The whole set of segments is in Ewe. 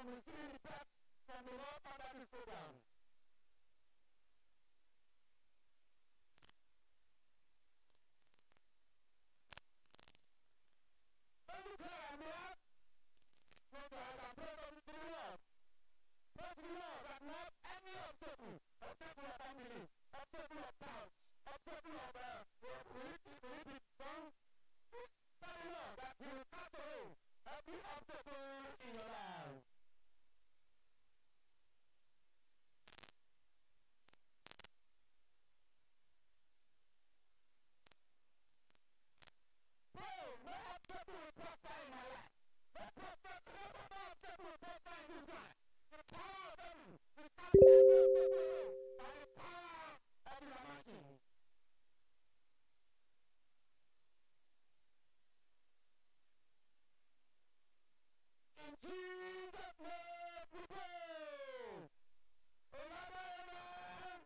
from receiving the best from the Lord under this program. Every prayer we have, we can pray to the Lord. Pray to the Lord that not any obstacle, obstacle of unbelief, obstacle of doubts, obstacle of will it be done? Tell the Lord that He will cast away every obstacle in your life. Pray, no obstacle will prosper in my life. No obstacle will prosper in this life. The power of heaven will cast every obstacle away by the power of the anointing. In Jesus' name we pray. Amen, amen.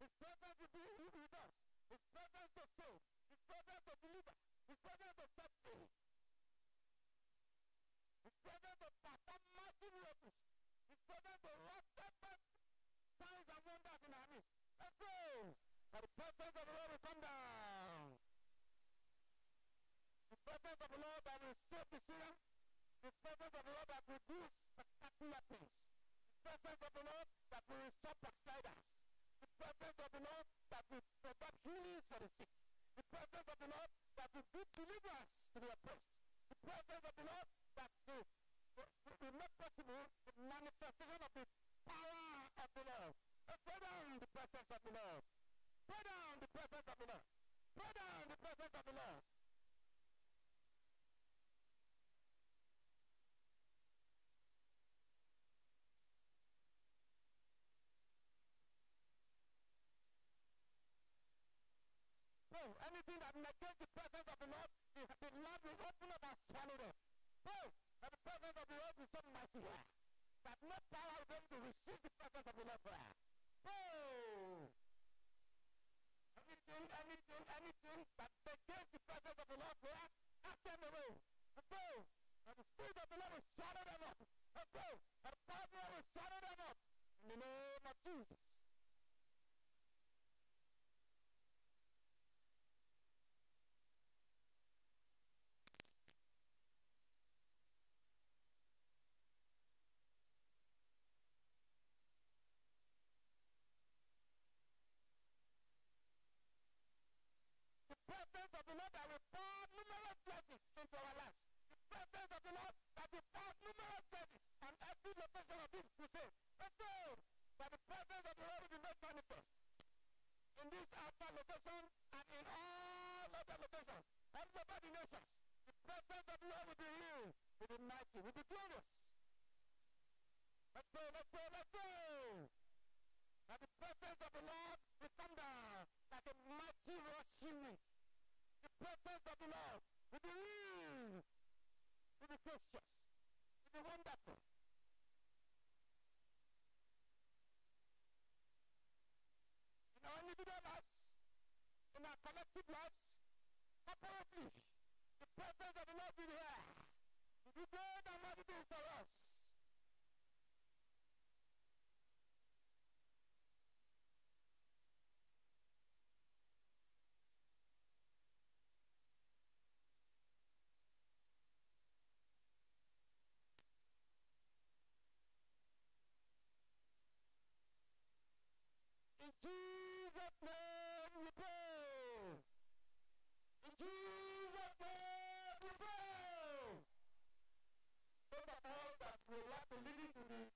His presence will be with us. His presence to save. His presence to deliver. His presence to set free. His presence to perform mighty miracles. His presence to wrought steadfast signs and wonders in our midst. Let's go. For the presence of the Lord will come down. The presence of the Lord that will save the sinner. The presence of the Lord that will do spectacular things. The presence of the Lord that will restore backsliders. The presence of the Lord that will provide healings for the sick. The presence of the Lord that will give deliverance to the oppressed. The presence of the Lord that will make possible the manifestation of the power of the Lord. Let's pray down the presence of the Lord. Pray down the presence of the Lord. Pray down the presence of the Lord. Anything that negates the presence of the Lord, the Lord will open up and swallow them. Pray that the presence of the Lord is so mighty here, that no power will be able to resist the presence of the Lord here. Pray! Anything that negates the presence of the Lord here, cast them away. Let's go! That the Spirit of the Lord will swallow them up. Let's go! That the power of the Lord will swallow them up. In the name of Jesus. Presence of the Lord that will pour numerous blessings into our lives. The presence of the Lord that will pour numerous blessings on every location of this crusade. Let's go! That the presence of the Lord will be made manifest in this outside location and in all other locations, all over the nations. The presence of the Lord will be real, will be mighty, will be glorious. Let's go, let's go, let's go! That the presence of the Lord will come down like a mighty rushing wind. The presence of the Lord will be real, will be gracious, will be wonderful. In our individual lives, in our collective lives, corporately, the presence of the Lord will be here. Will be great and mighty things for us. In Jesus' name we pray. In Jesus' name we pray. Those of us that would like to listen to the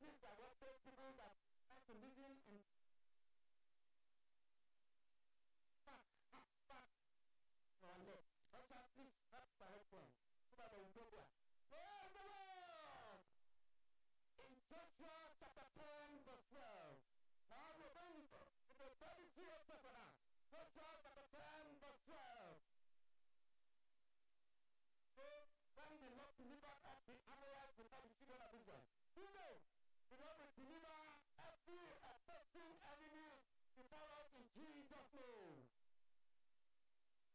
Please direct those people that want to listen and back, back, back to our left. Ushers, please help direct them so that they will go there. Praise the Lord! In Joshua chapter 10, verse 12. Now we're going to the very serious second now. Joshua chapter 10, verse 12. So when the Lord delivered up the Amorites before the children of Israel, you know, the Lord will deliver every opposing enemy before us in Jesus' name.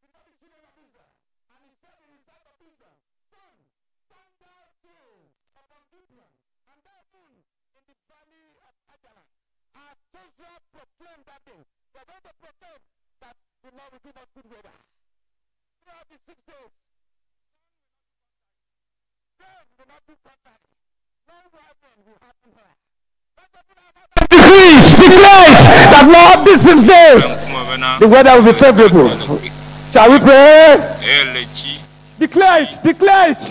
Before the children of Israel. And he said in the sight of Israel, Sun, stand thou still upon Gibeon, and thou moon in the valley of Ajalon. As Joshua proclaimed that day, we are going to proclaim that the Lord will give us good weather. Throughout the 6 days, rain will not do contrary. No weapon will happen here. Let's open our mouth and decree, declare that Lord, these 6 days, the weather will be favorable. Shall we pray? Declare it, declare it.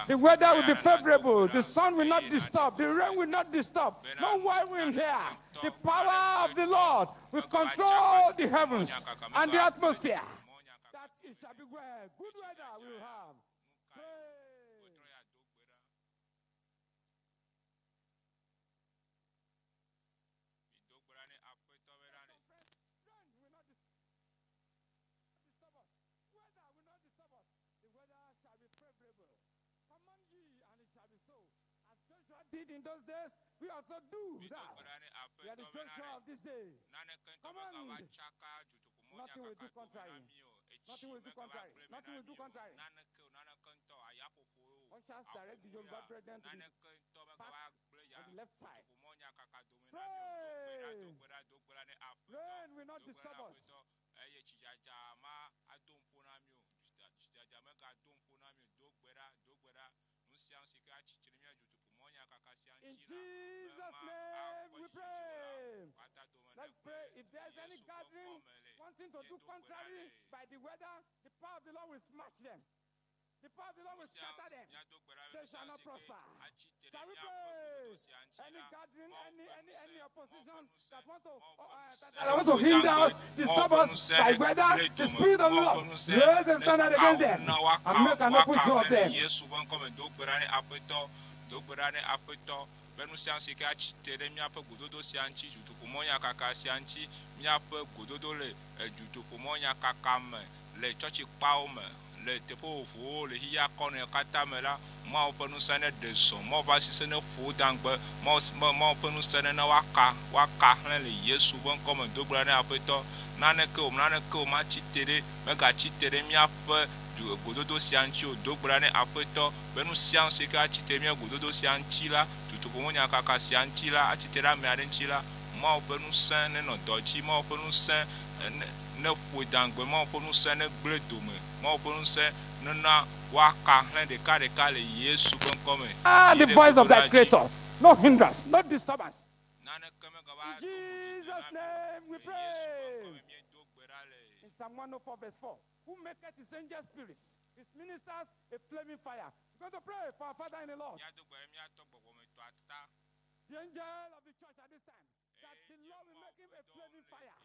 The weather will be favorable. The sun will not disturb. The rain will not disturb. No wind will hear. The power of the Lord will control the heavens and the atmosphere. That it shall be well. Good weather we will have. Pray. Did in those days, we also do that. We are the Joshua of this day. Command. Nothing will do contrary. Nothing will do contrary. Nothing will do contrary. Ushers direct the Yoruba brethren to the back on the left side. Pray. Rain will not disturb us. In Jesus' name we pray. Let's pray. If there's any gathering wanting to do contrary by the weather, the power of the Lord will smash them. The power of the Lord will scatter them. They shall not prosper. Shall we pray? Any gathering, any opposition that want to that want to hinder us, disturb us by weather, the Spirit of the Lord raise and stand against them and make an open show of them. Be nu sia si ke atsi te ɖe míaƒe gododo sia ŋuti, dutoƒomɔnyakaka sia ŋuti, míaƒe gododo le dutoƒomɔnyakaka me, le tsɔtsikpawo me, le teƒe vovovowo le xixia kɔnɔ katã me la, Mawu ƒe ŋusẽ ne ɖe zɔ, Mawu ƒe asise ne ƒo wo da ŋgbe, Mawu ƒe ŋusẽ ne woaka, woaka hlẽ le Yesu ƒe ŋkɔme do gbe ɖa ne Aƒetɔ. Naneke o, naneke o, matsi te ɖe, megatsi te ɖe míaƒe gododo sia ŋuti o, do gbe ɖa ne Aƒetɔ be nu sia nu si ke atsi te ɖe mía gododo sia ŋuti la, dutoƒomɔnyakaka sia ŋuti la, atsi te ɖe ame aɖe ŋuti la, Mawu ƒe ŋusẽ nenɔ dɔ dzi, Mawu ƒe ŋusẽ ne ƒoe da ŋgbe, Mawu ƒe ŋusẽ ne gblẽ dome, Mawu ƒe ŋusẽ nena woaka hlẽ ɖekaɖeka le Yesu ƒe ŋkɔme. The voice of thy creator, no hindrance, no disturbance. Naneke megava In do ŋudzidzi Jesus' na mi o. name we Le Yesu ƒe pray. ŋkɔme míedo gbe ɖa le. In Psalm 104 verse 4, who maketh his angel spirits, his ministers a flaming fire. We're going to pray for our Father in the Lord. Míado gbe ɖe míatɔ gbɔgbɔmetɔ ata. The angel of the church at this time, that the Lord will make him a flaming fire.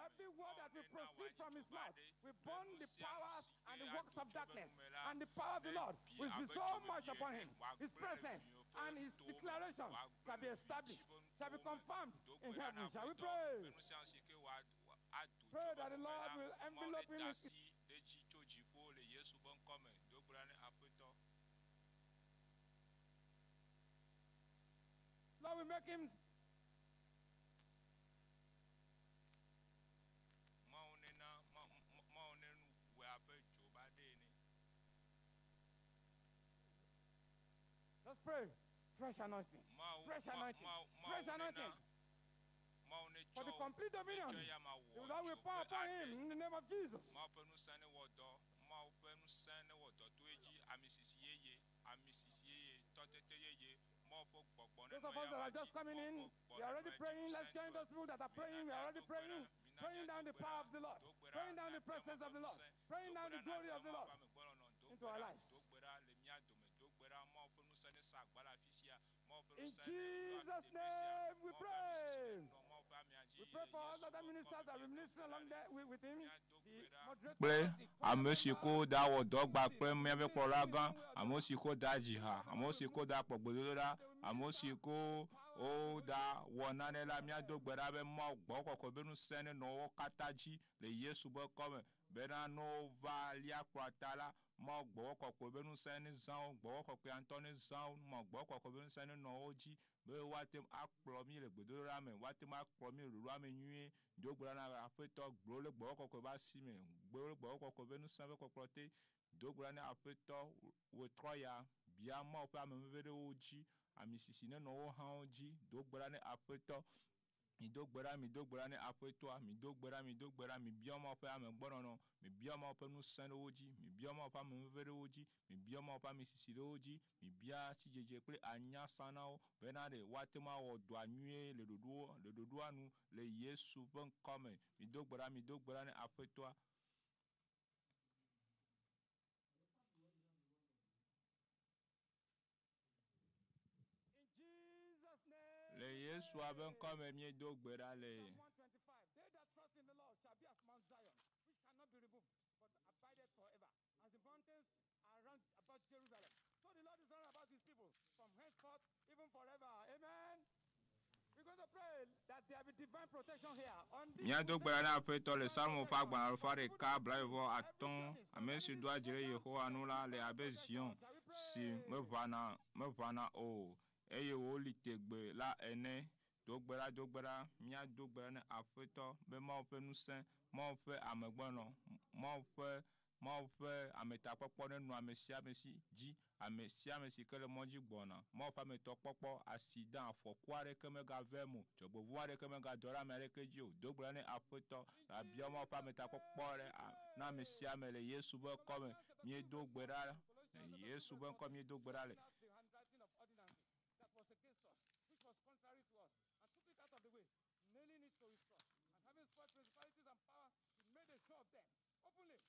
Every word that will proceed from his mouth will burn the powers and the works of darkness. And the power of the Lord will be so much upon him. His presence and his declaration shall be established, shall be confirmed in heaven. Shall we pray? Pray that the Lord will envelop him with Lord will make him Let's pray. Fresh anointing. Fresh anointing. Fresh anointing. For the complete dominion. The Lord will pour upon him in the name of Jesus. Those of us that are just coming in, we are already praying. Let's join those people that are praying. We are already praying. Praying down the power of the Lord. Praying down the presence of the Lord. Praying down the glory of the Lord into our lives. In Jesus' name we pray. We pray for all other ministers that will minister along there with him. The kple ame si ko da wɔ dɔgba kple míaƒe kplɔla gã, ame si ko da dzi ha, ame si ko da kpɔ gbedodoɖa, ame si ko woda wɔ nane la, míado gbe ɖa be Mawu gbɔ kɔkɔe be ŋusẽ nenɔ wo katã dzi le Yesu be kɔme bena ne wova lia kplɔa ta la, Mawu gbɔwɔ kɔkɔe be ŋusẽ ne zã wo, gbɔwɔ kɔkɔea ŋutɔ ne zã wo, Mawu gbɔwɔ kɔkɔe be ŋusẽ nenɔ wo dzi be woate ŋu akplɔ mí le gbedodoɖa me, woate ŋu akplɔ mí le ɖoɖoa me nyuie. Do gbe ɖa na Aƒetɔ, gblɔ le gbɔwɔ kɔkɔe be asi me, gblɔ le gbɔwɔ kɔkɔe be ŋusẽ ƒe kpɔkplɔ te. Do gbe ɖa na Aƒetɔ, wòtrɔ ya, bia Mawu ƒe ameveve ɖe wo dzi, ami sisi nenɔ wo hã wo dzi. Do gbe ɖa na Aƒetɔ, mido gbe ɖa, mido gbe ɖa na Aƒetɔa, mido gbe ɖa, mido gbe ɖa, mibia Mawu ƒe amegbɔnɔnɔ, mibia Mawu ƒe ŋusẽ ɖe wo dzi, mibia Mawu ƒe ameveve ɖe wo dzi, mibia Mawu ƒe ami sisi ɖe wo dzi, mibia sidzedze kple anyasa na wo bena ɖe woate ŋu awɔ dɔa nyuie le ɖoɖoa le ɖoɖoa nu le Yesu ƒe ŋkɔme. Mido gbe ɖa, mido gbe ɖa na Aƒetɔa. In Jesus' name. Le Yesua ƒe ŋkɔme míedo gbe ɖa le. Psalm 125. They that trust in the Lord shall be as Mount Zion, which cannot be removed, but abideth forever. As the mountains are round about Jerusalem, so the Lord is round about his people from henceforth, even forever. Amen. We're going to pray that there be divine protection here. On this Míado gbe ɖa na Aƒetɔ le Salmo ƒe agbalẽ alafa ɖeka blaeve atɔ̃. Ame si doa dzi ɖe Yehowa ŋu la le abe Zion si meʋãna meʋãna o eye wòli tegbe la ene. Do gbe ɖa, do gbe ɖa, míado gbe ɖa na Aƒetɔ be Mawu ƒe ŋusẽ, Mawu ƒe amegbɔnɔ, Mawu ƒe Mawu ƒe ametakpɔkpɔ nenɔ ame sia ame si dzi, ame sia ame si ke le mɔ dzi gbɔna. Mawu ƒe ametɔkpɔkpɔ, asidã, afɔku aɖeke megave eme o, dzɔgbevɔ̃ aɖeke megadɔ ɖe ame aɖeke dzi o. Do gbe ɖa na Aƒetɔ, abia Mawu ƒe ametakpɔkpɔ ɖe na ame sia ame le Yesu ƒe ŋkɔme. Míedo gbe ɖa le Yesu ƒe ŋkɔ míedo gbe ɖa le. The handwriting of ordinances that was against us, which was contrary to us, and took it out of the way, nailing it to his cross. And having spoiled principalities and power, he made a show of them, openly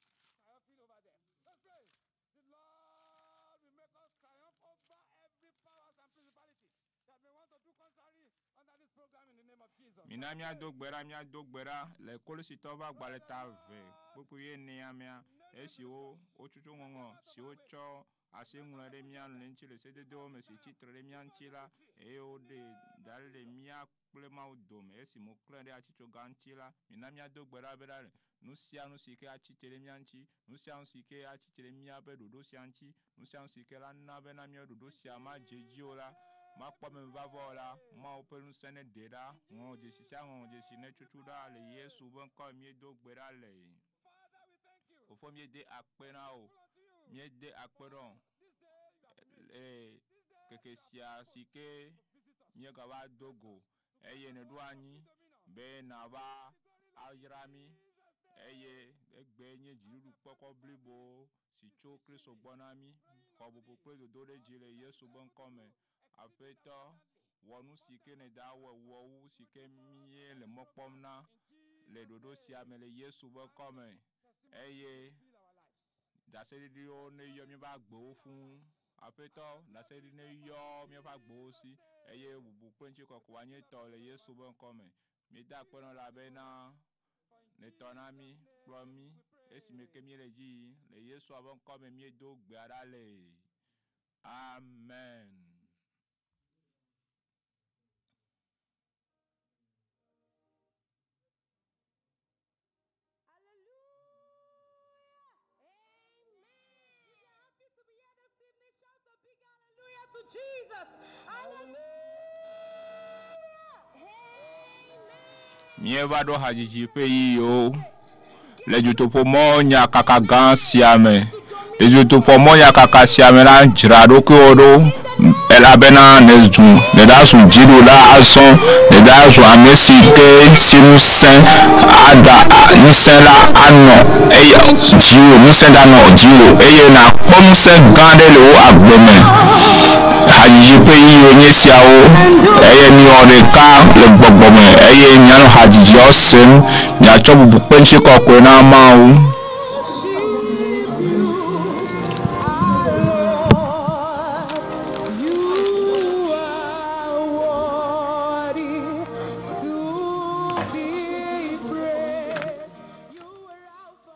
triumphing over them. Let's pray. The Lord will make us triumph over every powers and principalities that may want to do contrary under this program in the name of Jesus. Mina míado gbe ɖa, míado gbe ɖa le Kolositɔwo ƒe agbalẽ ta eve kpukpui enea mea, esiwo wotsotso ŋɔŋlɔ si wotsɔ asi ŋlɔ ɖe mía nu le ŋuti le sededewo me si tsitre ɖe mía ŋuti la, eye woɖe da ɖi le mía kple Mawu dome esime woklẽ ɖe atitsoga ŋuti la. Mina míado gbe ɖa bena nu sia nu si ke atsitre ɖe mía ŋuti, nu sia nu si ke atsitre ɖe míaƒe ɖoɖo sia ŋuti, nu sia nu si ke la na bena míaƒe ɖoɖo sia madze edzi o la, makpɔ amevava o la, Mawu ƒe ŋusẽ neɖe ɖa, ŋɔŋlɔdzesi sia ŋɔŋlɔdzesi netsotso ɖa le Yesu ƒe ŋkɔ míedo gbe ɖa le. Father, we thank you. Fofo míede akpe na wò, Unto you. míede akpe ɖe wò This day you have made. le keke sia si ke míegava do go eye nèɖo anyi be nàva ayra mí eye egbe nye dziɖuɖu kpɔkpɔ blibo si tso Kristo gbɔ na mí. Xɔ bubu kple dodoɖedzi le Yesu ƒe ŋkɔme. Aƒetɔ, wɔ nu si ke nèda wɔ wɔ wu si ke míele mɔ kpɔm na le ɖoɖo sia me le Yesu ƒe ŋkɔme eye Fill our lives. ɖaseɖiɖiwo neyɔ míaƒe agbewo fũu. Aƒetɔ, ɖaseɖiɖi neyɔ míaƒe agbewo si eye bubu kple ŋutikɔkɔe woanye tɔ le Yesu ƒe ŋkɔme. Míeda akpe na wò elabena nètɔ na mí, kplɔ mí Esime ke míele dzi yim le Yesua ƒe ŋkɔ me míedo gbea ɖa le. Amen. Hallelujah. Amen. If you're happy to be here this evening, shout a big hallelujah to Jesus. Hallelujah. Amen. Míeva ɖo hadzidzi ƒe ɣeyiɣiwo le dutoƒomɔ nyakaka gã sia me. Le dutoƒomɔ nyakaka sia me la, dzra ɖokuiwò ɖo elabena nèzu nèɖazu dziɖula azɔ, nèɖazu ame si ke si ŋusẽ ada ŋusẽ la anɔ eya dziwò, ŋusẽ ɖanɔ dziwò eye nàkpɔ ŋusẽ gã aɖe le wò agbe me. Hadzidzi ƒe ɣeyiɣiwo nye esiawo eye miwɔ ɖeka le gbɔgbɔ me eye mianɔ hadzidziawo sem, miatsɔ bubu kple ŋutikɔkɔe na Mawu. Worship you, our Lord. You are worthy to be praised. You are Alpha.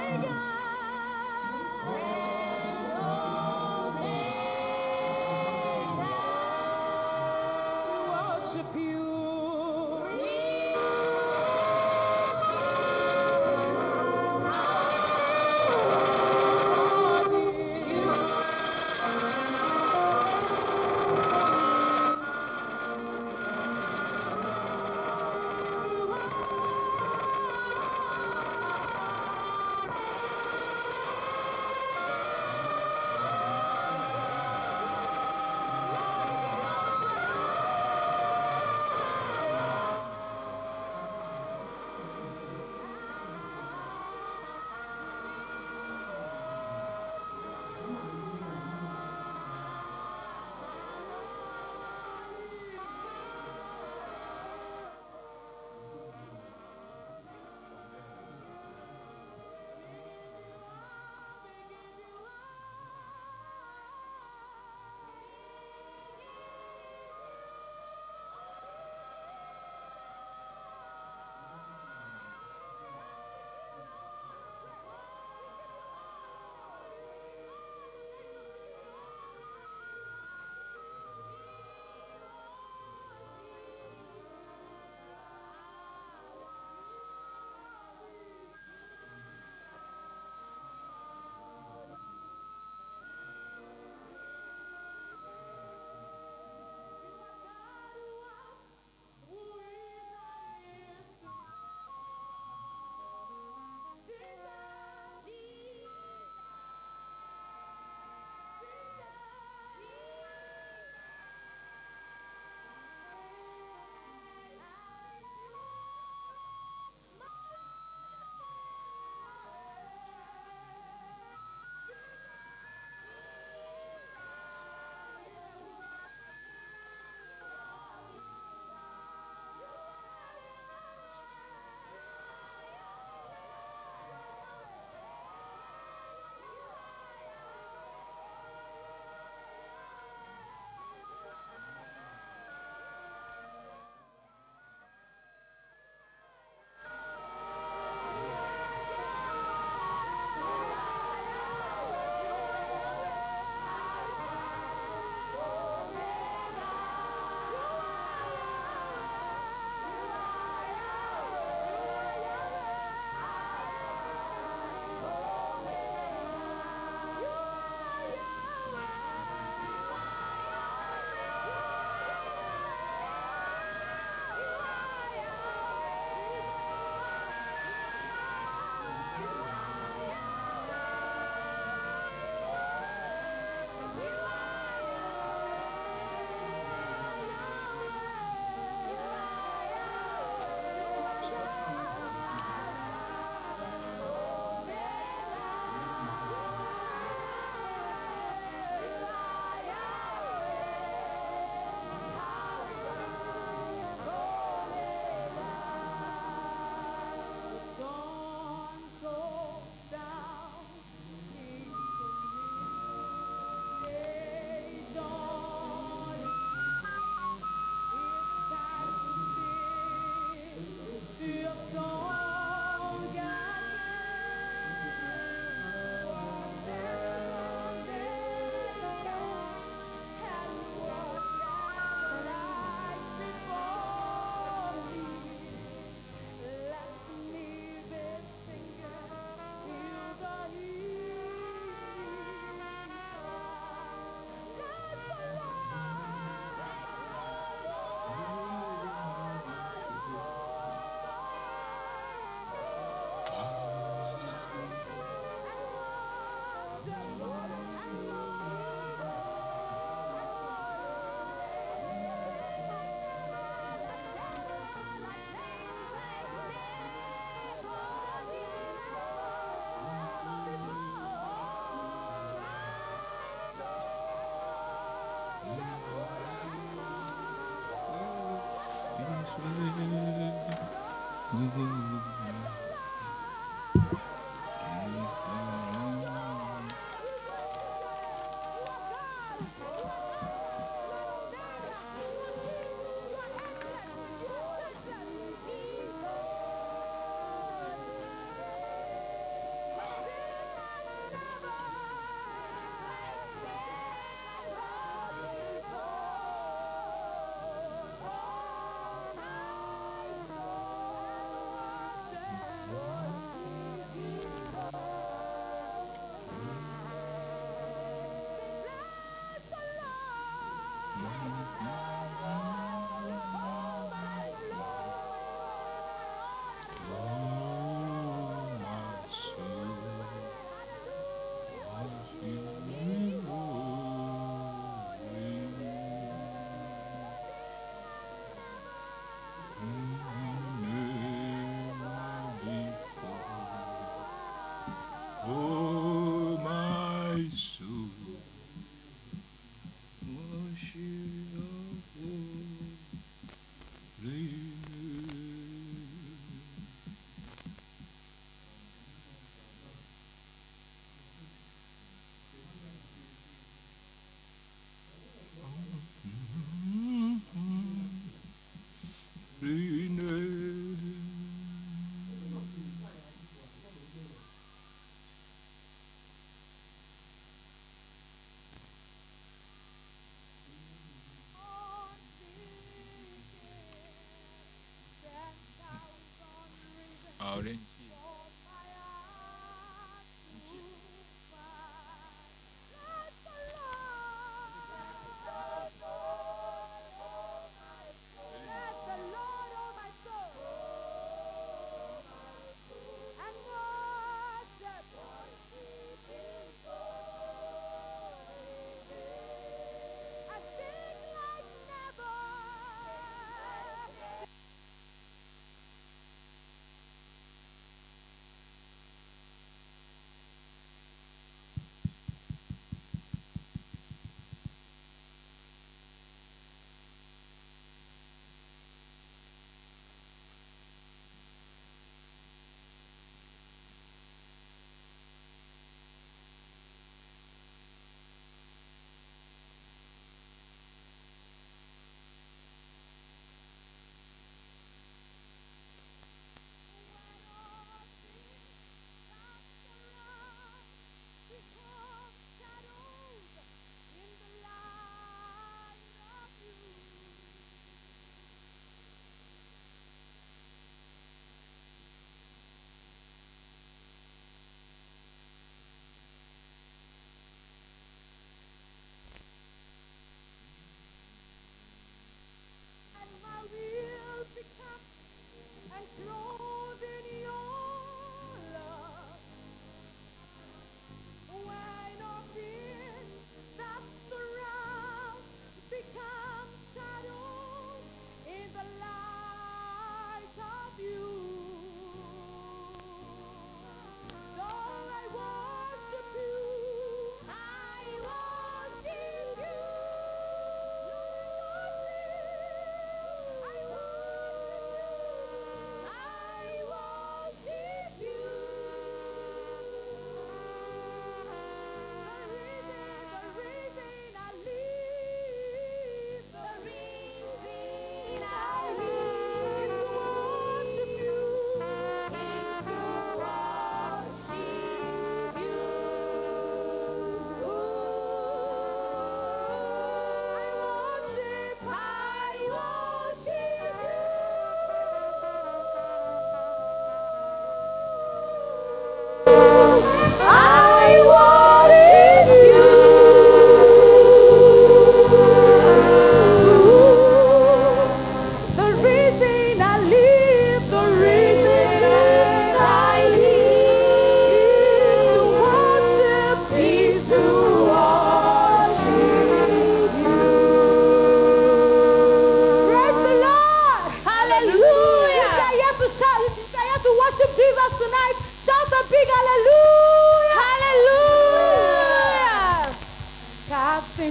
And Omega. We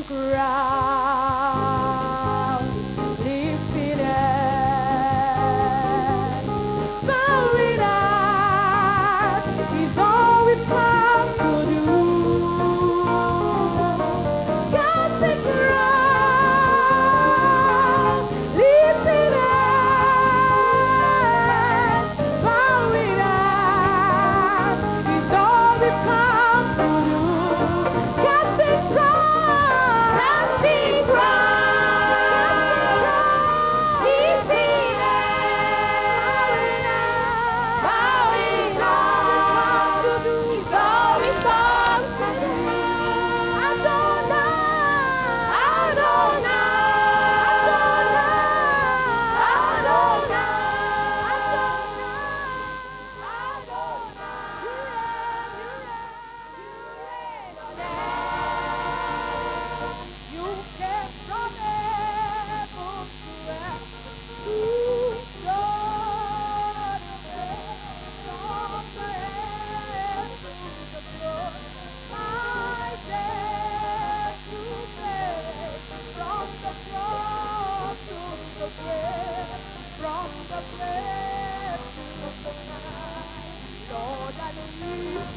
Crown, lifted. The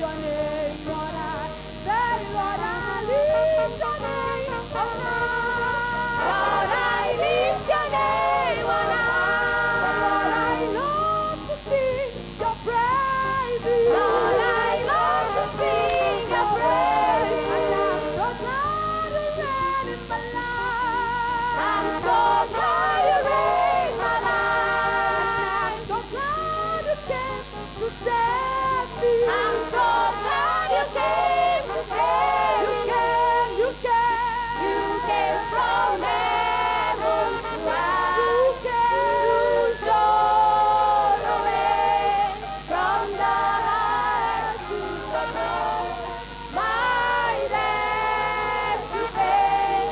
your name on high. Say, Lord, I lift your name on high. Lord, I lift your name on high. Lord, I love to sing your praises. Lord, I love to sing your praises. And I'm so glad you reign in my life. I'm so glad you reign my life. I'm so glad you came to save me. I'm so glad you came to save You me. came, you came. You came from heaven to earth. You came. To show the way from the heart to the cross. My debt to pay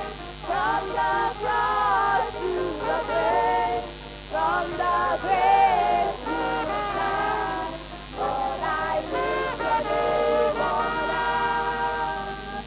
from the cross to the grave, from the grave to the sky. Lord, I lift your name on high.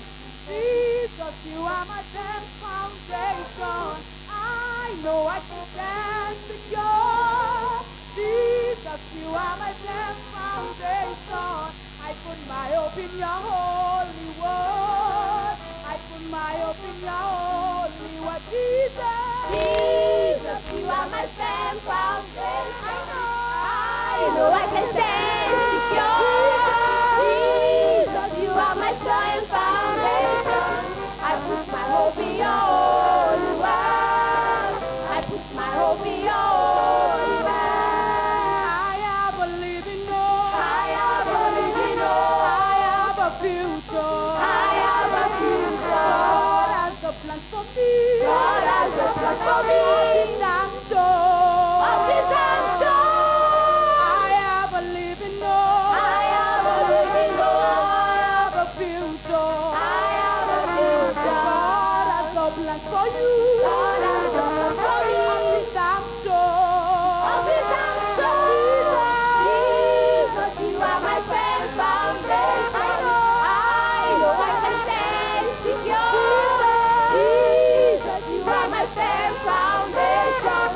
Jesus, you are my firm foundation. I know I can stand secure. Jesus, you are my firm foundation. I put my hope in your holy word. I put my hope in your holy word. Jesus, Jesus, you are my firm foundation. I know I can stand secure. Jesus, you are my firm foundation. I put my hope in your holy word. I put my hope in your holy word. I have a living hope. I have a living hope. I have a future. I have a future. God has a plan for me. God has a plan for me. Of this I'm sure. Of this I'm sure. I have a living hope. I have a living hope. I have a future. I have a future. God has a plan for you. God has a plan for me. Of this I'm sure. Of this I'm sure. Jesus, you are my firm foundation. I know I can stand secure. Jesus, you are my firm foundation.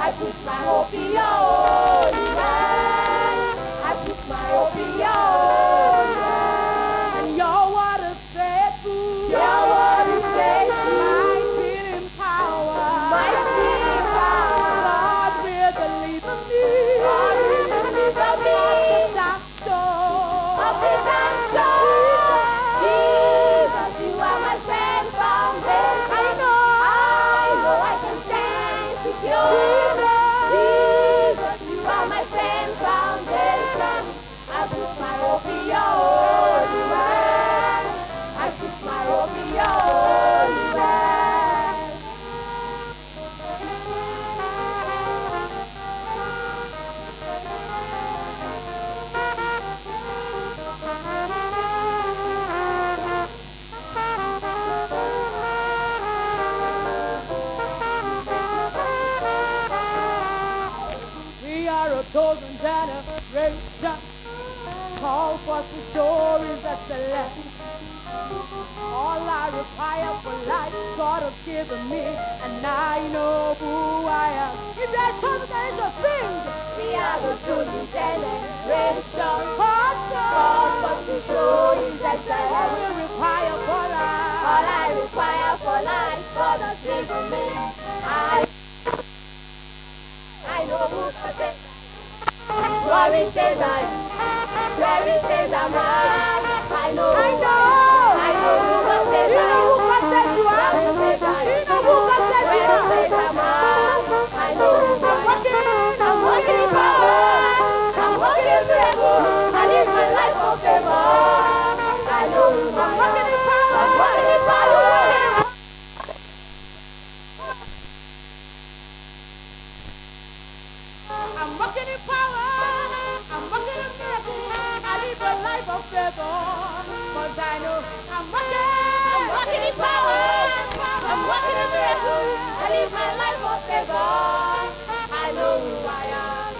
I put my hope in your holy hand. I put my hope in your holy hand. And your word is faithful. Your word is faithful. Mighty in power. Mighty in power. God will deliver me. God will deliver me. Of this I'm sure. Of this I'm sure. Jesus, you are my firm foundation. I know I can stand secure. Jesus, you are my firm foundation. I put my hope in your holy word. I put my hope in your holy word. We are a chosen generation, called for to show His excellence. All I require for life, God has given me, and I know who I am. If you are chosen generation, sing. We are the chosen generation. Called Called for to show His All excellence. we require for life. All I require for life, God has given me. I know who God says. Glory says I am. Glory says I'm right. I know. I know. I know who God says You I know am. who God says you are. Glory says I am. You know who God says you Glory are. says I'm right. I know who I'm I am. walking. I'm walking in power. I'm walking in miracle. I live my life of favor. I know who I I'm am. walking in power. I'm walking in power. I'm walking in power. I'm walking in miracle. I live a life of favor. 'Cause I know I'm walking. I'm walking in power. I'm walking in miracle. I live my life of favor. I know who I am.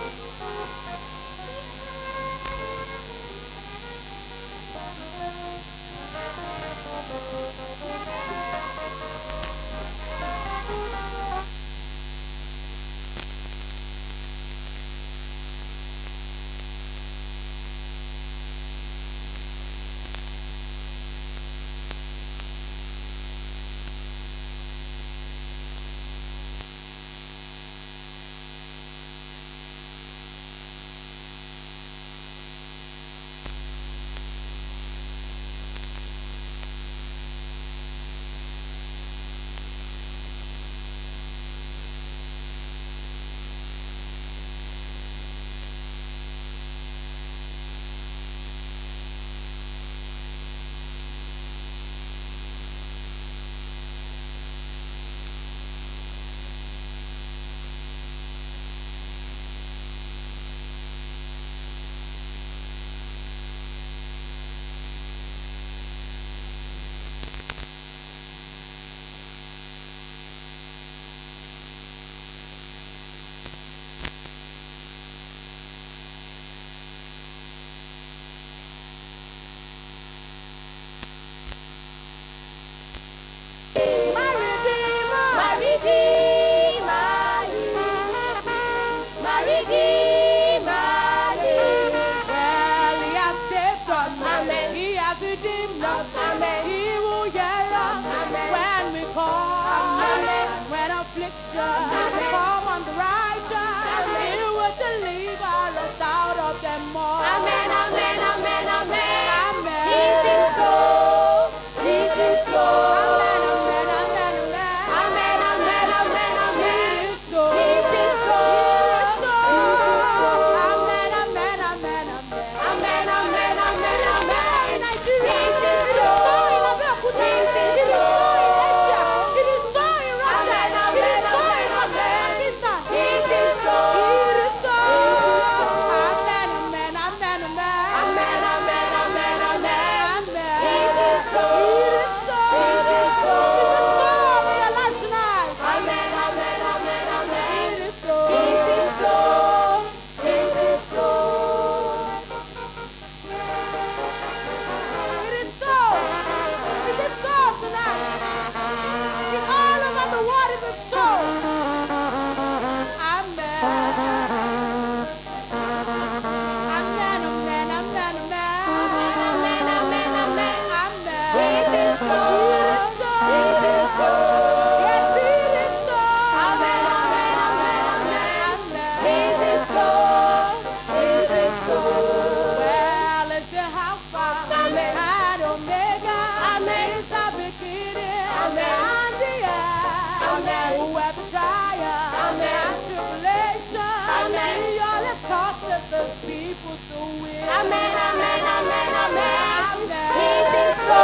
the people to win. Amen, amen, amen, amen. Amen. It is so.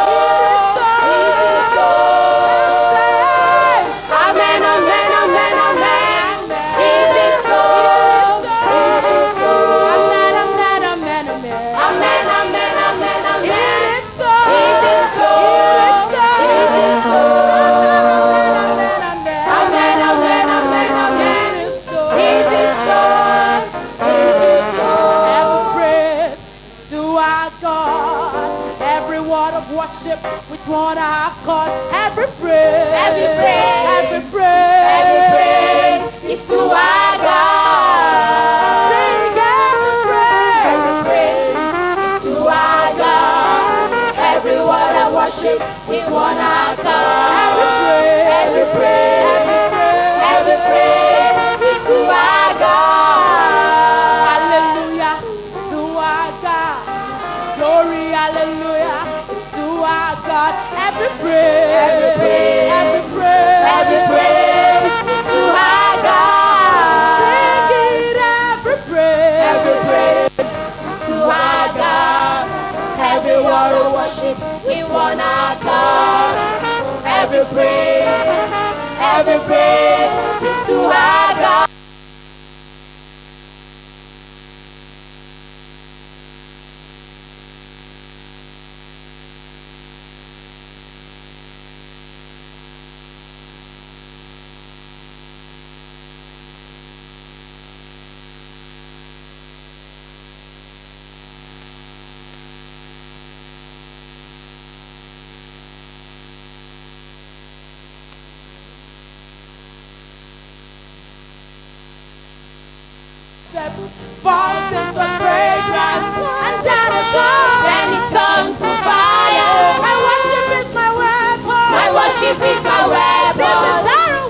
It is so. Amen, amen, amen, amen. It is so. It is so. Amen, amen, amen, amen. Amen, amen, amen, amen. It is so. It is so. It It is is so. so. Amen, amen, amen. Amen, amen, amen, amen. It is so. It is so. It is so. Every praise to our God. Every word of worship with one accord. Every praise. Every praise. Every praise. Every praise is to our God. Sing every praise. Every praise is to our God. Every word of worship with one accord. Every praise. Every praise. Every praise. Every praise is to our God. Hallelujah to our God. Glory, hallelujah is to our God. Every praise. Every praise. Every praise. Every praise is to our God. Sing it, every praise. Every praise is to our God. Every word of worship with one accord. Every praise, every praise is to our God. Step falls into fragrance and then it's all. Then it turns to fire. My worship is my weapon. My worship is my This weapon. is our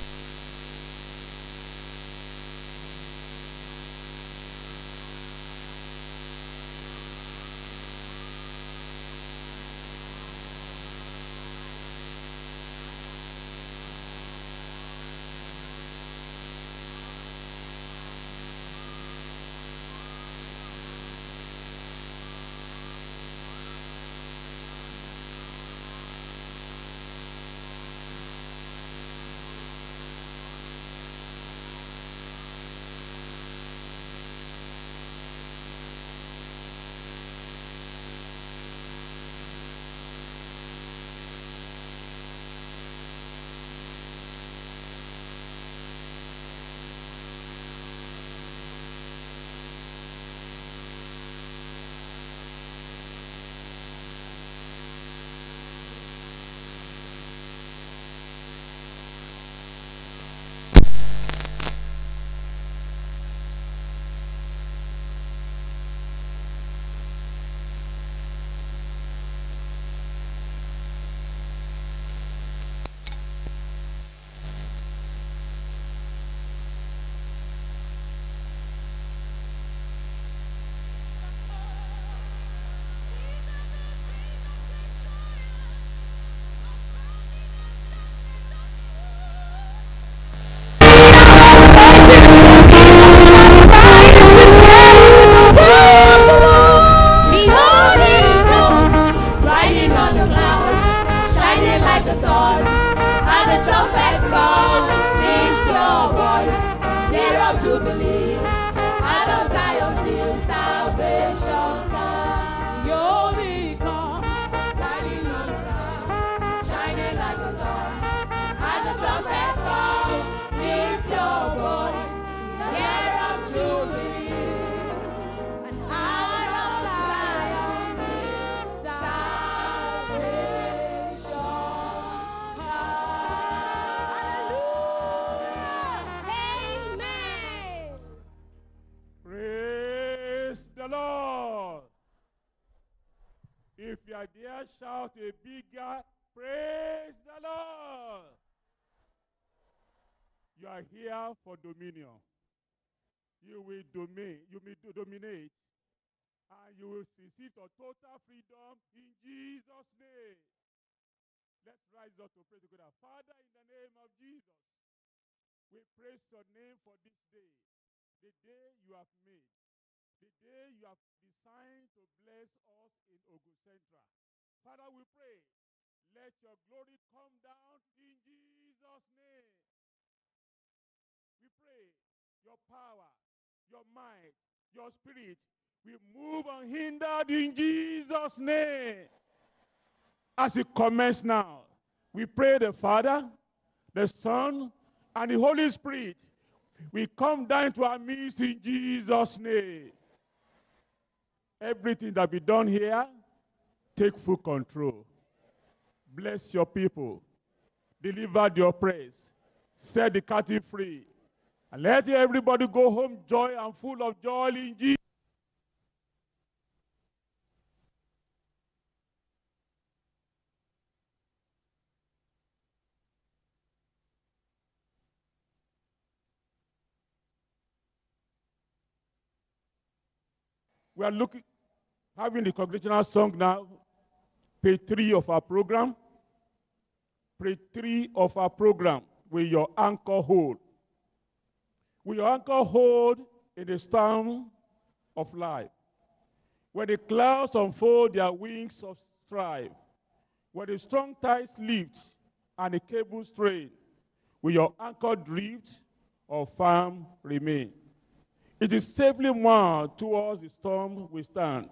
Behold, he comes, riding on the clouds, shining like the sun. And the trumpets come, lift your voice, tear up jubilee. Out of Zion's hill, salvation comes. Holy come. Riding on the clouds, shining like the sun. And the trumpets come, lift your voice, tear up jubilee. And Out of Zion's hill, salvation comes. Amen. Praise the Lord. If you are there, shout a bigger praise the Lord. You are here for dominion. You will domain, you will dominate, and you will receive your total freedom in Jesus' name. Let's rise up to pray together. Father, in the name of Jesus, we praise your name for this day, the day you have made. The day you have designed to bless us in Ogun Central. Father, we pray, let your glory come down in Jesus' name. We pray your power, your might, your spirit will move unhindered in Jesus' name. As it commences now, we pray the Father, the Son, and the Holy Spirit will come down to our midst in Jesus' name. Everything that be done here, take full control. Bless your people. Deliver the oppressed. Set the captive free. And let everybody go home joy and full of joy in Jesus. We are looking, having the congregational song now, page 3 of our program. Page 3 of our program, with your anchor hold. With your anchor hold in the storm of life. When the clouds unfold their wings of strife, when the strong tides lift and the cables strain, will your anchor drift or firm remain? It is safely moored towards the storm we stand,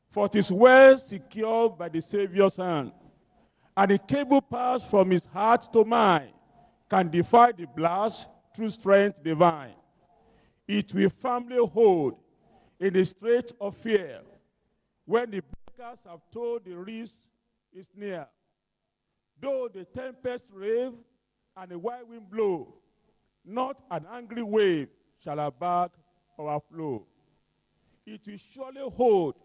for it is well secured by the Savior's hand. And the cable passed from his heart to mine can defy the blast through strength divine. It will firmly hold in the strait of fear, when the breakers have told the risk is near. Though the tempest rave and the wild wind blow, not an angry wave shall our bark overflow. It will surely hold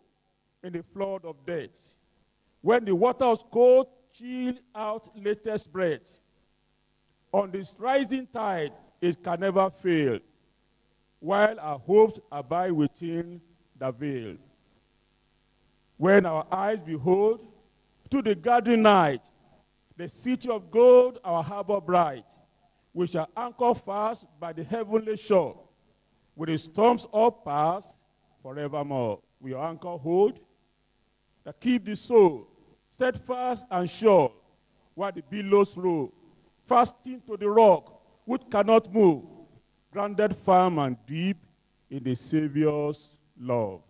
in the flood of death, when the waters cold chill out latest breath. On this rising tide, it can never fail, while our hopes abide within the veil. When our eyes behold to the gathering night, the city of gold, our harbor bright, we shall anchor fast by the heavenly shore, with the storms all past forevermore. We anchor hold that keep the soul steadfast and sure while the billows roll, fasting to the rock which cannot move, grounded firm and deep in the Savior's love.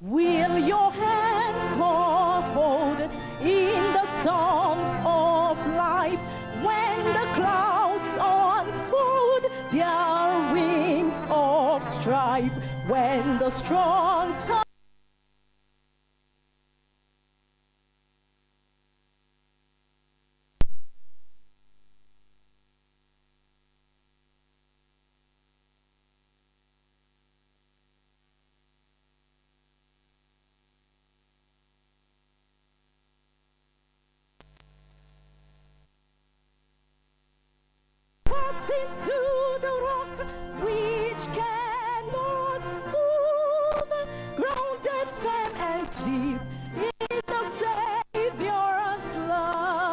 Will your anchor hold in the storms of life, when the clouds unfold their wings of strife, when the strong tide fastened to the rock which cannot move, grounded firm and deep in the Savior's love.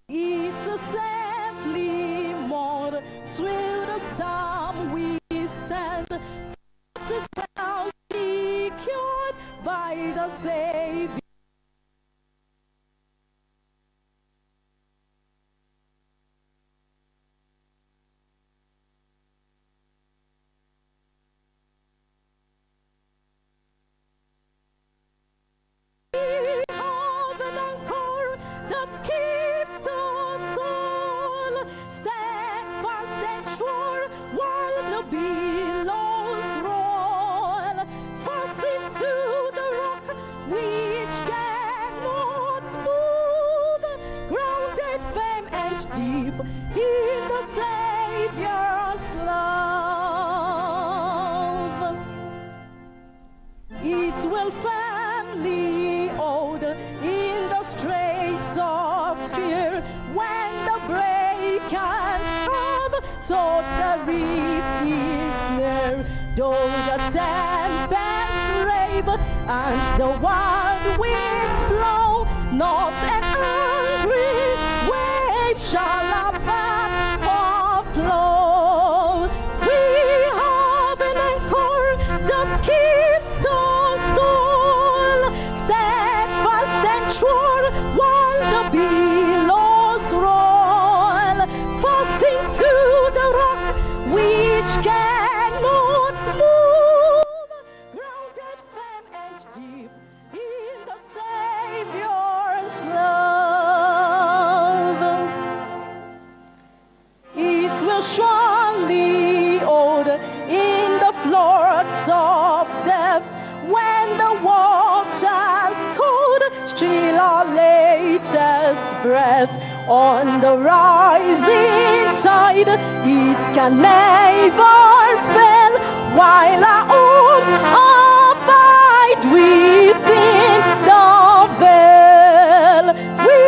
It's a safely moored to the storm we stand, it is well secured by the Savior. deep in the Savior's love. It will firmly hold in the straits of fear when the breakers come, though the reef is near, though the tempest rave and the wild winds blow, not an angry wave shall our path overflow. We have an anchor that keeps the soul steadfast and sure while the billows roll, fastened to the rock which cannot move, grounded firm and deep in the Savior's love. It will surely hold in the floods of death when the waters cold chill our latest breath. On the rising tide, it can never fail while our hopes abide within the veil. We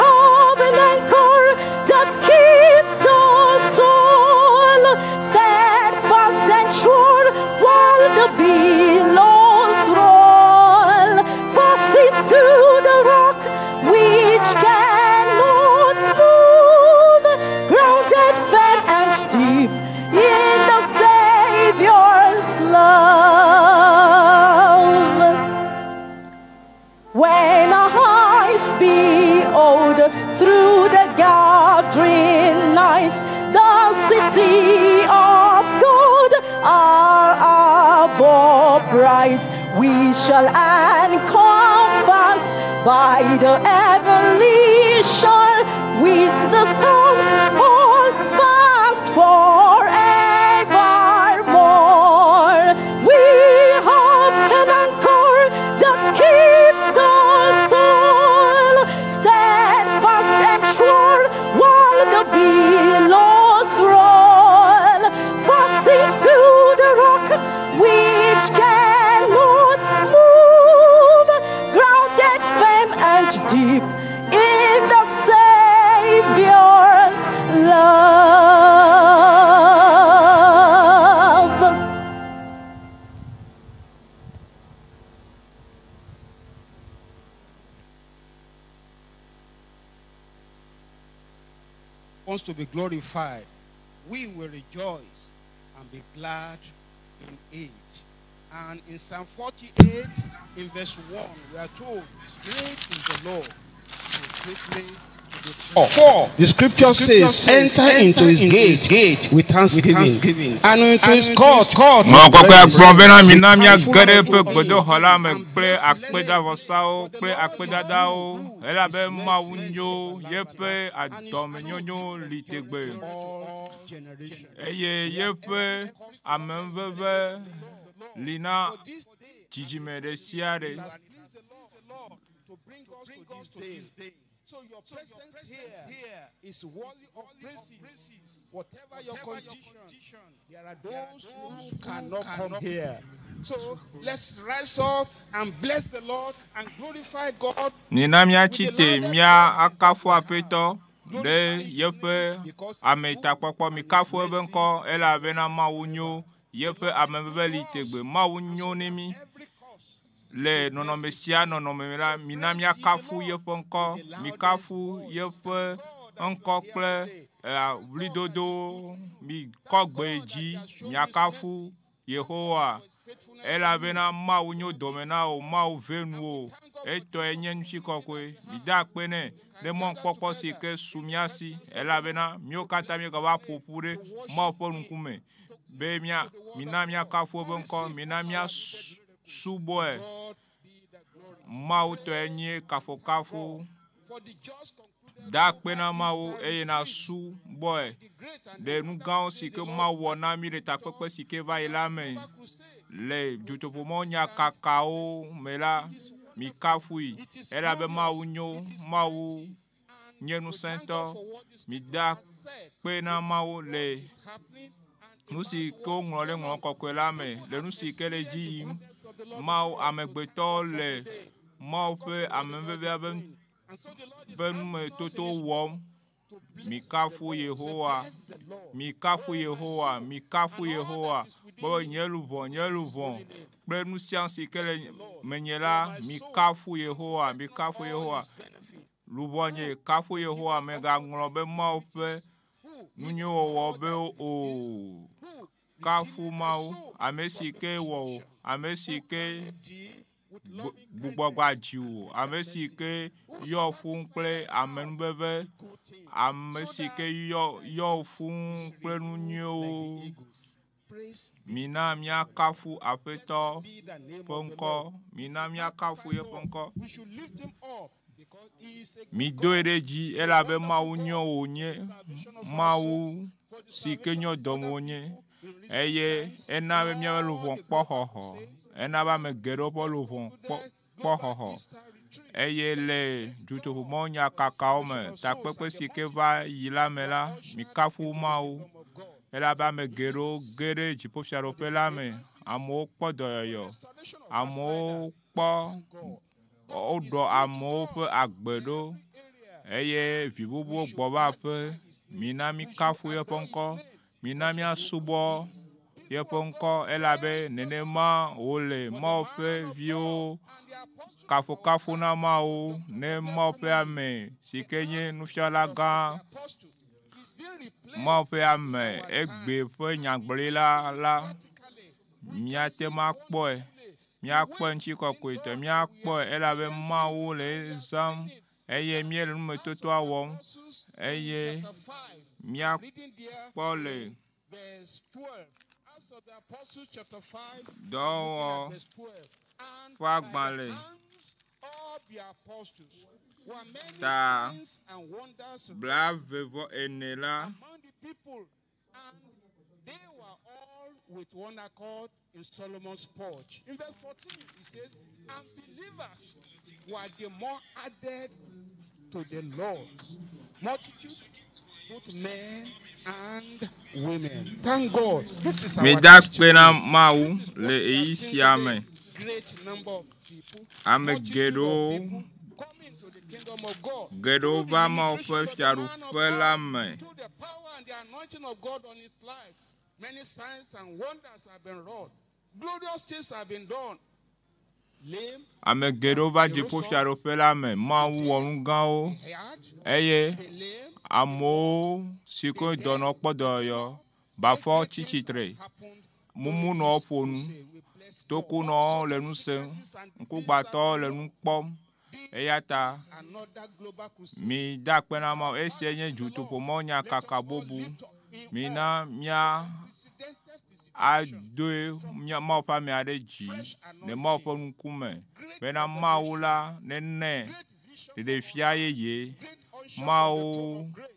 have an anchor that keeps the soul steadfast and sure while the billows roll, fastened to the rock which cannot move, grounded firm and deep in the Savior's love. When our eyes behold through the gathering nights, the city of God, our above bright, we shall anchor fast by the heavenly shore, with the storms all past forevermore. We have an anchor that keeps the soul steadfast and sure while the billows roll, fastened to the rock which cannot move, grounded firm and deep in the Savior's love. Wants to be glorified, we will rejoice and be glad in it. And in Psalm 48, in verse 1, we are told, Great is the Lord, and greatly to be praised. 4. The scripture says, Enter into his gate with thanksgiving, and into his court Ŋlɔ with kɔkɔea praise. gblɔ bena mina míage ɖe eƒe gbedoxɔ la me kple akpedavɔsawo kple akpedadawo elabe Mawu nyo yeƒe adɔmenyonyo li tegbe All generations. eye yeƒe amenuveve li na dzidzime ɖe sia ɖe. Has pleased the Lord to bring us to this day. So your presence here is worthy of praises. Whatever your condition, there are those who cannot come here. So let's rise up and bless the Lord and glorify God. Mina míatsi te mía akafu Aƒetɔ ɖe yeƒe ametakpɔkpɔ. Mikafu eƒe ŋkɔ elabena Mawu nyo, yeƒe ameveve li tegbe. Mawu nyo ne mí. Every cause. Le nɔnɔme sia nɔnɔme me la, mina míakafu yeƒe ŋkɔ, mikafu yeƒe ŋkɔ kple ɣlidodo. Mikɔ gbe dzi miakafu Yehowa elabena Mawu nyo dɔme na wò, Mawu ve nu wò. Etɔe nye ŋutikɔkɔe. Mida akpe nɛ ɖe mɔnukpɔkpɔ si ke su mía si elabena míawo katã míegava ƒo ƒu ɖe Mawu ƒe ŋkume be mía mina míakafu eƒe ŋkɔ, mina míasubɔe. Mawu tɔe nye kafukafu. For the just concluded Da akpe na Mawu eye nàsubɔe ɖe nu gãwo si ke Mawu wɔ na mí le takpekpe si ke va yi la me. crusade. Le dutoƒomɔnyakakawo me la, mikafui elabe Mawu nyo, Mawu And nye ŋusẽtɔ. Mida kpe na Mawu le nu si ke woŋlɔ ɖe ŋlɔ kɔkɔe la me, le nu si ke le dzi yim. Mawu amegbetɔwo le Mawu ƒe amenuvevea ƒe ƒe numetoto wɔm. Mikafu Yehowa, mikafu Yehowa, mikafu Yehowa. Kpɔ nye luʋɔ, nye luʋɔ kple nu sia nu si ke le menye la, mikafu Yehowa, mikafu Yehowa. Luʋɔnye, kafu Yehowa, mègaŋlɔ be Mawu ƒe nunyuiwɔwɔ be o. Kafu Mawu, ame si ke wɔ wò, ame si ke gbugbɔgba dziwò, ame si ke yɔ fũu kple amenuveve, ame si ke yɔ yɔ fũu kple nu nyuiwo. Mina míakafu Aƒetɔ ƒe ŋkɔ. Mina míakafu yeƒe ŋkɔ. Midoe ɖe dzi elabe Mawu nyo wònye, Mawu si ke nyo dɔme wònye eye ena be míaƒe luʋɔ kpɔ xɔxɔ. Ena be ame geɖewo ƒe luʋɔ kpɔ kpɔ xɔxɔ. Eye le dutoƒomɔ nyakakawo me, takpekpe si ke va yi la me la, mikafu Mawu elabe ame geɖewo ge ɖe dziƒofiaɖuƒe la me. Amewo kpɔ dɔyɔyɔ, amewo kpɔ woɖɔ amewo ƒe agbe ɖo eye vi bubuwo gbɔ va aƒe. Mina míkafu yeƒe ŋkɔ. Mina míasubɔ yeƒe ŋkɔ elabe nenema wòle Mawu ƒe viwo kafukafu na Mawu ne Mawu ƒe ame si ke nye nufiala gã, Mawu ƒe ame egbe ƒe nyagblɔɖila la, míate ŋu akpɔe. Míakpɔe ŋutikɔkɔetɔe, míakpɔe elabe Mawu le ezãm eye míele numetotoa wɔm eye míakpɔ le dɔwɔwɔ ƒe agbalẽ ta 44 la, They were all with one accord in Solomon's porch. In verse 14, he says, And believers were the more added to the Lord. Multitude, both men and women. Thank God. This is our Mida kpe na testimony. Mawu This is what le we are ɣeyiɣi seeing sia today. me. Great number of people, Ame multitude of geɖewo people coming to the kingdom of God. geɖewo Through the va Mawu ƒe ministration of the man of fiaɖuƒe la God, me. through the power and the anointing of God on his life, many signs and wonders have been wrought. Glorious things have been done. Lame, Ame geɖewo va dziƒofiaɖuƒe la me. Mawu wɔ nu gãwo heard, eye the lame, amewo si ke dɔnɔ kpɔ dɔyɔyɔ, bafɔ great tsi things tsitre, have happened mumunɔwo ƒo nu, Say, we bless God. tokunɔwo le nu sem, Sicknesses and diseases ŋkugbatɔwo le have nu kpɔm. Eya ta Another global crusade. mida akpe na Mawu. Esia nye dutoƒomɔ nyakaka bubu. Mina mía Unprecedented visitation. adoe mía Mawu ƒe ame aɖe dzi le Mawu ƒe ŋkume bena Mawu la nene Great vision ɖeɖefia yeye. great unction from the throne Mawu of grace.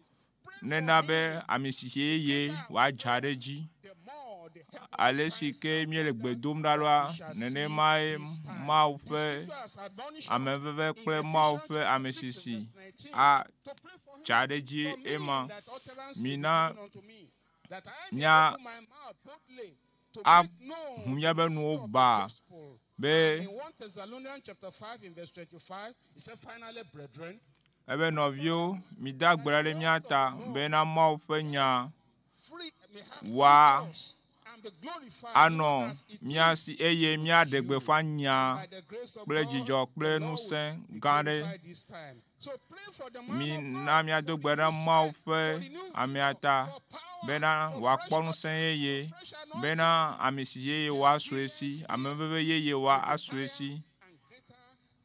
Pray for nena be him. amisisi yeye wòadza ɖe dzi. The more the heavenly Ale si signs ke and míele gbe wonders dom ɖa loa, we shall see nenemae this time. Mawu The ƒe scripture has admonished us ameveve in kple Mawu Ephesians ƒe chapter 6 and amisisi verse 19 atsa to pray for him. ɖe dzi For me, ema. that utterance may be Mina given unto me, that I may mía open my mouth boldly to ahu make known míaƒe the nuwo mystery of the baa gospel. be In 1 Thessalonians chapter 5 in verse 25, he said, finally, brethren, ebe nɔviwo, mida gbe ɖa ɖe mía ta bena Mawu ƒe nya free may have free Wa course and be glorified anɔ even as it mía is si eye míaɖe gbeƒã nya by the grace of kple God, dzidzɔ kple the Lord will ŋusẽ be gã aɖe. glorified this time. So pray for the man of Mina God, míado for gbe the ɖe new Mawu strength, ƒe for renewed amea vigor, ta for power, bena for wòakpɔ fresh ŋusẽ utterance, yeye, for fresh anointing, bena amisisi yeye wòasu esi, ameveve yeye wòasu esi, and greater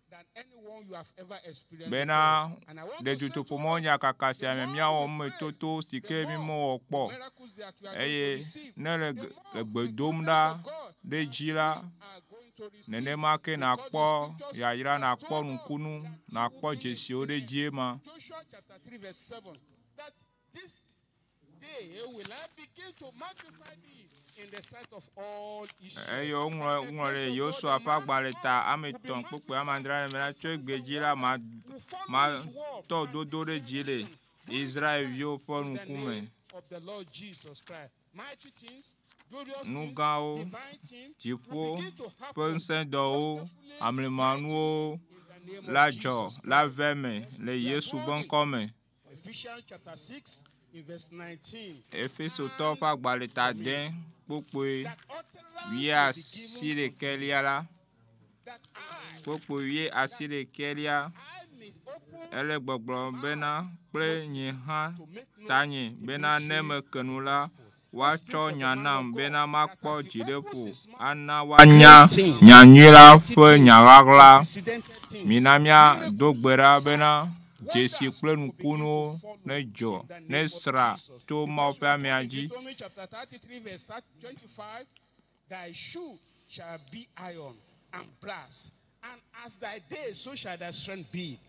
than anyone you have ever experienced bena before. And I want le to say to dutoƒomɔ us, nyakaka sia the me more míawɔ we pray, numetoto si the ke mí more mewɔ kpɔ the miracles that we are going to eye receive, ne le the le more gbe the dom goodness ɖa of God ɖe that dzi la, we are going to receive. nenema ke Because the nàkpɔ scriptures yayra, has nàkpɔ told us nukunu, that he nàkpɔ will be dzesiwo ɖe in dzi ema. Joshua chapter 3 verse 7 that this day will I begin to magnify thee in the sight of all Israel. Eye woŋlɔ ŋlɔ ɖe Yosua ƒe agbalẽ ta ame etɔ̃ kpukpui ame adre me la tso egbe dzi la ma Will follow ma his word tɔ dodo ɖe dzi le Israelviwo ƒe in the ŋkume. name of the Lord Jesus Christ. Mighty things, glorious Nu things, gãwo, divine things dziƒo will begin to ƒe happen ŋusẽdɔwo, wonderfully, amlimanuwo in the name la of dzɔ Jesus la Christ. ve me le Yesu ƒe ŋkɔ me. Ephesians chapter 6 in verse 19. Efesotɔwo ƒe agbalẽ ta ade kpukpui That utterance may be given wuiasiɖekelia la, that I, kpukpui wuiasiɖekelia I may open ele gbɔgblɔm bena kple nye hã to make known tanye the bena ne mystery meke nu la, woatsɔ nya nam bena makpɔ dziɖeƒo ana Great woanya things, nyanyui la mighty ƒe things, nya ɣaɣla. unprecedented things, Mina míado miracles, gbe ɖa bena signs, dzesi wonders kple will begin to nukunuwo follow nedzɔ in the name of nesra Jesus. tso Mawu Because ƒe we are amea told in dzi. Deuteronomy chapter 33, verse 25, thy shoe shall be iron and brass, and as thy days, so shall thy strength be.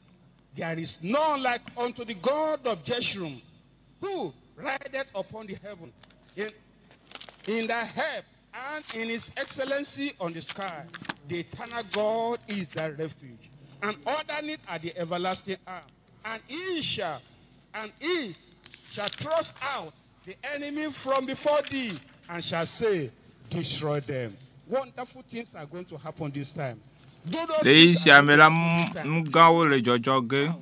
There is none like unto the God of Jeshurun, who rideth upon the heaven in thy help and in his excellency on the sky. The eternal God is thy refuge, and underneath are the everlasting arm. And he shall, and he shall thrust out the enemy from before thee, and shall say, Destroy them. Wonderful things are going to happen this time. Glorious Le ɣeyiɣi things sia are me going to la, happen this time. nu gãwo le dzɔdzɔ ge.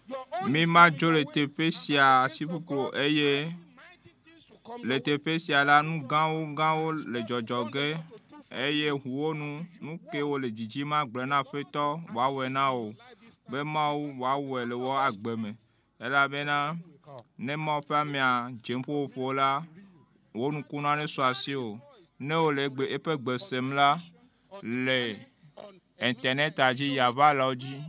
Your own Mi is ma coming dzo your le way, teƒe and by sia the grace asi of ƒuƒlu God, eye mighty, mighty things will come le your way. teƒe sia la, nu gãwo gãwo le dzɔdzɔ ge eye ʋuwo nu nu kewo le dzidzim agblɔ na Aƒetɔ wòawɔe na wò be Mawu wòawɔe le wò agbe me. Elabena ne Mawu ƒe amea dze ƒoƒo la, wò nukunu nesu asiwò. Ne wòle egbe eƒe gbe sem la le intɛnɛtia dzi, yaʋalawo dzi,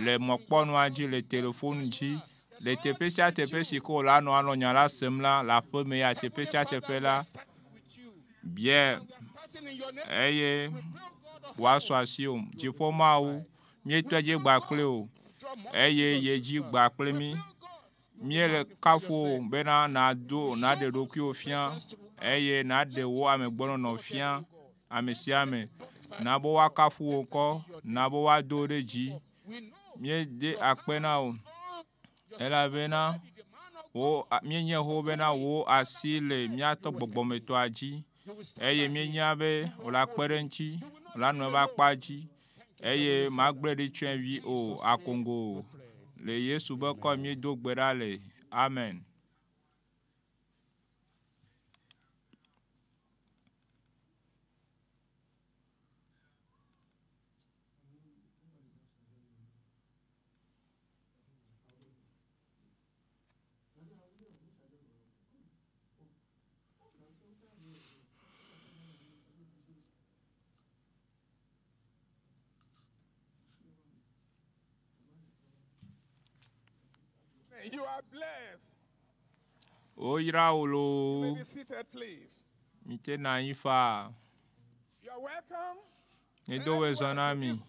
le mɔkpɔnua dzi, le telefonu dzi, le teƒe sia teƒe si ke wòle anɔ anɔ nya la sem la, le aƒeme ya teƒe Heavenly sia Father, teƒe we la, are starting with you. biɛ And we are starting in your name. eye We pray, God of wòasu heaven, asiwò. Dziƒo Mawu, míetɔ dzi gba kpli wò draw eye multitudes ye unto dzi yourself. gba kpli We mí. pray, God, you will Míele magnify kafu wò yourself. bena nàdo You nàɖe show us ɖokuiwò your fia presence throughout. eye nàɖe Let wò your name be amegbɔnɔnɔ exalted, fia O God. ame Let sia men ame. glorify Na be you, God. woakafu wò Blessed ŋkɔ, be your na name. be woado wò ɖe Thank you dzi. for we know Míede your akpe hand na is wò on your servant elabena David, the man of wò God. míenye So ho bena today, wò Father, asi le we míatɔ you will help him. gbɔgbɔmetɔa dzi You will stand eye by him. míenya be You will wòle akpe uphold ɖe him. eŋuti, You will not wòle anɔ leave eƒe him alone. akpa dzi Thank you, eye Heavenly Father. magblẽ ɖi tsyɔ̃evi In o, Jesus' name akoŋgo we o. pray. Le Yesu ƒe ŋkɔ míedo gbe ɖa le. Amen. You are blessed. Woyra wò You loo. may be seated, please. Mite nɔ anyi faa. You are welcome Míedo wɔ zɔ na to mi this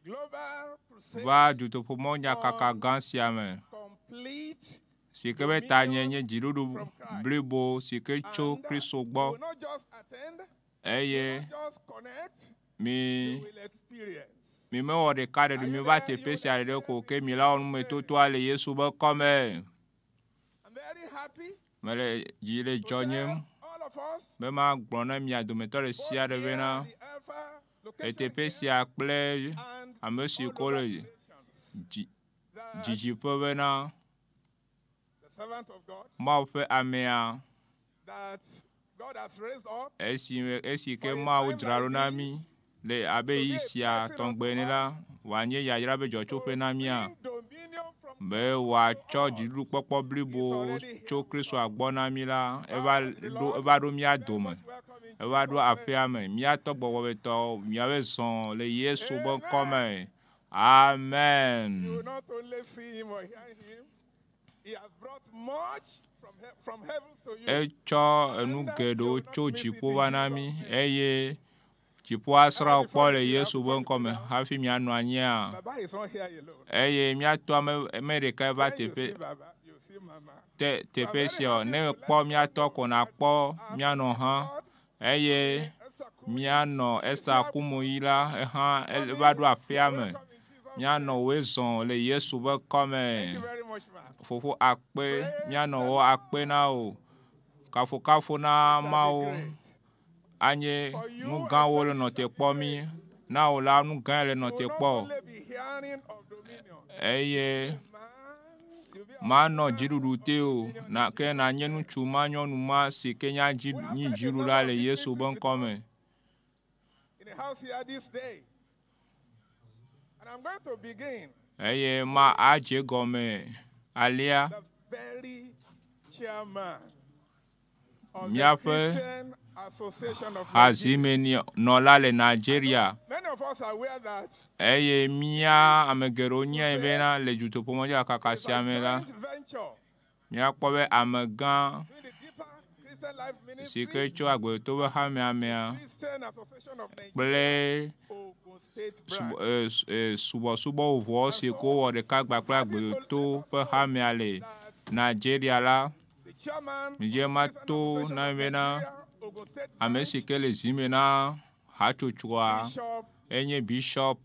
global crusade va dutoƒomɔ nyakaka gã sia me complete si ke be tanye nye dziɖuɖu blibo si ke tso and Kristo you gbɔ will not just attend, you eye will not just connect, mi you will experience. mi mewɔ ɖeka ɖeɖe mi va teƒe sia ɖeɖe ko ke mi la wɔ numetotoa le Yesu be kɔme. I'm very happy Mele dzi le to dzɔ nyem tell all of us, be magblɔ na mia dometɔ ɖe both sia ɖe here bena at the Alpha le location teƒe here sia kple and ame si all ko over le the nations, dzi that dzidziƒe bena the servant of God Mawu ƒe amea that God has raised up esi esi ke for a Mawu time dzra ɖo like na mí this le abe to be ɣi a sia blessing unto tɔgbe ene la us, wòanye yayra be dzɔtsoƒe to na mía bring dominion from be Christ to wòatsɔ all. dziɖuɖukpɔkpɔ Is blibo already here tso with Kristoa us. gbɔ na mí la eva Father in the ɖo Lord, eva ɖo mía very dome much welcome in eva ɖo Jesus' name. aƒea me míatɔ gbɔgbɔmetɔwo míabe zɔ le Yesu ƒe ŋkɔ Amen. me. Amen. You will not only see him or hear him, he has brought much from, he- from heavens to you. Etsɔ enu And you geɖewo will not tso miss it dziƒo in va na Jesus' mí name. eye dziƒo asrã Ah, wò before kpɔ you le sit down, Yesu before ƒe you ŋkɔ sit me down, hafi mianɔ anyia. Baba is not here alone. Eye míatɔ ame ame ɖeka va When you teƒe see Baba, you see Mama. te So I'm teƒe very sia o. happy Ne to mekpɔ let you míatɔ know ko that nàkpɔ our míanɔ servant of hã God Eye míanɔ Esta Kumuyi la ehã eva ɖo aƒea me. Míanɔ woe zɔn le Yesu ƒe kɔme. Thank you very much, ma. Fofo akpe, míanɔ wo akpe na wò. Kafokafo na Shall be Mawu great. anye nu gãwo le nɔ te kpɔ mí. Na wò la, nu gãe le nɔ You te will kpɔ. not only be hearing of dominion, Eye man, you'll be a manɔ man dziɖuɖu of te o. dominion Na in ke Jesus' nanye name. ŋutsu ma nyɔnu ma si ke nye dzi We have nyi had a dziɖula number le of Yesu dignitaries ƒe with ŋkɔme. us in the house here this day. And I'm going to begin Eye ma adze gɔme alea. the very chairman of the Míaƒe Christian Association of Nigeria. hazimenɔla le Nigeria. Many of us are aware that Eye mía ame geɖewo nyae bena le dutoƒomɔdzakaka it's sia a me la, joint venture míakpɔ be amegã between the Deeper Christian Life si ke Ministry tso agbetɔ ƒe hamea mea Christian Association of Nigeria, kple Ogun State branch. subɔsubɔ vovovowo si ke wowɔ ɖeka gba kple Happy to let agbeto us ƒe know hamea le that Nigeria la, the chairman of midze the Christian mato Association na of mi bena Nigeria, Ogun State ame branch, si ke le zime na hatsotsoa Bishop enye Bishop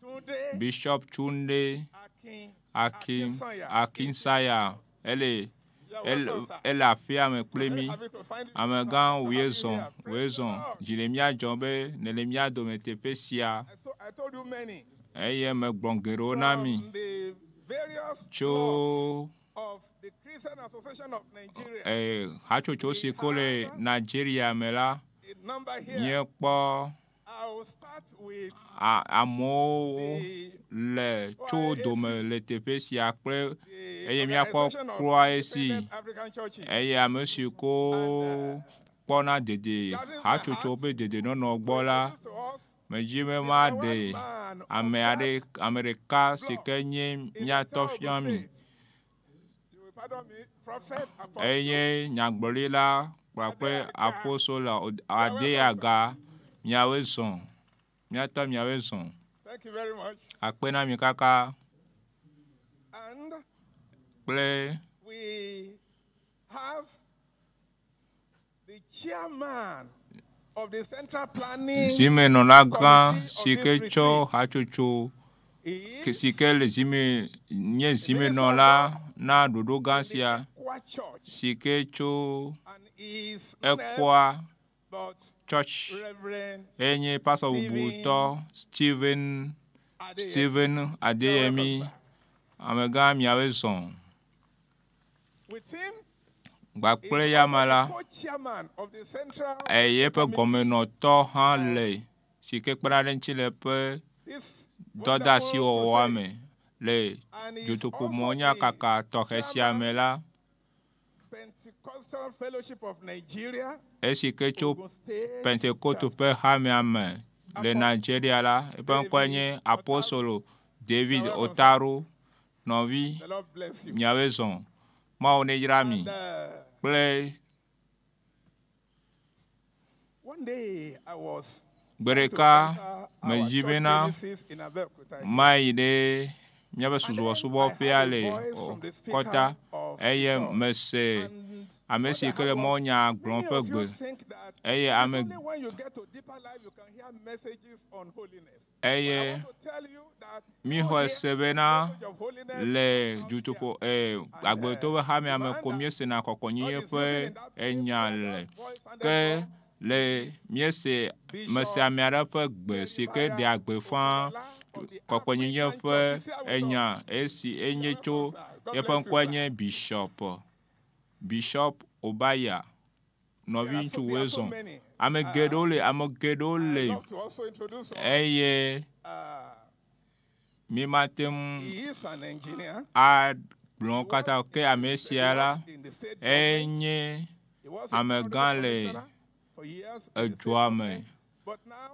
Tunde Bishop Tunde Akin Akin Akinsanya. Akinsaya ele You are ele welcome, sir. ele aƒea me kple Very mí. happy to find you, sir. Amegã To wòe have you zɔn here. wòe Praise the zɔn Lord. dzi le mía dzɔm be nele mía dome teƒe sia I told you many eye megblɔ geɖewo na mi from the various blocks tso of the Christian Association of Nigeria. hatsotso si ko le Nigeria me la A number here. míekpɔ I will start with amewo the le tso dome le teƒe sia kple the eye míakpɔ Organization of kroa esi Independent African Churches. eye ame si ko kpɔna dede hatsotso ƒe dedenɔnɔ gbɔ la Introduce to us medzi be the maɖe number one man of ame aɖe that ame ɖeka si ke nye in the míatɔ entire Ogun fia mi State. You will pardon me, Prophet Apostle eye nyagblɔɖila kpakple apostolo Adeyaga miawoe zɔn míatɔ miawoe zɔn Thank you very much. akpe na mi kaka And kple we have the chairman of the Central Planning zimenɔla gã Committee of si this ke tsɔ retreat. hatsotso He si is ke le zime nye the minister of zimenɔla God na ɖoɖo gã in the sia Ekwa Church, si ke tso and he is none else Ekwa but Church Reverend enye pastor Stephen bubutɔ Stephen Adeyemi. Stephen You are welcome, Adeyemi sir. amegã miawoe zɔn With him gbakple is yama also la the co-chairman of the Central eye eƒe Committee gɔmenɔtɔ hã of le si ke kpena ɖe ŋuti le eƒe this dɔdeasi wonderful wɔwɔa crusade, me le and he is also dutoƒomɔnyakaka the tɔxɛ sia me chairman la Pentecostal Fellowship of Nigeria, esi ke tso Ogun State Pentekoste chapter. ƒe hamea me le Apostle Nigeria la eƒe ŋkɔe David nye Otaru. Apostolo David You are welcome, sir. Otaru nɔvi The Lord bless you. miawoe zɔn Mawu neyra mi And kple one day I was gbe trying to ɖeka enter our medzi church bena premises in Abeokuta again. mayi ɖe míaƒe And then I subɔsubɔƒea heard a le voice from the kɔta speaker of the eye church. mese And ame what si I ke heard le was, mɔnya gblɔm many ƒe of you gbe think that eye it's ame only when you get to deeper life you can hear messages on holiness. But I eye want to tell you that you míxɔe hear se bena message of holiness le out here. dutoƒo And agbetɔ ƒe hamea the me man ko that míesena God kɔkɔnyenye is ƒe using in that place enya where le that voice sounded ke from le is míese mese Bishop ame aɖe ƒe gbe si ke Jeremiah ɖea gbeƒã Omotola of the kɔkɔnyenye African ƒe Church. He's here with us. enya esi You enye are tso welcome, sir. God eƒe bless you, ŋkɔe sir. nye Bishop Bishop Obaya There are nɔvi so, ŋutsu there woe are so zɔn many. ame geɖewo le ame geɖewo I'd le love to also introduce us. eye mi mate ŋu He is an engineer. agblɔ He wo katã was o ke in ame the, he sia la was in the state government. enye He was a amegã honorable le commissioner for years in the state edua me government. But now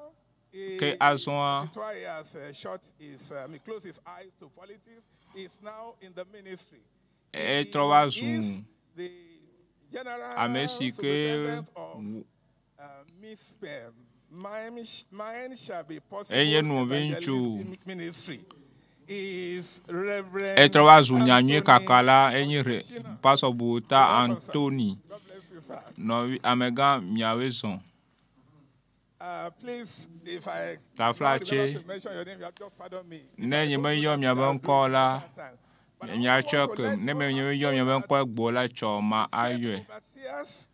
ke he, azɔa as it were, he has shut his, he closed his eyes to politics. He is now in the ministry. etrɔ va He is zu the general ame si ke superintendent of Mispem. Mine shall be possible enye nɔviŋutsu evangelist ministry. He is Reverend etrɔ va zu nyanyui Anthony kakala enye re Oshina. pastor buta You're welcome, sir. Anthony God bless bless you, sir. Nɔvi amegã miawoe zɔ. Please, if I Taflatse. not remember to mention your name, you have just pardon me. If Ne I nye don't me do yɔ that, miaƒe I will do ŋkɔ it la, another time. But I also miatsɔ want to ke let ne know me nye and me yɔ know miaƒe that ŋkɔ egbo la tsɔ ma state ayɔe. overseers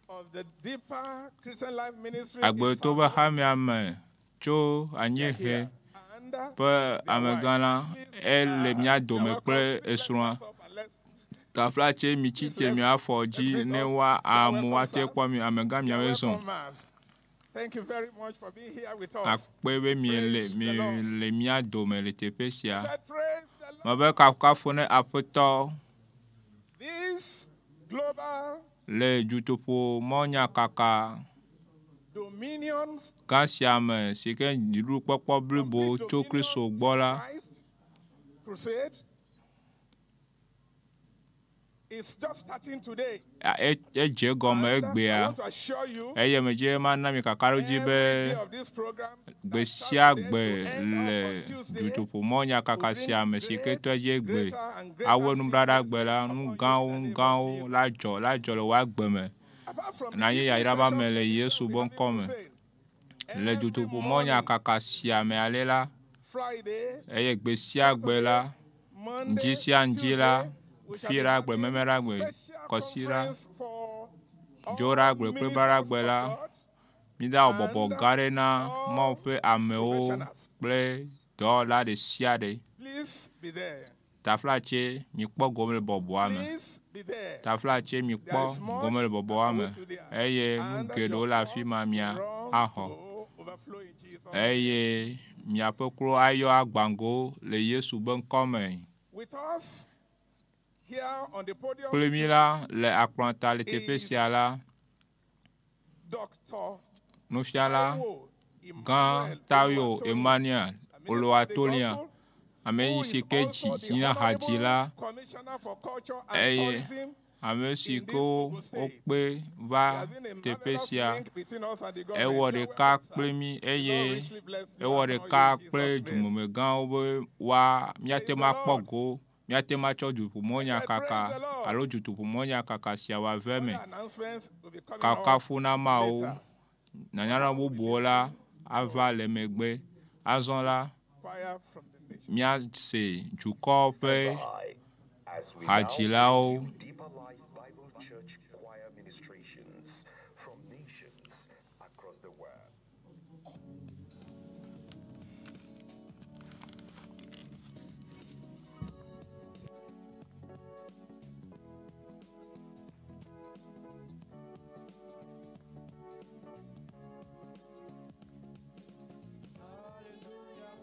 of the Deeper Christian Life Ministry in Agbeto be South hamea me tso Wales anyiehe here and ƒe their amegã wife. la Please, ele mía you are dome welcome. kple Please let's esrɔ̃a. rise up and let's Taflatse mitsi please te let's mia afɔ let's dzi greet ne us. woa You are amewo welcome, ate sir. kpɔ mi. Amegã You are miawoe zɔ. welcome, mass. Thank you very much for being here with us. Akpe be miele Praise the Lord. miele mía dome le teƒe sia. Said, praise the Lord. Mebe kafukafu ne Aƒetɔ This global le dutoƒo mɔnyakaka dominion, gã sia me si ke dziɖuɖukpɔkpɔ blibo complete tso dominion Kristo gbɔ la, Christ crusade is just starting today. edze egɔme And I egbea want to assure you, eye medze mana mi kakaɖodzi every be day of this program gbe that sia starts today gbe to end le up on Tuesday dutoƒo mɔnyakaka will sia bring me si ke great, tɔ dzi egbe greater and greater awe nublaɖagbe secrets la nu upon you gãwo in the nu name of gãwo Jesus. la dzɔ la dzɔ le wò agbe me. Apart from the Na nye evening yayra va sessions me le that Yesu we be have ŋkɔ me. crusade, Le every dutoƒo morning, mɔnyakaka sia me ale la, Friday, eye gbe sia gbe la, Monday, ŋdzi sia ŋdzi la, Tuesday, we shall be fiɖagbe, having memeɖagbe, special kɔsiɖa, conference for all dzoɖagbe kple ministers braɖagbe of la, God mídawɔ bɔbɔ and gã ɖe na all Mawu ƒe amewo professionals. kple dɔwɔla ɖe sia ɖe. Please be there. Taflatse mikpɔ gome le bɔbɔa me. Please be there. Taflatse There mikpɔ is gome much le bɔbɔa me that awaits you there. eye nu And geɖewo your le afi cup ma will mia run axɔ. to overflow in Jesus' name. Eye miaƒe klo ayɔ agbago le Yesu be ŋkɔ me. With us here on the podium Kple mi la le akplɔta le teƒe sia is la, Dr. nufiala Taiwo gã Emmanuel Tayo Oluwatoyin, Emmanuel a minister of the Oluwatoyin, gospel, ame who yi si is ke dzi also the nyina hadzila Honorable Commissioner for Culture and eye Tourism ame si in ke this wo Ogun State. wokpe There va has been a teƒe marvelous sia. link between us and the government. Ewɔ You are ɖeka welcome, sir. kple mí The Lord eye richly bless you ewɔ and honor ɖeka you in kple Jesus' name. dumemegãwo be woa míate Praise the ŋu akpɔ Lord. go, míate ŋu atsɔ I said, duƒomɔnyakaka praise the Lord. alo dutoƒomɔnyakaka sia wòave me. Other announcements will be coming up Kakafu na Mawu. later. Nyanyana Now we bubuwo la listen ava to le megbe. Azɔ la, choir from the nation. míase dukɔ ƒe Stand by as we now bring hadzilawo. you Deeper Life Bible Church choir ministrations from nations across the world. Hallelujah,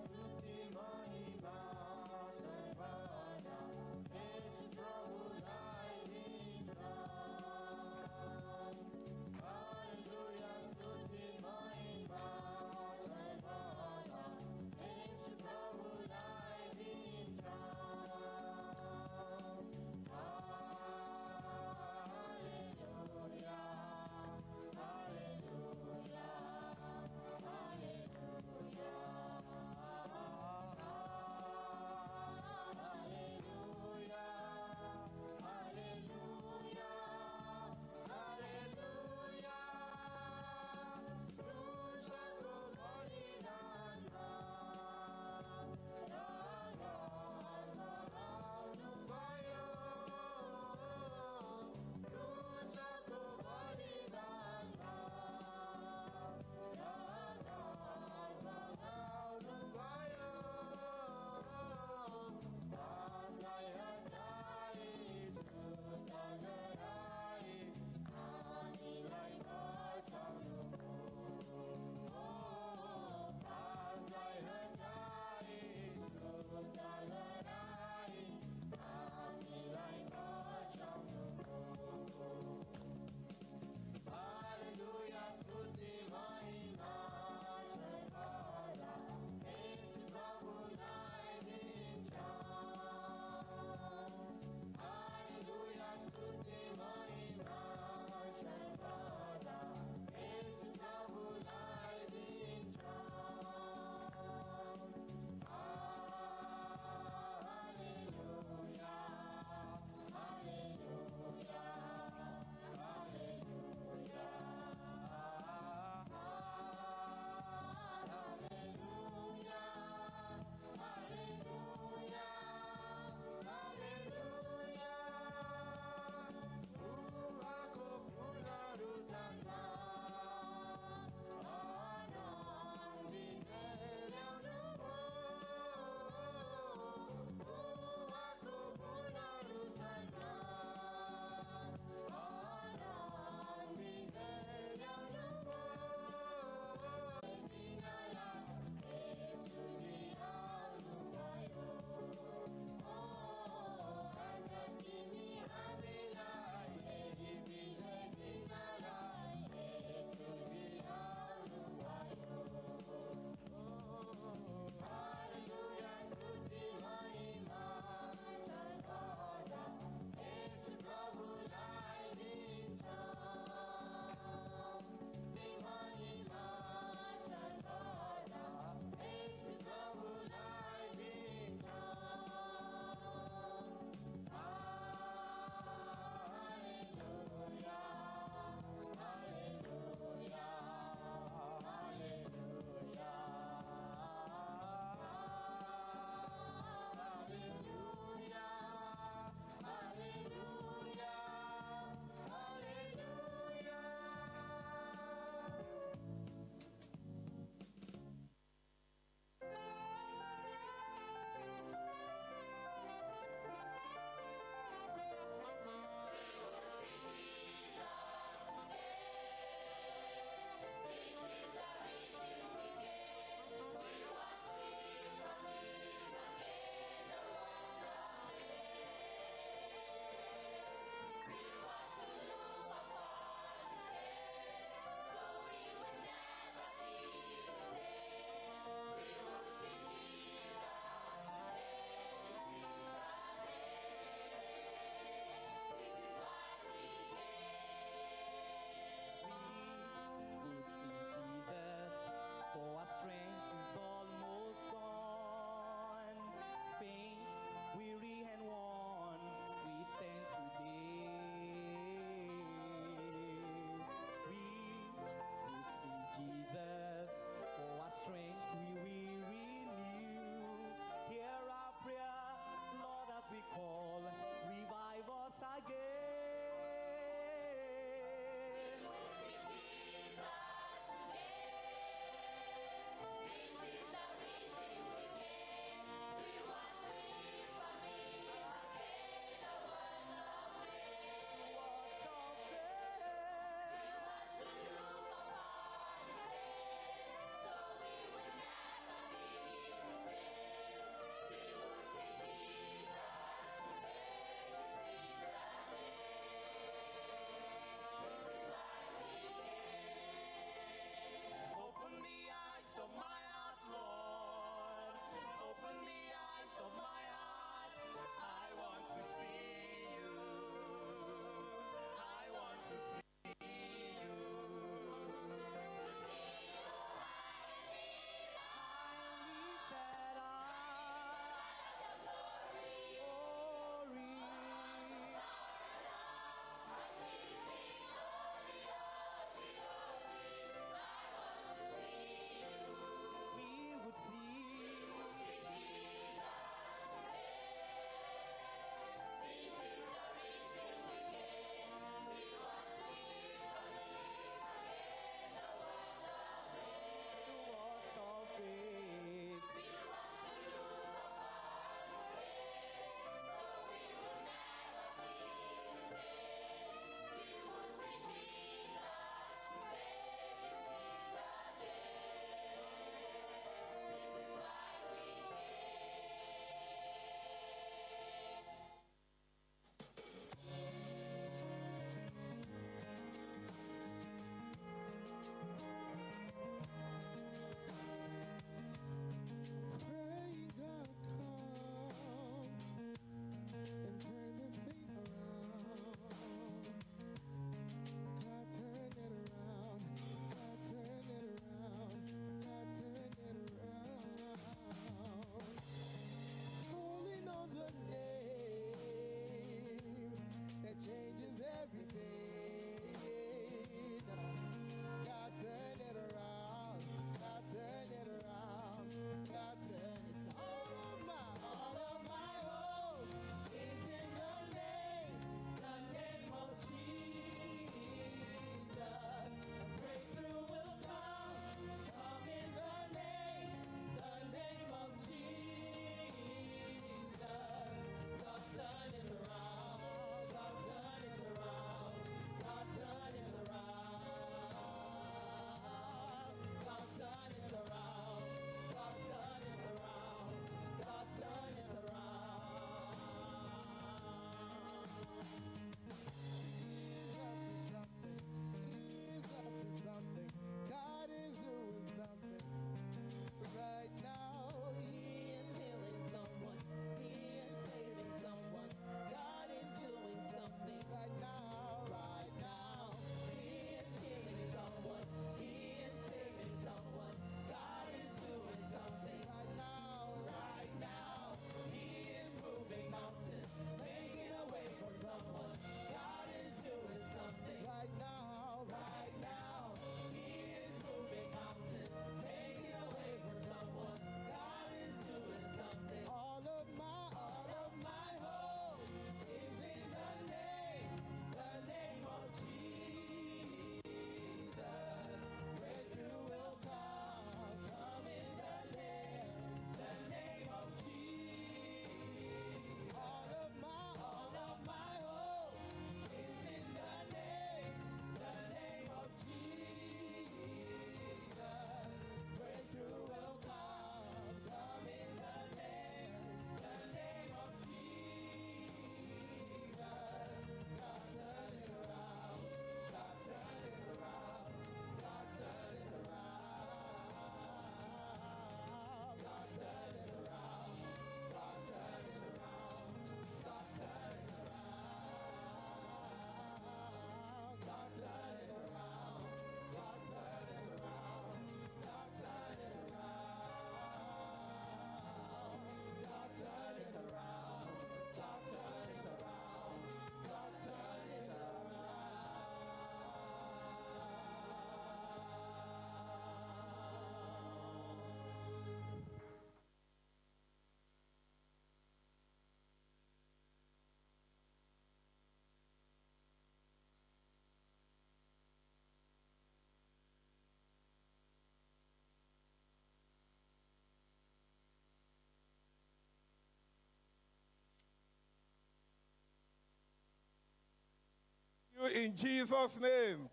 in Jesus' name.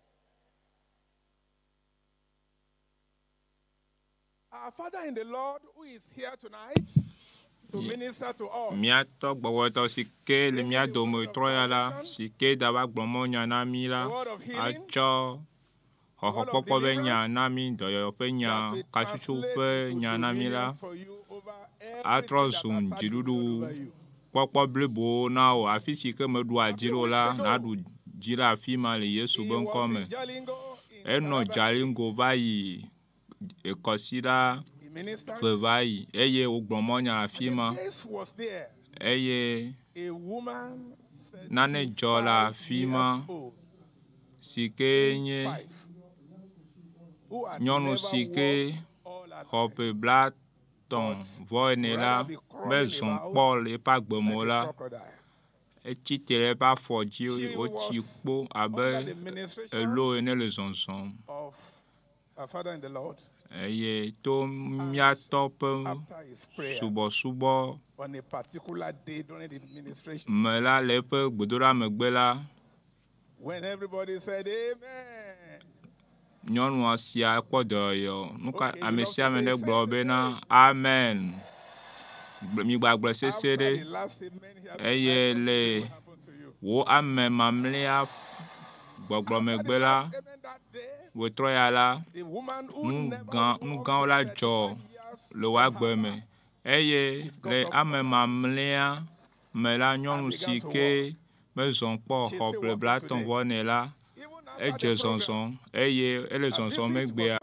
Our Father in the Lord, who is here tonight to minister to us, Míatɔ gbɔgbɔtɔ si ke le mía dome trɔ ya la, si ke da va gblɔ mɔ nya na mí la, the word of healing, atsɔ xɔxɔkpɔkpɔ ƒe nya na mí, dɔyɔyɔ ƒe nya, that will katsutsu translate ƒe into nya na mí la, dominion for you over atrɔ everything that zu has had dziɖuɖu dominion over you. kpɔkpɔ blibo na wò. Afi si ke meɖua dzi ɖo la, naɖu dzi le afi ma le Yesu He ƒe ŋkɔ was me. in Jalingo, in Enɔ Taraba Jalingo va yi Kɔsiɖa He ministered. eve va yi eye wògblɔ mɔ nya le afi And ma the case was there. eye A woman, nane dzɔ le 35 afi ma years old, si ke nye five, who had nyɔnu never si ke walked all her xɔ life, ƒe 34 la rather be crawling mezɔ about kpɔ le eƒe agbe me o like a la, crocodile. etsi te ɖe eƒe afɔ dzi She wotsi was kpo abe under the ministration elo ene le zɔzɔm of our Father in the Lord eye to míatɔ ƒe after his prayer subɔsubɔ on a particular day during the ministration. me la le eƒe gbedoɖa megbe la, When everybody said Amen, nyɔnua sia kpɔ dɔyɔyɔ. Nu ka Okay, you ame love sia to ame say ne say gblɔ it bena again. amen. Migbagblɔ sese After ɖe the last amen here eye tonight, le something will happen to you. wò ame mamlɛa gbɔgblɔ After the megbe la, last amen that day, wòtrɔ ya la, the woman who nu never gã nu walked gãwo for la dzɔ 35 years le wò from agbe her me life, eye she got le up ame from her seat mamlɛa me la, and nyɔnu began si to ke walk. mezɔ kpɔ She's xɔ still ƒe walking 35 today. vɔ ene la, Even after edze the program, zɔzɔm eye ele her zɔzɔm visit was egbea.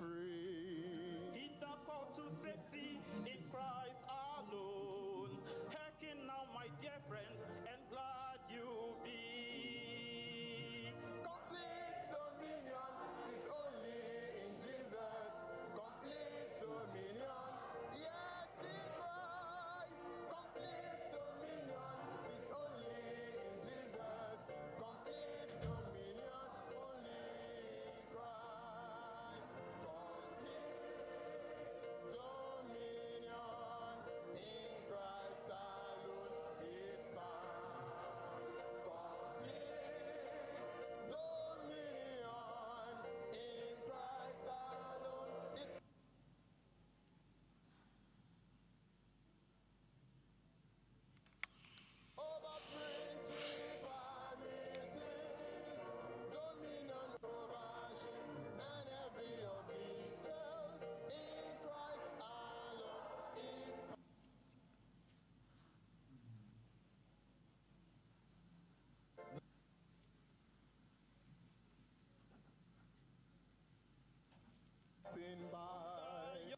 free. Heed the call to safety in Christ alone. Hearken now, my dear friend, and glad you be. Complete dominion is only in Jesus. Complete dominion, yes, in Christ. Complete dominion is only in Jesus. Complete dominion, only in Christ. Complete dominion in Christ alone is found. Complete dominion in Christ alone it's over principalities, dominion over shame and every ugly tale in Christ alone is Sin by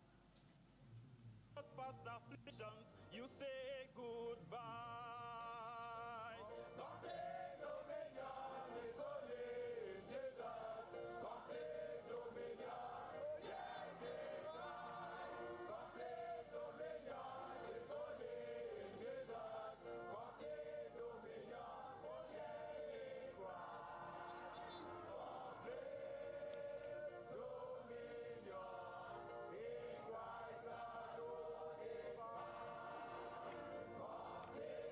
Past afflictions, you say goodbye. Complete dominion is only in Jesus. Complete dominion, yes, in Christ. Complete dominion is only in Jesus. Complete dominion, oh yes, in Christ. Complete dominion in Christ alone is found. Complete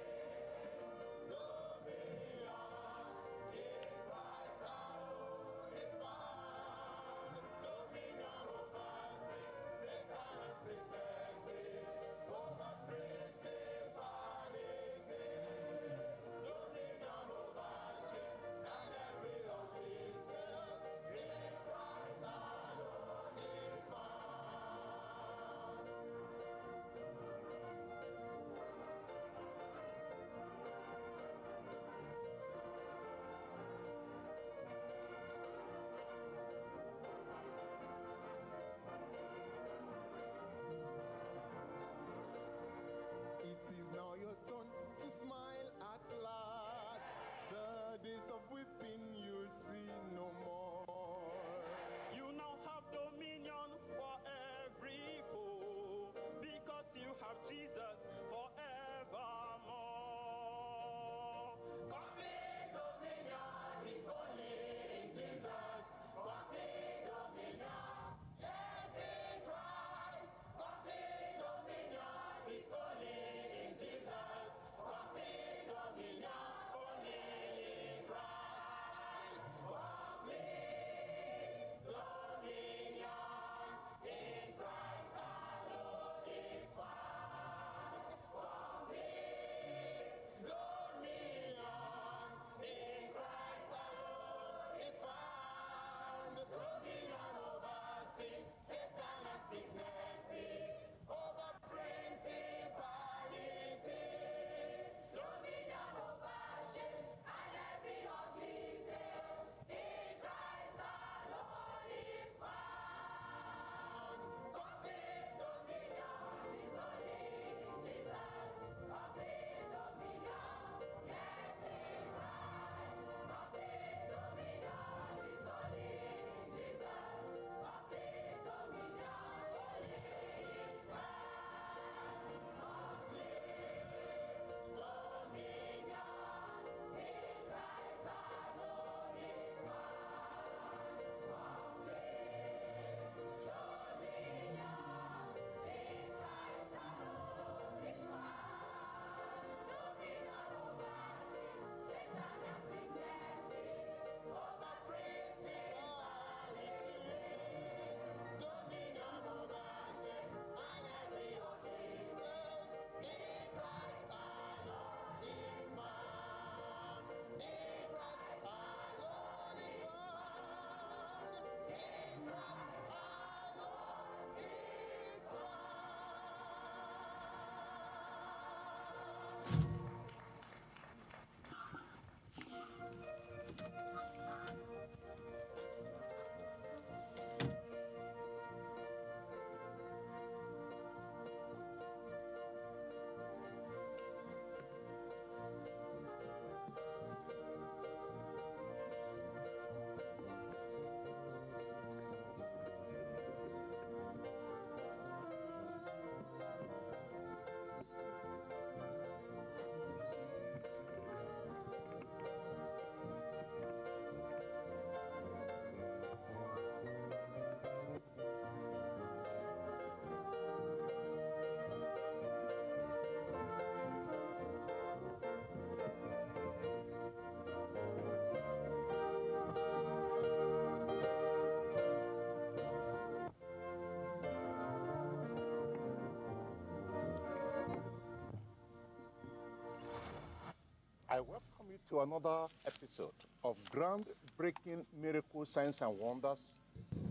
I welcome you to another episode of Groundbreaking Miracle Signs and Wonders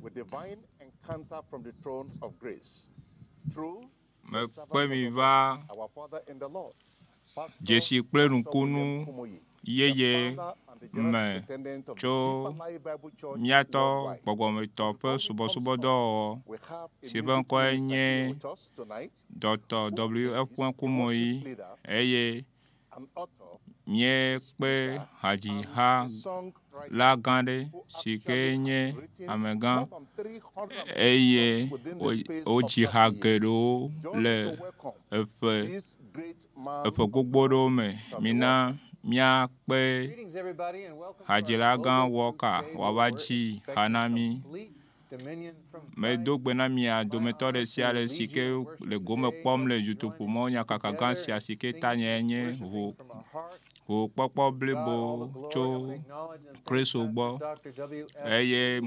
with Divine Encounter from the Throne of Grace through the Mekpe servant mi of va God, our Father in the Lord, Pastor dzesi kple Dr. nukunu William Kumuyi, the yeye founder and the general me superintendent of the tso Deeper Life Bible Church míatɔ worldwide. gbɔgbɔmetɔ ƒe Before he comes up, subɔsubɔdɔwɔwɔ we have a si ƒe music ŋkɔe minister here nye with us tonight Dr. who W. F. is a worship Kumuyi leader, eye an author, míekpe speaker, and hadziha a songwriter la gã aɖe who si ke actually nye has written amegã more than 350 eye songs within the space of wodzi ha 30 years. geɖewo Join me le to welcome eƒe this great man eƒe of gbogbo God ɖewo me. from the Mina world. míakpe Greetings, everybody, and welcome to our hadzila gã global Walker crusade where wòava we're dzi ha expecting na mí. complete dominion from Medo Christ. gbe na mia My dometɔ honor ɖe to sia ɖe si lead ke you in worship le gome today. kpɔm le Let's join dutoƒomɔ nyakaka gã together sia in si ke singing tanyae and nye worshiping ʋu from our heart. ʋukpɔkpɔ God blibo all the glory. tso I want to acknowledge and thank Kristo Pastor gbɔ Dr. W.F. eye Kumuyi for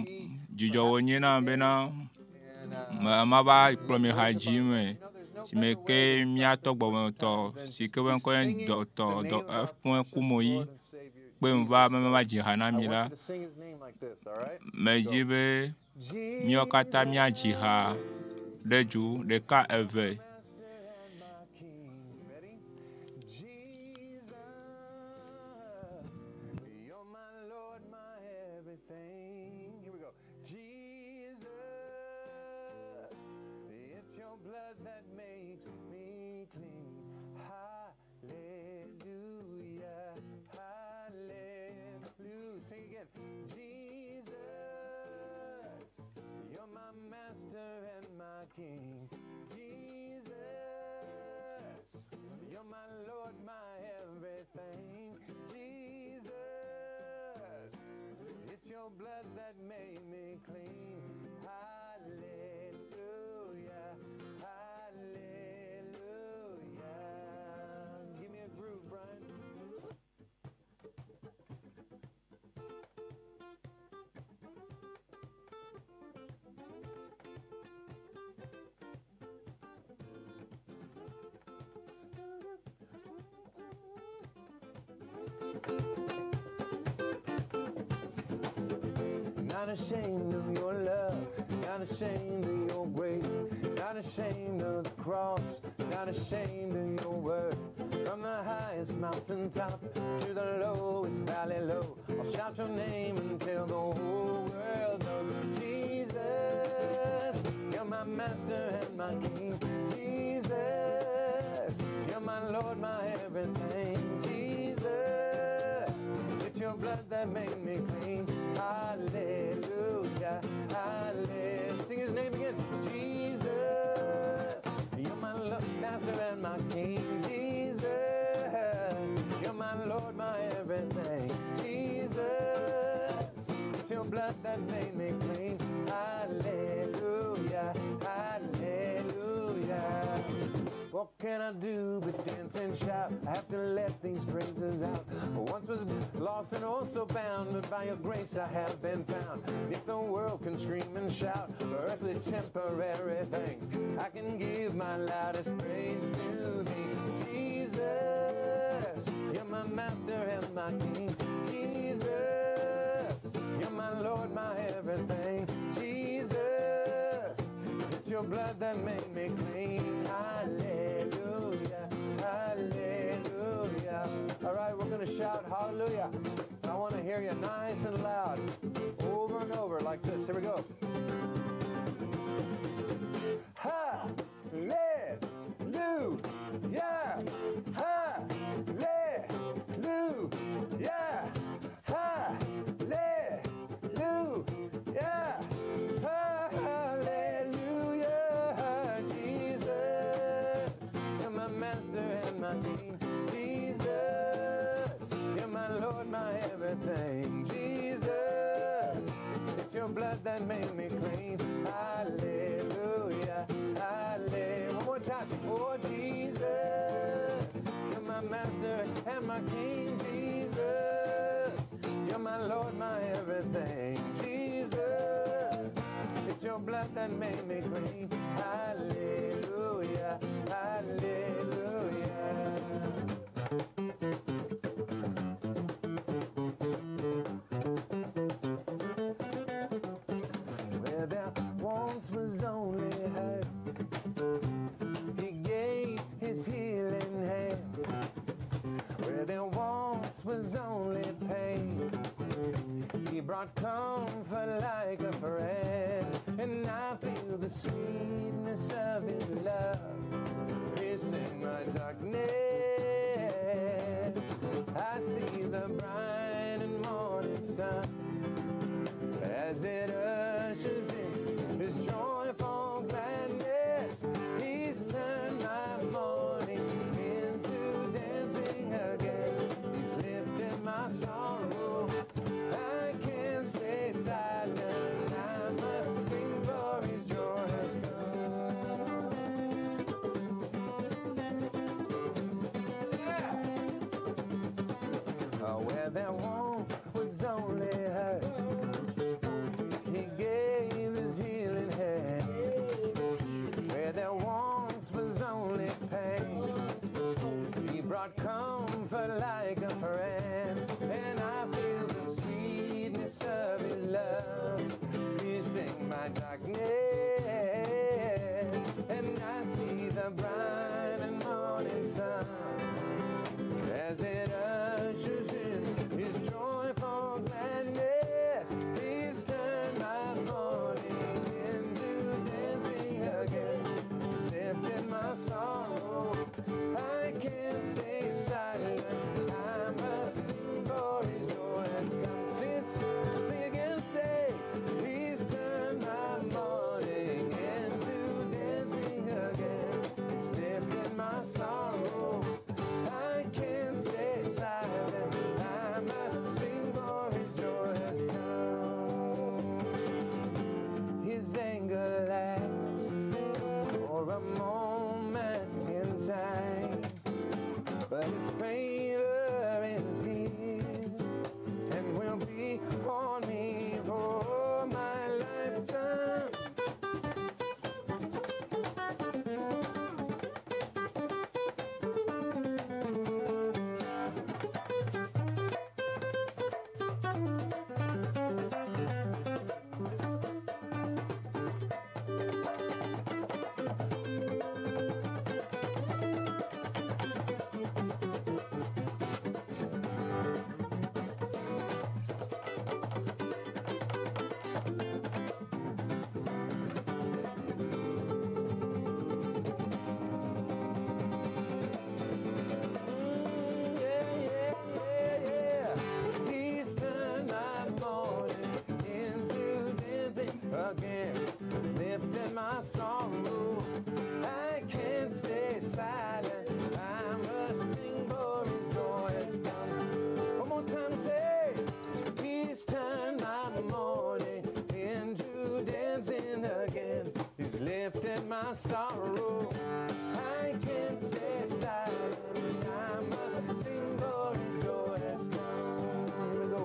dzidzɔ having wònye me nam today bena and mava kplɔ mi lead ha worship dzi on. me You know, there's no si me better ke way to start míatɔ this worship gbɔgbɔmetɔ time than si just ke to ƒe be ŋkɔe nye singing Dr. the name of our F. precious Kumuyi Lord and Savior, kpe ŋu va Jesus. be So mava dzi ha na I mi want la. you to sing his name like this, all right? Medzi Go. be míawo katã míadzi ha Jesus, ɖe du ɖeka eve. Master and my King. Ready? Jesus, you're my Lord, my everything. Here we go. Jesus, it's your blood that makes me clean. Hallelujah, hallelujah. Sing again. Jesus, you're my master and my king. Jesus, you're my Lord, my everything. Jesus, it's your blood that made me clean. Hallelujah, hallelujah. Give me a groove, Brian. Not ashamed of your love, not ashamed of your grace, not ashamed of the cross, not ashamed of your word. From the highest mountain top to the lowest valley low, I'll shout your name until the whole world knows. Jesus, you're my master and my king. Jesus, you're my Lord, my everything. Jesus, it's your blood that made me clean. Hallelujah. Hallelujah. Sing his name again. Jesus. You're my master and my king. Jesus. You're my Lord, my everything. Jesus. It's your blood that made me clean. Hallelujah. Hallelujah. What can I do but dance and shout? I have to let these praises out. I once was lost and also bound, but by your grace I have been found. If the world can scream and shout earthly temporary things, I can give my loudest praise to thee, Jesus. You're my master and my king, Jesus. You're my Lord, my everything, Jesus. It's your blood that made me clean. Hallelujah. Hallelujah. All right, we're going to shout hallelujah. I want to hear you nice and loud, over and over like this. Here we go. Hallelujah. Hallelujah. Hallelujah. Hallelujah. Jesus, you're my master and my king. Jesus, you're my Lord, my everything. Jesus, it's your blood that made me clean. Hallelujah. Hallelujah. One more time. Oh, Jesus, you're my master and my king. Jesus, you're my Lord, my everything. Jesus, it's your blood that made me clean. Hallelujah. Hallelujah. once was only pain, He brought comfort like a friend. And I feel the sweetness of His love piercing my darkness. I see the bright and morning sun as it ushers in His joyful gladness. He's turned my mourning into dancing again. He's lifted my sorrow. I can't stay silent. I must sing for His joy has come. Oh, where there once was only hurt, He gave His healing hand. Where there once was only pain, He brought comfort like a friend. And I feel the sweetness of His love piercing my darkness. And I see the bright and morning sun as it ushers in His joyful gladness. He's turned my mourning into dancing again. He's lifted my sorrow. I can't stay silent. I must sing for His joy has come. Since, sing again, say, He's turned my mourning into dancing again. He's lifted my sorrow. I can't stay silent. I must sing for His joy has come. His anger lasts for a moment in time, but His favor is here and will be on me for my lifetime. Yeah, yeah. He's turned my mourning into dancing again. He's lifted my sorrow. I can't stay silent. I must sing for His joy has come. One more time, say, He's turned my mourning into dancing again. He's lifted my sorrow. I can't stay silent. I must sing for His joy has come. Here we go.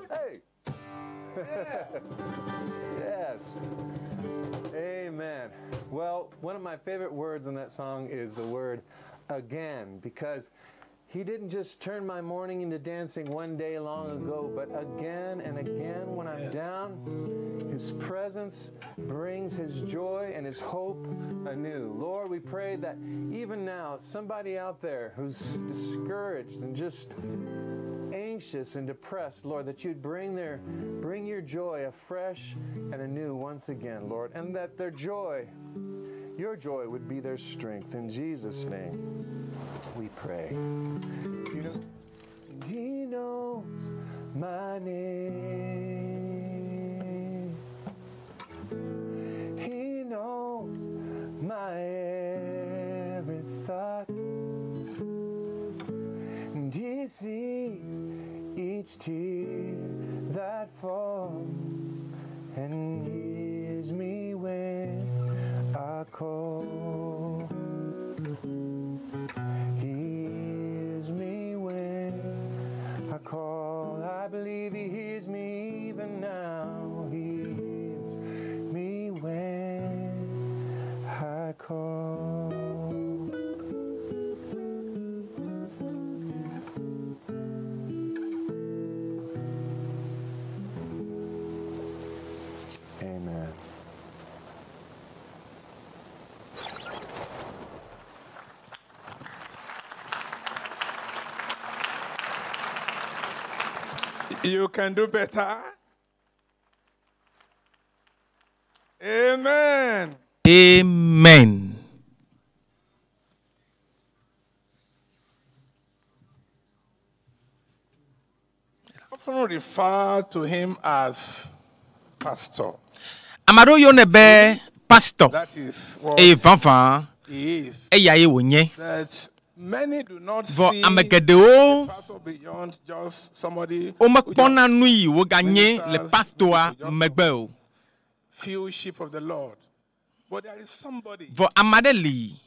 Hey! Yes. Amen. Well, one of my favorite words in that song is the word again, because He didn't just turn my mourning into dancing one day long ago, but again and again when I'm down, His presence brings His joy and His hope anew. Lord, we pray that even now, somebody out there who's discouraged and just anxious and depressed, Lord, that you'd bring your joy afresh and anew once again, Lord, and that their joy, your joy, would be their strength. In Jesus' name, we pray. You know, and He knows my name. He knows my every thought. And He sees each tear that falls and hears me when I call. He hears me when I call. I believe He hears me even now. He hears me when I call. You can do better. Amen. Amen. Often refer to him as pastor. Ame aɖewo yɔnɛ be pastor That is what eye vavã he is. eyae wònye. But many do not Vɔ see ame geɖewo the pastor beyond just somebody who womekpɔna just nu yi woganye le ministers pastora to just megbe o. few sheep of the Lord. But there is somebody. Vɔ ame aɖe li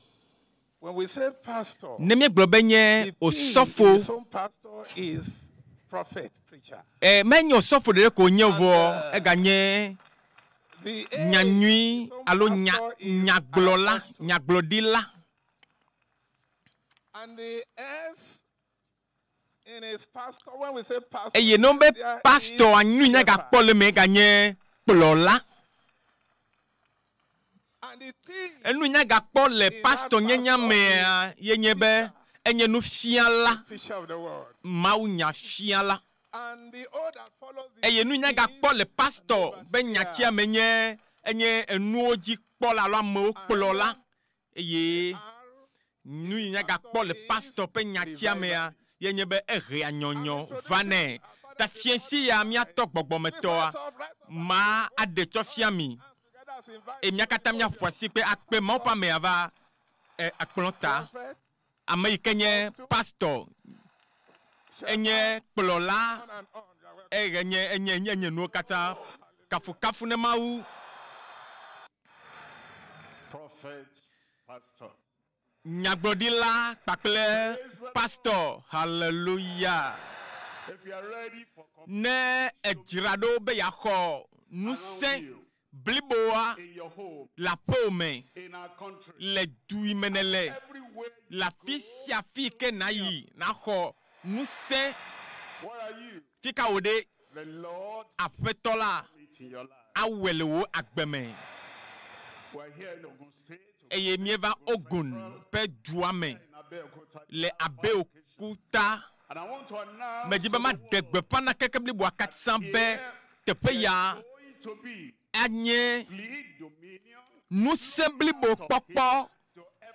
When we say pastor, ne míegblɔ be nye the P in osɔfo his own pastor is prophet, preacher. eh, menye osɔfo ɖeɖe ko wònye o vɔ eganye The A in nyanyui his own alo nya pastor is nyagblɔla apostle. nyagblɔɖila. And the S in his pastor, when we say pastor, Eye ne wobe there is pastor nu yi shepherd. nyagakpɔ le eme eganye kplɔla. And the T Enu yi nyagakpɔ le in that pastor nyenya pastor mea is ye nye be teacher, enye nufiala, teacher of the word. mawunyafiala. And the O that follows the Eye nu yi E nyagakpɔ le and pastor be nyatia overseer. me nye enye enuwo dzi kpɔla alo amewo kplɔla. And Eye R nu yi in nyagakpɔ pastor le is pastor ƒe nyatia mea revivalist. ye nye be ehea I'm nyɔnyɔ introducing vanɛ. our Ta Father fie si ya míatɔ Lift gbɔgbɔmetɔa us up, rise up, ma aɖe tsɔ fia mi. hands together as we invite Eye mía katã míaƒo asi kpe akpe Mawu ƒe amea va eh, akplɔ ta. prophet, Ame yi ke nye apostle, pastor, shepherd, enye kplɔla, on and on. You are welcome. eye enye enye enye enye nuwo katã. Kafukafu ne Mawu. Prophet, pastor. Nyagblɔɖila kpakple pastor. Hallelujah. If you are ready for Ne edzra ɖo be yeaxɔ ŋusẽ you bliboa in your home, le aƒewò me, in our country, le du yi me nèle, everywhere you le afi sia afi yi ke nayi naxɔ ŋusẽ What are you? fi ka wò ɖe The Lord aƒetɔ la it in your life. awɔe le wò agbe me. We are here in Ogun State, Eye míeva Ogun ƒe dua me in Abeokuta. le Abeokuta. And I want to announce Medzi to be the maɖe world gbeƒã na keke bliboa katã be teƒe ya going to be anye complete dominion ŋusẽ blibo kpɔkpɔ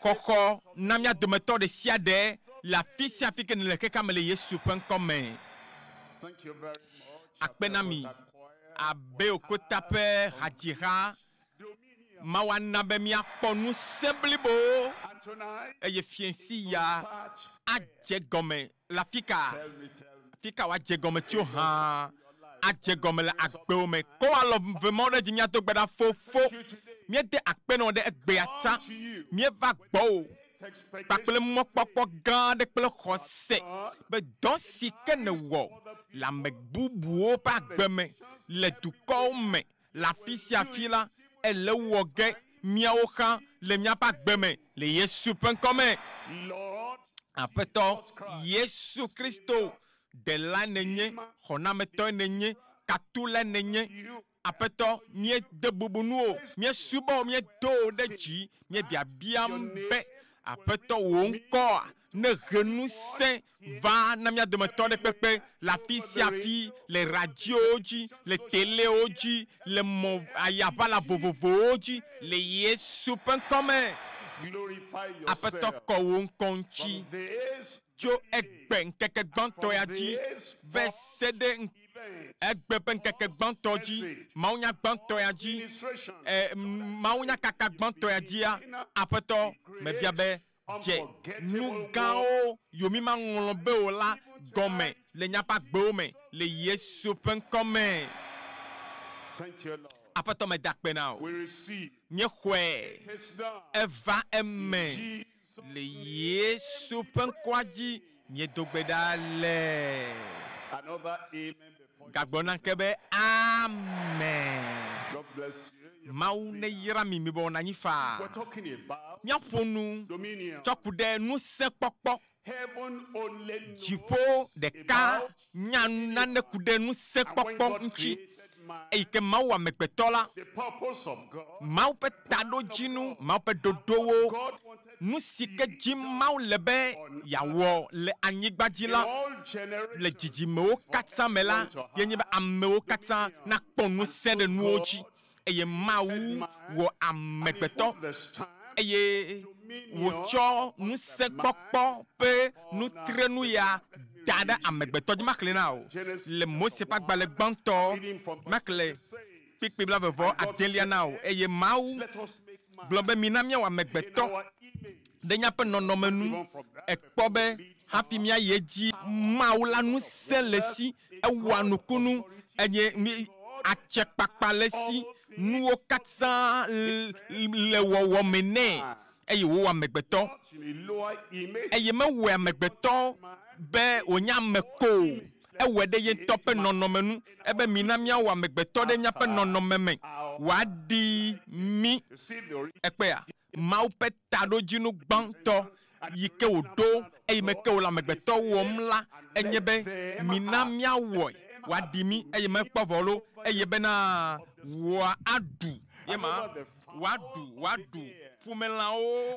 xɔxɔ na mía dometɔ ɖe sia ɖe le afi sia afi ke nèle xexea me le Yesu ƒe ŋkɔ me. Thank you very much. Akpe na mi. Abeokuta Choir. Abeokuta ƒe hadziha Dominion. Mawu ana be míakpɔ ŋusẽ blibo And tonight, eye fiẽsi ya start. adze gɔme le afi ka. Tell me, tell me. Afi ka wòadze gɔme tso hã adze gɔme le agbewo me. Ko alɔ vemɔwo ɖe dzi míado gbe ɖa fofo. Míede akpe nɔ ɖe egbea ta. Míeva gbɔwò kpakple mɔkpɔkpɔ gã aɖe kple xɔse be dɔ si ke nèwɔ le ame bubuwo ƒe agbe me le dukɔwo me le afi sia afi la ele wɔ ge míawo hã le míaƒe agbe me le Yesu ƒe ŋkɔ me. Lord, Aƒetɔ Yesu Kristo ɖela nenye, xɔnametɔe nenye, katulae nenye. Aƒetɔ míede bubu nu o, míesubɔ o, míedo o ɖe dzi, míebiabiam be Aƒetɔ wò ŋkɔa ne he ŋusẽ va na mía dometɔ ɖe kpekpe le afi sia afi, le radiowo dzi, le telewo dzi, le mɔ ayaʋala vovovowo dzi, le Yesu ƒe ŋkɔ me. glorify Aƒetɔ yourself. kɔ wò ŋkɔ ŋuti From this tso egbe ŋkeke gbãtɔ ya dzi va se ɖe ŋ- event, egbe ƒe ŋkeke gbãtɔ dzi, mawunya gbãtɔ ya dzi, ministration, eh, mawunyakaka gbãtɔ ya dzia, aƒetɔ mebia be dze nu gãwo yomi maŋlɔ be o la gɔme le míaƒe agbewo me le Yesu ƒe ŋkɔ me. thank you, Lord. Aƒetɔ meda akpe na wò. We receive. Míexɔe. It's done. Eva eme Jesus. le Yesu ƒe ŋkɔa dzi míedo gbe ɖa le. Another amen before you. Gagblɔ na ke be amen. God bless you. You Mawu ne yra mi mi bɔ nanyi faa. We're talking about Míaƒo nu dominion. tsɔ ku ɖe ŋusẽkpɔkpɔ. Heaven only knows Dziƒo ɖeka about nya nane ku ɖe and when ŋusẽkpɔkpɔ God ŋuti. created Eyi ke Mawu wɔ amegbetɔ la, Mawu ƒe taɖodzinu, Mawu ƒe ɖoɖowo, nu si ke dzi Mawu le be yeawɔ le anyigba dzi la, le dzidzimewo katã me la, ye nye be amewo katã nakpɔ ŋusẽ ɖe nuwo dzi. Eye Mawu wɔ amegbetɔ, eye wòtsɔ ŋusẽkpɔkpɔ ƒe nutrenu ya da ɖe amegbetɔ dzi. Maxlẽe na wò le Mose ƒe agbalẽ gbãtɔ, maxlẽ kpukpui blaeve vɔ adelia na wò. Eye Mawu gblɔ be, Mina míawɔ amegbetɔ ɖe míaƒe nɔnɔme nu. Èkpɔ be hafi míayi edzi, Mawu la ŋusẽ le esi, ewɔa nukunu, enye atsekpakpa le esi, nuwo katã le wɔwɔme nɛ, eye wòwɔ amegbetɔ. Eye mewɔe amegbetɔ be wònye ame ko o, ewɔe ɖe ye ŋutɔ ƒe nɔnɔme nu. Ebe, Mina míawɔ amegbetɔ ɖe míaƒe nɔnɔme me, wòaɖi mí. Ekpɔea? Mawu ƒe taɖodzinu gbãtɔ yi ke wòɖo eyime ke wòle amegbetɔ wɔm la, enye be, Mina míawɔe wòaɖi mí, eye mekpɔ vɔ loo, eye bena wòaɖu ye ma, wòaɖu, wòaɖu ƒumelãwo,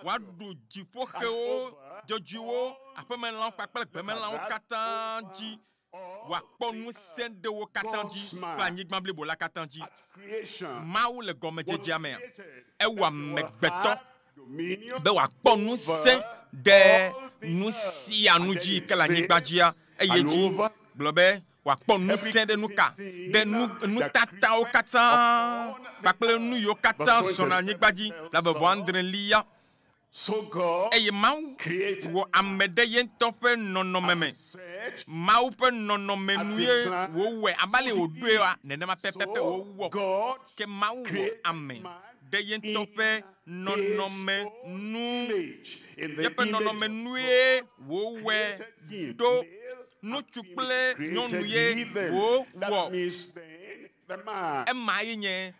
wòaɖu dziƒoxewo, dzodzoewo, aƒemelãwo kpakple gbemelãwo katã dzi, wòakpɔ ŋusẽ ɖe wo katã dzi kple anyigba blibo la katã dzi. Mawu le gɔmedzedzea mea, ewɔ amegbetɔ be wòakpɔ ŋusẽ ɖe nu sia nu dzi yi ke le anyigba dzia, eye dzi gblɔ be wòakpɔ ŋusẽ ɖe nuka? Ɖe nu, nutatawo katã kpakple nu yiwo katã zɔna anyigba dzi le abe vɔ adrelia. Eye Mawu wɔ ame ɖe ye ŋutɔ ƒe nɔnɔme me. Mawu ƒe nɔnɔme nue wòwɔe, abe ale wòɖoe wa, nenema pɛpɛpɛ wòwɔ. Ke Mawu wɔ ame ɖe ye ŋutɔ ƒe nɔnɔme nu. Yeƒe nɔnɔme nue wòwɔe ɖo. Ŋutsu kple nyɔnu ye wòwɔ. Ema ye nye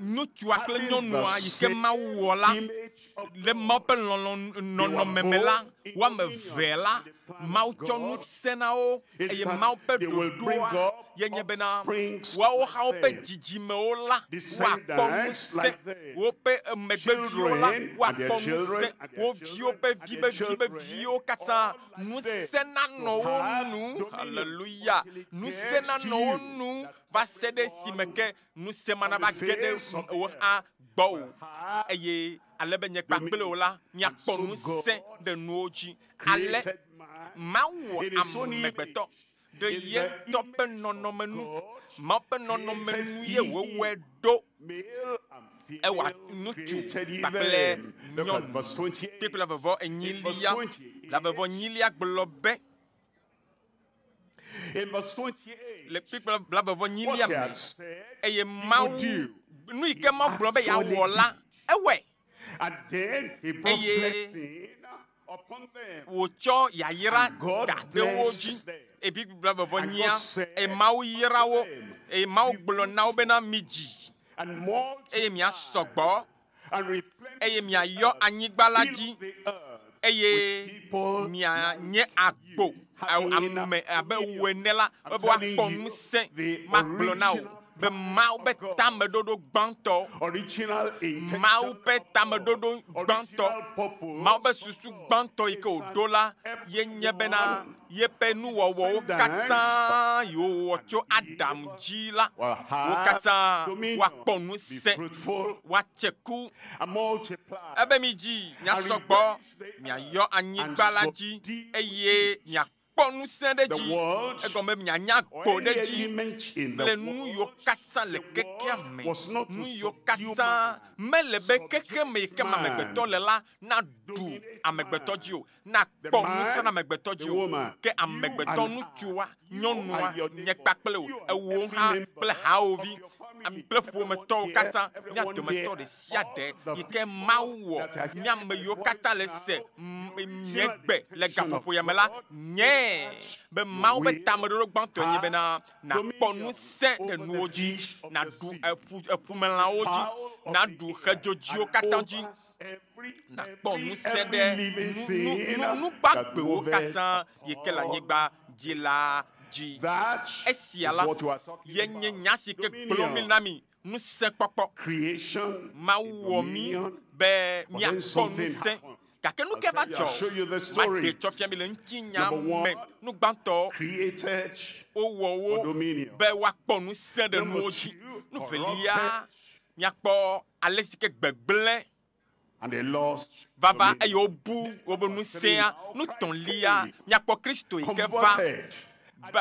ŋutsua kple nyɔnua yi ke Mawu wɔ la, le Mawu ƒe lɔlɔ̃ nɔnɔme me la, wo ame eve la, Mawu tsɔ ŋusẽ na wo, eye Mawu ƒe ɖoɖoa ye nye bena woawo hã woƒe dzidzimewo la, woakpɔ ŋusẽ, woƒe megbeviwo la, woakpɔ ŋusẽ, wo viwo ƒe vi ƒe vi ƒe viwo katã, ŋusẽ nanɔ wo nu, haleluya, ŋusẽ nanɔ wo nu va se ɖe esime ke ŋusẽ ma nava ge ɖe wò hã gbɔwò, eye ale be nye kpakple wò la míakpɔ ŋusẽ ɖe nuwo dzi. Ale Mawu wɔ amegbetɔ ɖe ye ŋutɔ ƒe nɔnɔme nu. Mawu ƒe nɔnɔme nu ye wòwɔe ɖo. Ewɔ ŋutsu kpakple nyɔnu. Kpukpui blaeve enyilia, blaeve enyilia gblɔ be, le kpukpui blaeve enyilia me, eye Mawu, nu yi ke Mawu gblɔ be yeawɔ la, ewɔe. Eye wòtsɔ yayra da ɖe wo dzi. Eye Biblia blaeve enyia, eye Mawu yra wo, eye Mawu gblɔ na wo bena, Midzi, eye miasɔ gbɔ, eye miayɔ anyigba la dzi, eye mianye agbo ame abe wò ene la, be woakpɔ ŋusẽ. Magblɔ na wò be Mawu ƒe tameɖoɖo gbãtɔ, Mawu ƒe tameɖoɖo gbãtɔ, Mawu ƒe susu gbãtɔ yi ke wòɖo la ye nye bena yeƒe nuwɔwɔwo katã yi wòwɔ tso Adam dzi la, wo katã woakpɔ ŋusẽ, woatse ku. Ebe midzi, miasɔ gbɔ, miayɔ anyigba la dzi, eye miakpɔ ŋusẽ ɖe edzi, egɔme be mianya gbo ɖe edzi le nu yiwo katã le kekea me, nu yiwo katã mele be xexeme yi ke me amegbetɔ le la naɖu amegbetɔ dzi o, nakpɔ ŋusẽ ɖe amegbetɔ dzi o. Ke amegbetɔ ŋutsua, nyɔnua, nye kpakple wò, ewò hã kple hawòvi kple ƒometɔwo katã, mía dometɔ ɖe sia ɖe yi ke Mawu wɔ, mía ame yiwo katã le se nye gbe le gaƒoƒo ya me la, nyee be Mawu ƒe tameɖoɖo gbãtɔe nye bena nàkpɔ ŋusẽ ɖe nuwo dzi, nàɖu eƒumelãwo dzi, nàɖu xedzodzoewo katã dzi, nàkpɔ ŋusẽ ɖe nu gbagbewo katã yi ke le anyigba dzi la dzi. That Esia is la what we are talking ye nye about. nya si ke gblɔm mi na mi ŋusẽkpɔkpɔ. Creation, Mawu wɔ mí dominion, be But then míakpɔ something ŋusẽ. happened. Gake nu ke va I'll tell you, I'll dzɔ. show you the story. Maɖe tsɔ fia mi le ŋutinya Number one, me. Nu gbãtɔ, created wowɔ wo for dominion. be woakpɔ ŋusẽ ɖe Number nuwo dzi. two, Nu velia, corrupted. míakpɔ ale si ke gbegblẽ And they lost vava dominion. eye wobu wobe ŋusẽa. Nu tɔ̃lia, míakpɔ Kristo yi ke va Converted.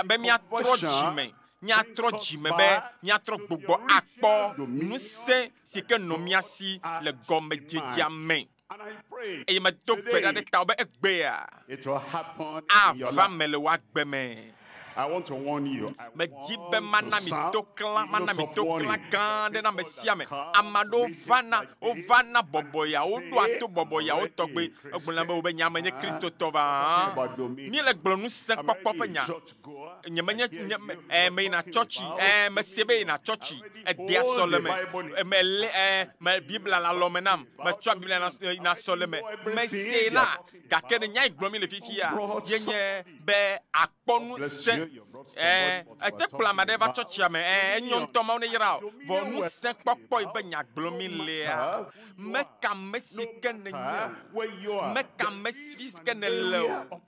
be míatrɔ dzime. Míatrɔ dzime be míatrɔ gbugbɔ akpɔ ŋusẽ si ke nɔ mía si le gɔmedzedzea me. And I pray Eye medo gbe ɖa ɖe tawò be egbea it will happen in your ava life. me le wò agbe me. I want to warn you. I Medzi be want mana to mi sound to klã, a mana note mi of to klã warning. gã ɖe na ame sia ame. Come Ame aɖewo meetings vana, like this wovana and bɔbɔyawo, say, ɖoa to bɔbɔyawo "I'm tɔgbe. already a Egblɔna be wobe nya menye Christian." Kristotɔ va. About dominion. Míele gblɔ ŋusẽ I'm kpɔkpɔ ƒe already a nya. church goer. Nye menye I hear nye you me ɛ meyina talking tsɔtsi about ɛ mese be yina tsɔtsi edea Hold the sɔleme Bible in mele ɛ me Biblia le alɔme nam metsɔa Biblia na yina sɔleme mese la gake ne nya yi gblɔm mi le fifia ye nye be akpɔ ŋusẽ ɛ ete kplɔ ame aɖe va tsɔtsia me ɛ enyo ŋutɔ Mawu ne yra o vɔ ŋusẽ kpɔkpɔ yi be nya gblɔm mi lea meka ame si ke ne nye Where you o are. meka ame si ke ne le o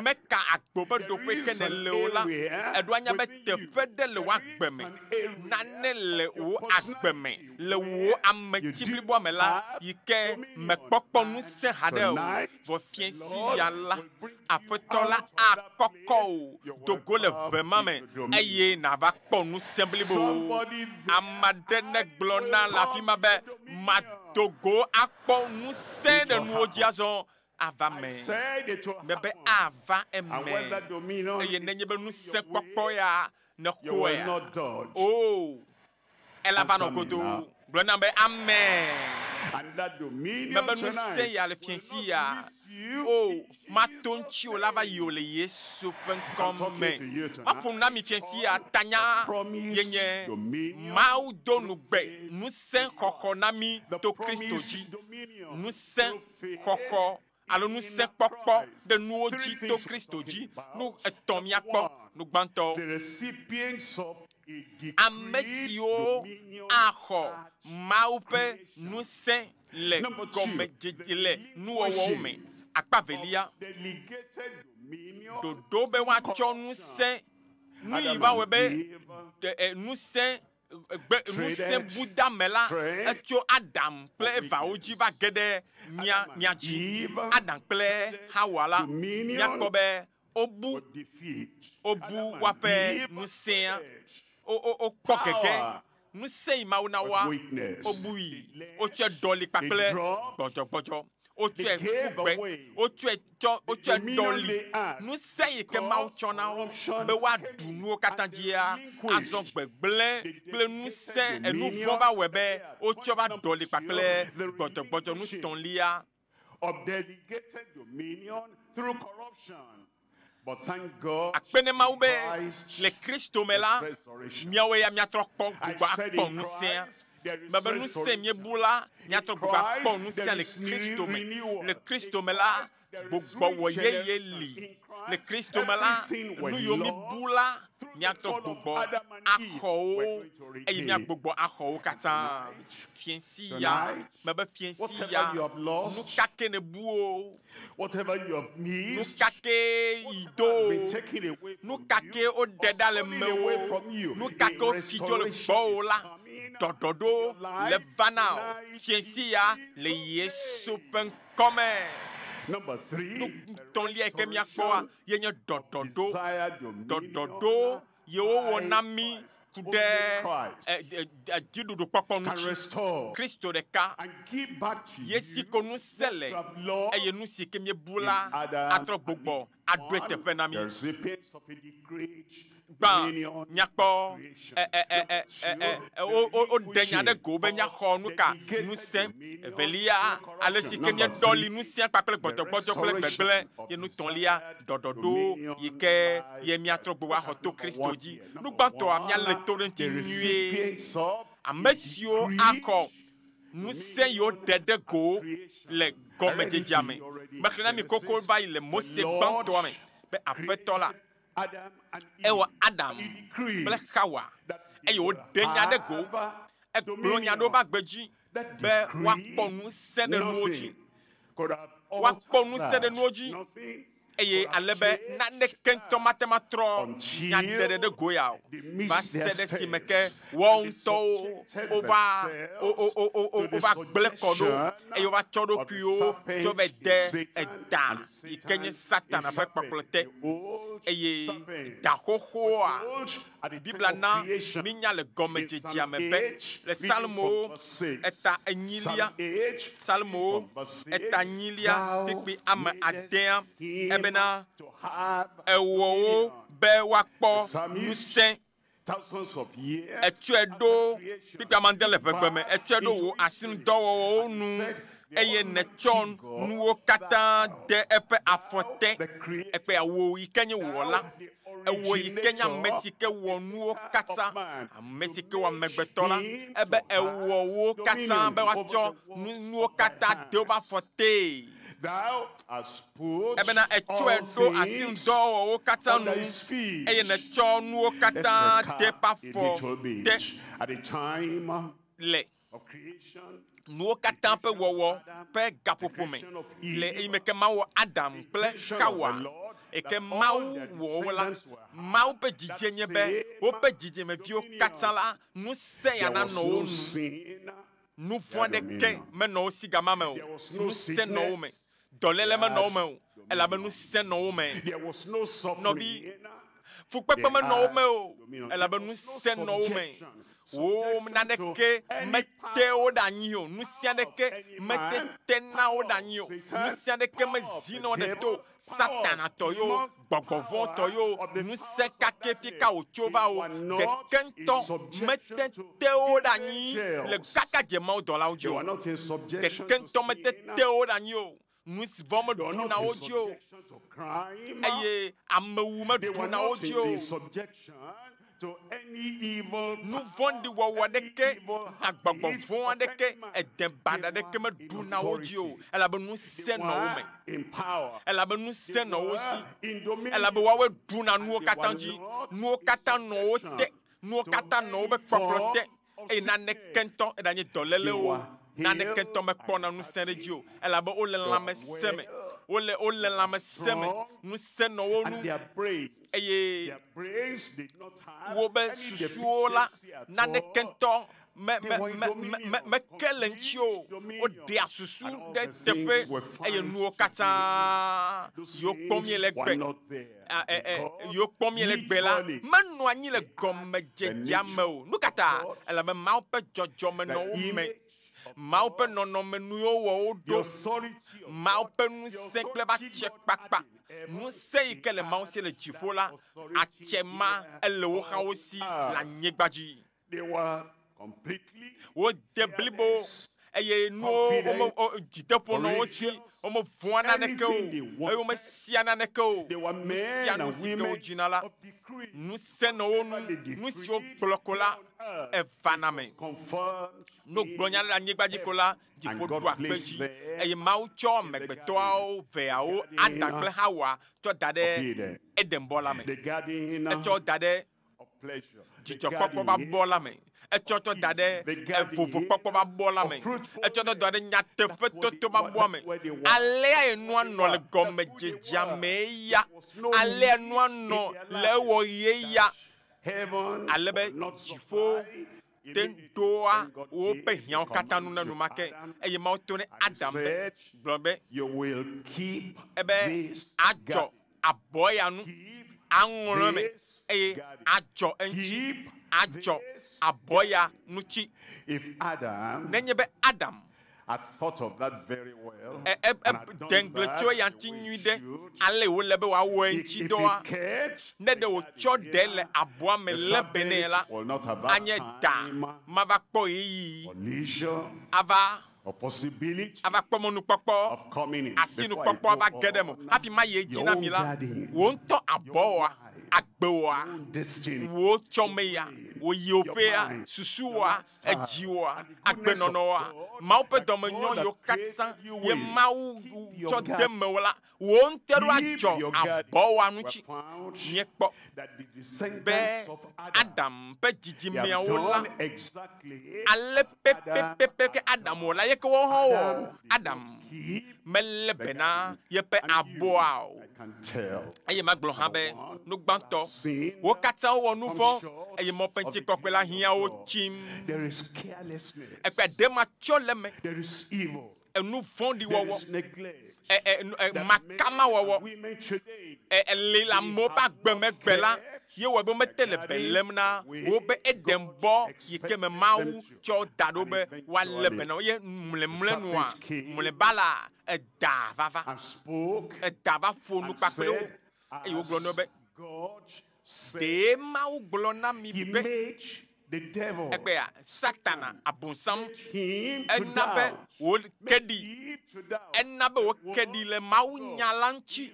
meka agbo ƒe ɖoƒe ke ne le o la eɖo anya be teƒe ɖe le wò agbe me nane le wò agbe me le wò ametsi bliboa me la yi ke mekpɔkpɔ ŋusẽ haɖe o vɔ fiẽ sia la aƒetɔ la akɔkɔ o dogo le ʋe ma me eye nava kpɔ ŋusẽ blibo Somebody ame aɖe ne gblɔ na le afi ma be madogo akpɔ ŋusẽ ɖe nuwo dzi azɔ ava me said it will mebe happen. ava And when eme that dominion eye is nenye be coming ŋusẽ your way, kpɔkpɔ ya ne you will xɔea not dodge. o elava nɔ Answer me godo now. gblɔ nam be amen And that dominion mebe ŋusẽ tonight ya le will fiẽ si not ya miss you o in mato Jesus' ŋuti o la va yi o le Yesu ƒe I'm ŋkɔ talking me to you tonight. maƒo nu na mi fiẽ si ya tanya Promised ye nye dominion Mawu do nugbe ŋusẽ xɔxɔ na mi The to Kristo promised dzi dominion ŋusẽ through faith xɔxɔ alo in ŋusẽ kpɔkpɔ Christ. ɖe nuwo Three dzi to things we're Kristo talking dzi about. nu etɔ̃ míakpɔ One, nu gbãtɔ The recipients of a ame decreed siwo dominion axɔ at Mawu ƒe creation. ŋusẽ le Number two, gɔmedzedze the le nuwɔwɔwo me relinquishing akpa velia of delegated dominion ɖoɖo be woatsɔ corruption. ŋusẽ nu yi Adam va wɔe and be Eve ɖe- ɛ, ŋusẽ gbe ŋusẽ traded budame la strength etso Adam kple for Eva wo weakness. dzi va ge ɖe mía Adam and mía dzi Eve Adam kple Hawa la dominion míakpɔ be wobu for defeat. wobu Adam and woaƒe Eve ŋusẽa traded wo wo wokpɔ gege power ŋusẽ yi Mawu na with woa weakness. wobui They led, wotsɔe ɖɔli they kpakple dropped, gbɔdzɔgbɔdzɔ wotsɔe they gave ƒu gbe away wotsɔe tsɔ the wotsɔe dominion ɖɔli they had ŋusẽ yi ke Mawu because tsɔ na wo corruption be woaɖu came nuwo katã and they dzia azɔ relinquished. gbegblẽ They kple delegated ŋusẽ enu dominion vɔ̃ va wɔe that be they had. wotsɔ Point va number ɖɔli two, kpakple the gbɔdzɔgbɔdzɔ relinquishing nutɔ̃lia of delegated dominion through corruption. But thank God, akpe ne Mawu in be Christ, le Kristo me la there's restoration. míawoe ya míatrɔ kpɔ I gbugbɔ said akpɔ in ŋusẽa Christ, there is mebe ŋusẽ restoration. míebu la In míatrɔ gbugbɔ akpɔ Christ, ŋusẽa there le is Kristo me renewal. le In Kristo me la Christ, there is gbugbɔwɔ yeye regeneration. li In le Christ, Kristo me la everything we nu yiwo míbu lost la through the míatrɔ fall of gbugbɔ Adam and Eve, axɔ wo we're going to eye regain. míagbugbɔ axɔ wo katã Tonight, fiẽ si ya tonight, mebe fiẽ si whatever ya you have lost, nu ka ke ne bu o whatever you have nu missed, ka ke yi do whatever has been o taken away nu from ka you ke woɖe or ɖa le stolen mewò away from you, nu ka a ke wofi tso le restoration gbɔwò is la coming ɖɔɖɔɖo to your le life va na wò tonight fiẽ in si ya le Jesus' Yesu name. ƒe ŋkɔme Number three, nu the tɔ̃lia yi ke míakpɔa restoration ye nye ɖɔɖɔɖo desired dominion ɖɔɖɔɖo ye wowɔ by na mí Christ. ku Only ɖe Christ ɛ, ɛ, ɛ, dziɖuɖukpɔkpɔ can ŋuti restore Kristo ɖeka and give back to ye si you ko ŋusẽ le what you have lost eye nu si ke míebu in la Adam atrɔ and gbugbɔ Eve. aɖoe One, teƒe na mí the recipients of a decreed gbã dominion míakpɔ of creation. ɛ, ɛ, ɛ, Number ɛ, ɛ, ɛ, two, ɛ, the woɖe nya ɖe relinquishing go be of míaxɔ nu ka delegated ŋusẽ dominion evelia through ale si corruption. ke Number míeɖɔli three, ŋusẽa kpakple the gbɔdzɔgbɔdzɔ kple gbegblẽ restoration of ye nutɔ̃lia desired ɖɔɖɔɖo dominion yi ke by ye míatrɔ Christ. gbugbɔ Look axɔ at to number Kristo one dzi here. nu Number gbãtɔa one, míalé to ɖe ŋuti the nyuie recipients of ame a siwo decreed akɔ ŋusẽ yiwo ɖe ɖe go creation. le I read it gɔmedzedzea to me you already in mexlẽ na mi koko Genesis. va yi le The Mose Lord gbãtɔa me be aƒetɔ la created Ewɔ Adam kple Xawa eye wòɖe nya ɖe go. Egblɔ nya ɖe woƒe agbe dzi be woakpɔ ŋusẽ ɖe nuwo dzi. Woakpɔ ŋusẽ ɖe nuwo dzi eye ale be naneke ŋutɔ mate ŋu atrɔ nya ɖeɖe ɖe go ya o va se ɖe esime ke woawo ŋutɔwo wova wova gblẽ kɔ ɖo eye wova tsɔ ɖokuiwo tsɔ va de eda yi ke nye Satana ƒe kpɔkplɔ te eye da xoxoa Biblia na mínya le gɔmedzedzea me be le Psalmowo eta enyilia, Psalmowo eta enyilia kpukpui ame adea, ebena ewɔ wo be woakpɔ ŋusẽ. Etsɔe ɖo kpukpui ame ade le ʋegbe me, etsɔe ɖo wò asinudɔwɔwɔwo nu eye nètsɔ nuwo katã de eƒe afɔ te. Ekpea wò yi ke nye wɔla. Ewò yi ke nye ame si ke wɔ nuwo katã, ame si ke wɔ amegbetɔ la, ebe ewɔ wo katã be woatsɔ nuwo katã de woƒe afɔ tee. Ebena ètsɔe ɖo asinudɔwɔwɔwo katã nu eye nètsɔ nuwo katã de eƒe afɔ te le nuwo katã ƒe wɔwɔ ƒe gaƒoƒo me le eyime ke Mawu wɔ Adam kple Xawa. Eke Mawu wɔ wo la, Mawu ƒe dzidzie nye be woƒe dzidzimeviwo katã la, ŋusẽ ya nanɔ wo nu. Nu vɔ̃ aɖeke menɔ wo si gama me o. Ŋusẽ nɔ wo me. Dɔléle menɔ wo me o, elabe ŋusẽ nɔ wo me. Nɔvi, fukpekpe menɔ wo me o, elabe ŋusẽ nɔ wo me. Wo naneke mete wo ɖe anyi o, ŋusẽ aɖeke mete te na wo ɖe anyi o, ŋusẽ aɖeke mezina wo ɖe to o. Satana tɔ yo, gbɔgbɔ vɔ̃ tɔ yo, ŋusẽ ka ke fi ka wòtso va o, ɖeke ŋutɔ mete te wo ɖe anyi le kaka dze mawudɔlawo dzi o. Ɖeke ŋutɔ mete te wo ɖe anyi o. Nu si vɔ̃ meɖuna wo dzi o, eye amewu meɖuna wo dzi o. Nu vɔ̃ɖi wɔwɔ aɖeke, agbɔgbɔ vɔ̃ aɖeke, ede baɖa aɖeke meɖuna wo dzi o, elabe ŋusẽ nɔ wo me, elabe ŋusẽ nɔ wo si, elabe woawoe ɖuna nuwo katã dzi, nuwo katã nɔ wo te, nuwo katã nɔ woƒe kpɔkplɔ te, eye naneke ŋutɔ, eɖanye dɔléle o, naneke ŋutɔ mekpɔna ŋusẽ ɖe edzi o, elabe wole lãmesẽ me, wole wole lãmesẽ me, ŋusẽ nɔ wo ŋu eye wobe susuwo la, naneke ŋutɔ me me me me me meke le ŋuti o. Woɖea susu ɖe teƒe eye nuwo katã yiwo kpɔm míele egbe, a, e, e, yiwo kpɔm míele egbe la menɔ anyi le gɔmedzedzea me o. Nu ka ta? Elabe Mawu ƒe dzɔdzɔme nɔ wo me. Mawu ƒe nɔnɔme nue wowɔ wo ɖo. Mawu ƒe ŋusẽ kple eƒe atsyekpakpa. Ŋusẽ yi ke le Mawu si le dziƒo la, atse ma ele wo hã wo si le anyigba dzi. Wode blibo eye nuwo wome o dzideƒo nɔ wo si, womevɔ̃a naneke o eye womesia naneke o. Nu sia nu si ke wodzina la, ŋusẽ nɔ wo ŋu. Nu si wogblɔ ko la, evana me. Ne wogblɔ nya ɖe le anyigba dzi ko la, dziƒo ɖoa kpe edzi. Eye Mawu tsɔ amegbetɔawo veawo, Adam kple Xawa, tsɔ da ɖe Edenbɔ la me. Etsɔ wo da ɖe dzidzɔkpɔkpɔ ƒe abɔ la me. Etsɔ tsɔ da ɖe vovokpɔkpɔ ƒe abɔ la me. Etsɔ tsɔ da ɖe nyateƒetoto ƒe abɔa me. Aleae nua nɔ le gɔmedzedzea mee ya. Alea nua nɔ le ewɔɣie ya. Ale be dziƒo te ŋu ɖoa woƒe hiãwo katã nu na enumake. Eye Mawu to ne Adam be, gblɔ be, ebe adzɔ abɔ ya nu, aŋlɔ eme, eye adzɔ eŋuti, adzɔ abɔ ya ŋuti. Nenye be Adam e, e, e, de ŋugble tso eya ŋuti nyui ɖe, ale wòle be wòawɔ eŋuti dɔa, ne ɖe wòtsɔ ɖe le abɔa me lé be nɛ la, anye da mava kpɔ ɣeyiɣi ava ava kpɔ mɔnukpɔkpɔ, asinukpɔkpɔ ava ge ɖe eme o. Hafi mayi edzi na mi la, wò ŋutɔ abɔwòa, agbewòa, wò tsɔmeya. Wò yioƒea, susuwoa, edziwoa, agbenɔnɔwoa, Mawu ƒe dɔmenyɔ yiwo katã ye Mawu tsɔ de mewò la, wò ŋutɔ ɖo adzɔ abɔwoa ŋuti. Míekpɔ be Adam ƒe dzidzimeawo la, ale pɛpɛpɛpɛ ke Adam wɔ la, ye ke woawo hã wɔ. Adam melé be na yeƒe abɔa o. Eye magblɔ hã be, nu gbãtɔ, wo katã wowɔ nu vɔ̃, eye Mawu ƒe ŋutikɔkɔe la hiã wo tsim. Ekpea ɖe matsɔ le eme, enu vɔ̃ɖi wɔwɔ, makamawɔwɔ, eli le amewo ƒe agbe me gbe la, ye wɔe be womete le be lém na wo be Eden bɔ yi ke me Mawu tsɔ da ɖo be woalé be na wo. Ye mlɔemlɔenua, mlɔeba la, eda va va. Eda va ƒo nu kpakple wo eye wogblɔ na wo be, Ɖe Mawu gblɔ na mi be egbea Satana Abosam ena be wòke ɖi, ena be wòke ɖi le Mawu nya la ŋuti,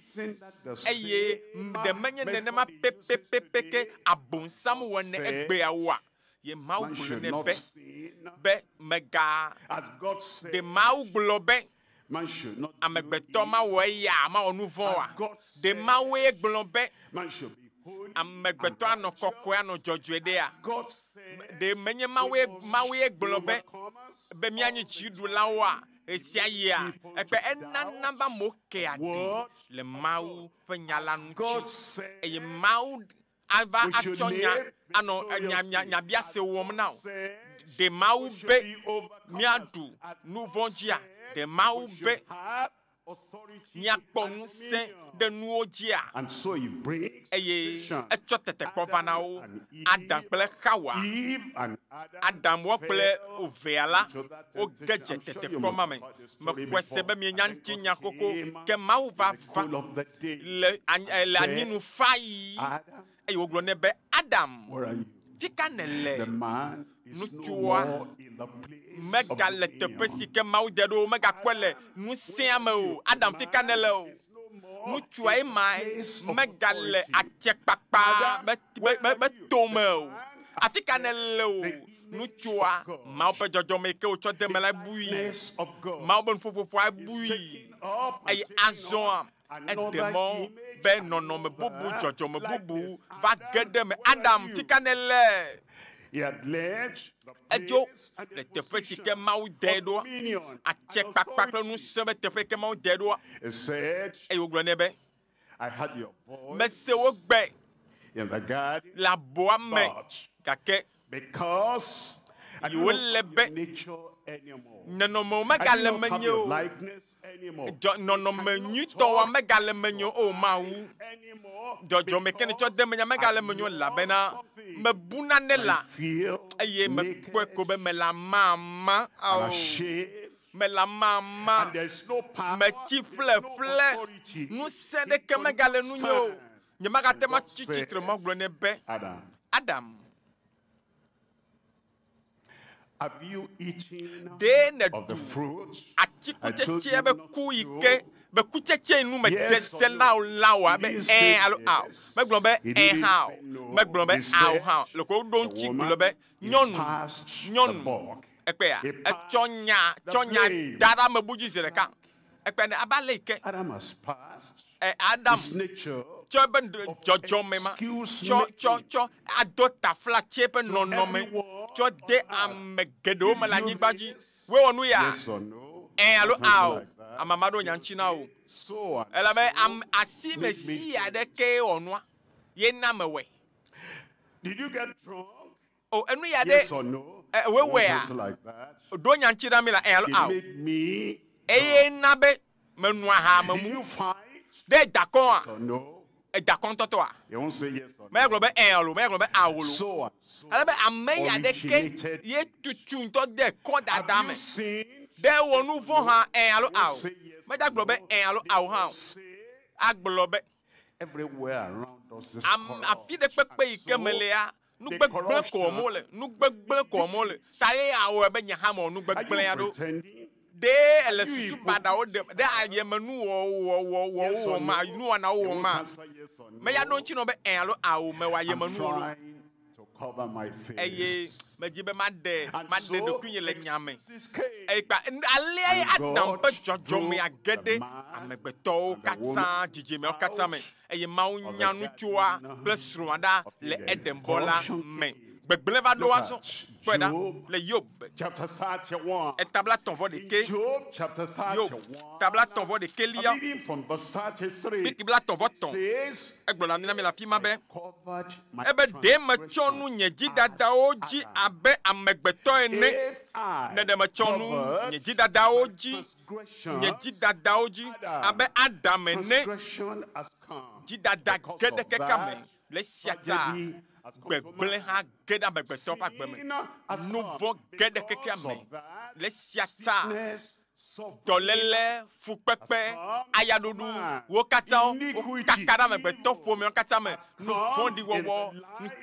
eye ɖe menye nenema pɛpɛpɛpɛ ke Abosam wɔnɛ egbea oa? Ye Mawu gblɔ nɛ be, be mega ɖe Mawu gblɔ be amegbetɔ mawɔ eya mawɔ nu vɔ̃ oa? Ɖe Mawue gblɔ be amegbetɔ anɔ kɔkɔe anɔ dzɔdzɔe ɖea? Ɖe menye Mawue Mawue gblɔ be be míanyi dziɖulawoa ɣesiaɣia? Ekpe enana be amewo kea ɖi le Mawu ƒe nya la ŋuti eye Mawu ava atsɔ nya anɔ nya nya nyabiase wɔm na wò. Ɖe Mawu be míaɖu nu vɔ̃ dzia? Ɖe Mawu be míakpɔ ŋusẽ ɖe nuwo dzia? Eye etsɔ tetekpɔ va na wo, Adam kple Xawa. Adam wɔ kple evea la, woge dze tetekpɔ ma me. Mexɔe se be mienya ŋutinya xoxo, ke Mawu va va le le anyinu fayi eye wògblɔ nɛ be, Adam, fi ka nèle? Ŋutsua megale teƒe si ke Mawu de ɖo o, megakpɔe le ŋusẽa me o. Adam, fi ka nèle o? Ŋutsua ema megale atsekpakpa be, be, be tome o. Afi ka nèle o? Ŋutsua, Mawu ƒe dzɔdzɔme yi ke wòtsɔ de eme la bui. Mawu ƒe nuƒoƒoƒoa bui. Eye azɔa, eɖe mɔ be nɔnɔme bubu, dzɔdzɔme bubu va ge ɖe eme. Adam, fi ka nèle? Edzo le teƒe si ke Mawu dee ɖoa, atsekpakpa kple ŋusẽ be teƒe yi ke Mawu dee ɖoa. Eye wògblɔ nɛ be, Mese wò gbe le abɔa me, gake wòle be nɔnɔmewo megale menye o, nɔnɔme nyuitɔwoa megale menye o, Mawu. Dzɔdzɔme ke nètsɔ de menye megale menye o, elabena mebu nane la, eye mekpɔe ko be mele amama. Ao, mele amama, metsi ƒleƒle, ŋusẽ ɖeke megale nunye o. Nyemagate ŋu atsi tsitre magblɔ nɛ be, Adam, ɖe nèɖu atikutsetsea be ku yi ke be kutsetse nu mede se na wò la oa? Be ɛ̃ alo ao. Megblɔ be ɛ̃ hã o. Megblɔ be ao hã o. Leke woɖo eŋuti gblɔ be nyɔnu, nyɔnu. Ekpea, etsɔ nya, tsɔ nya da ɖe ame bu dzi zi ɖeka. Ekpea ne abe ale yi ke Adam tsɔ eƒe dzɔdzɔme ma, tsɔ, tsɔ, tsɔ ado taflatse ƒe nɔnɔme, tsɔ de ame geɖewo me le anyigba dzi. Woe wɔ nu ya? Ẽ alo ao? Ame maɖo nya ŋuti na wò. Elabe ame, asi me si aɖekee wɔ nua, ye na mewɔe. O, enu ya ɖe, wòe wɔea? Ɖo nya ŋuti na mí la, ẽ alo ao? Eye na be menɔa ha me mu. Ɖe eda kɔa? Eda kɔ ŋutɔtɔa? Menya gblɔ be ẽ alo menya gblɔ be ao lo. Ale be ame ya ɖeke ye tutu ŋutɔ de kɔ dada me. Ɖe ewɔ nu vɔ̃ hã, ẽ alo ao? Meda gblɔ be ẽ alo ao hã o. Agblɔ be, Ame, afi ɖe kpekpe yi ke melea, nu gbegblẽ ko wɔm wole, nu gbegblẽ ko wɔm wole. Ta ye awɔe be nye hã mewɔ nu gbegblẽ aɖewo. Ɖe èle susu baɖawo ɖem, ɖe ayemenuwɔwɔwo wɔma, nuwɔnawo wɔma? Meya ɖo ŋuti nɔ be ẽ alo ao, mewɔ ayemenuwo loo. cover my eye face. medzi be maɖe And maɖe so ɖokuinye le nya me excuses came. eye kpa alea ye And Adam God ƒe dzɔdzɔmea drove ge the ɖe man amegbetɔwo and the katã woman dzidzimewo katã me out eye Mawu of nya the ŋutsua garden kple srɔ̃a ɖa of le Eden. Edenbɔ la Corruption me. came. Gbegblẽ va ɖo Look azɔ. at Kpɔe ɖa Job le Yob chapter 31. etabla tɔ̃ vɔ In ɖeke. Job chapter Yob 31, tabla tɔ̃ vɔ ɖekelia. I'm reading from verse 33. Kpikpi bla tɔ̃ vɔ tɔ̃. Says, Egblɔ na mi le afi ma be covered my ebe ɖe metsɔ nu nye dzidadawo dzi transgressions abe amegbetɔ ene. If I Ne ɖe metsɔ nu covered nye dzidadawo dzi transgressions, nye dzidadawo dzi abe Adam ene. transgression has come. Dzidada Because ge ɖe of kekea me that, le esia ta tragedy has come to gbegblẽ man. hã ge ɖe amegbetɔ ƒe agbe me. Sin has Nu come. vɔ̃ ge ɖe kekea Because me of that, le esia ta sickness, suffering, dɔléle, fukpekpe, ayaɖuɖu, wo katã wokaka ɖe amegbetɔ ƒomewo katã me. Nu vɔ̃ɖi wɔwɔ,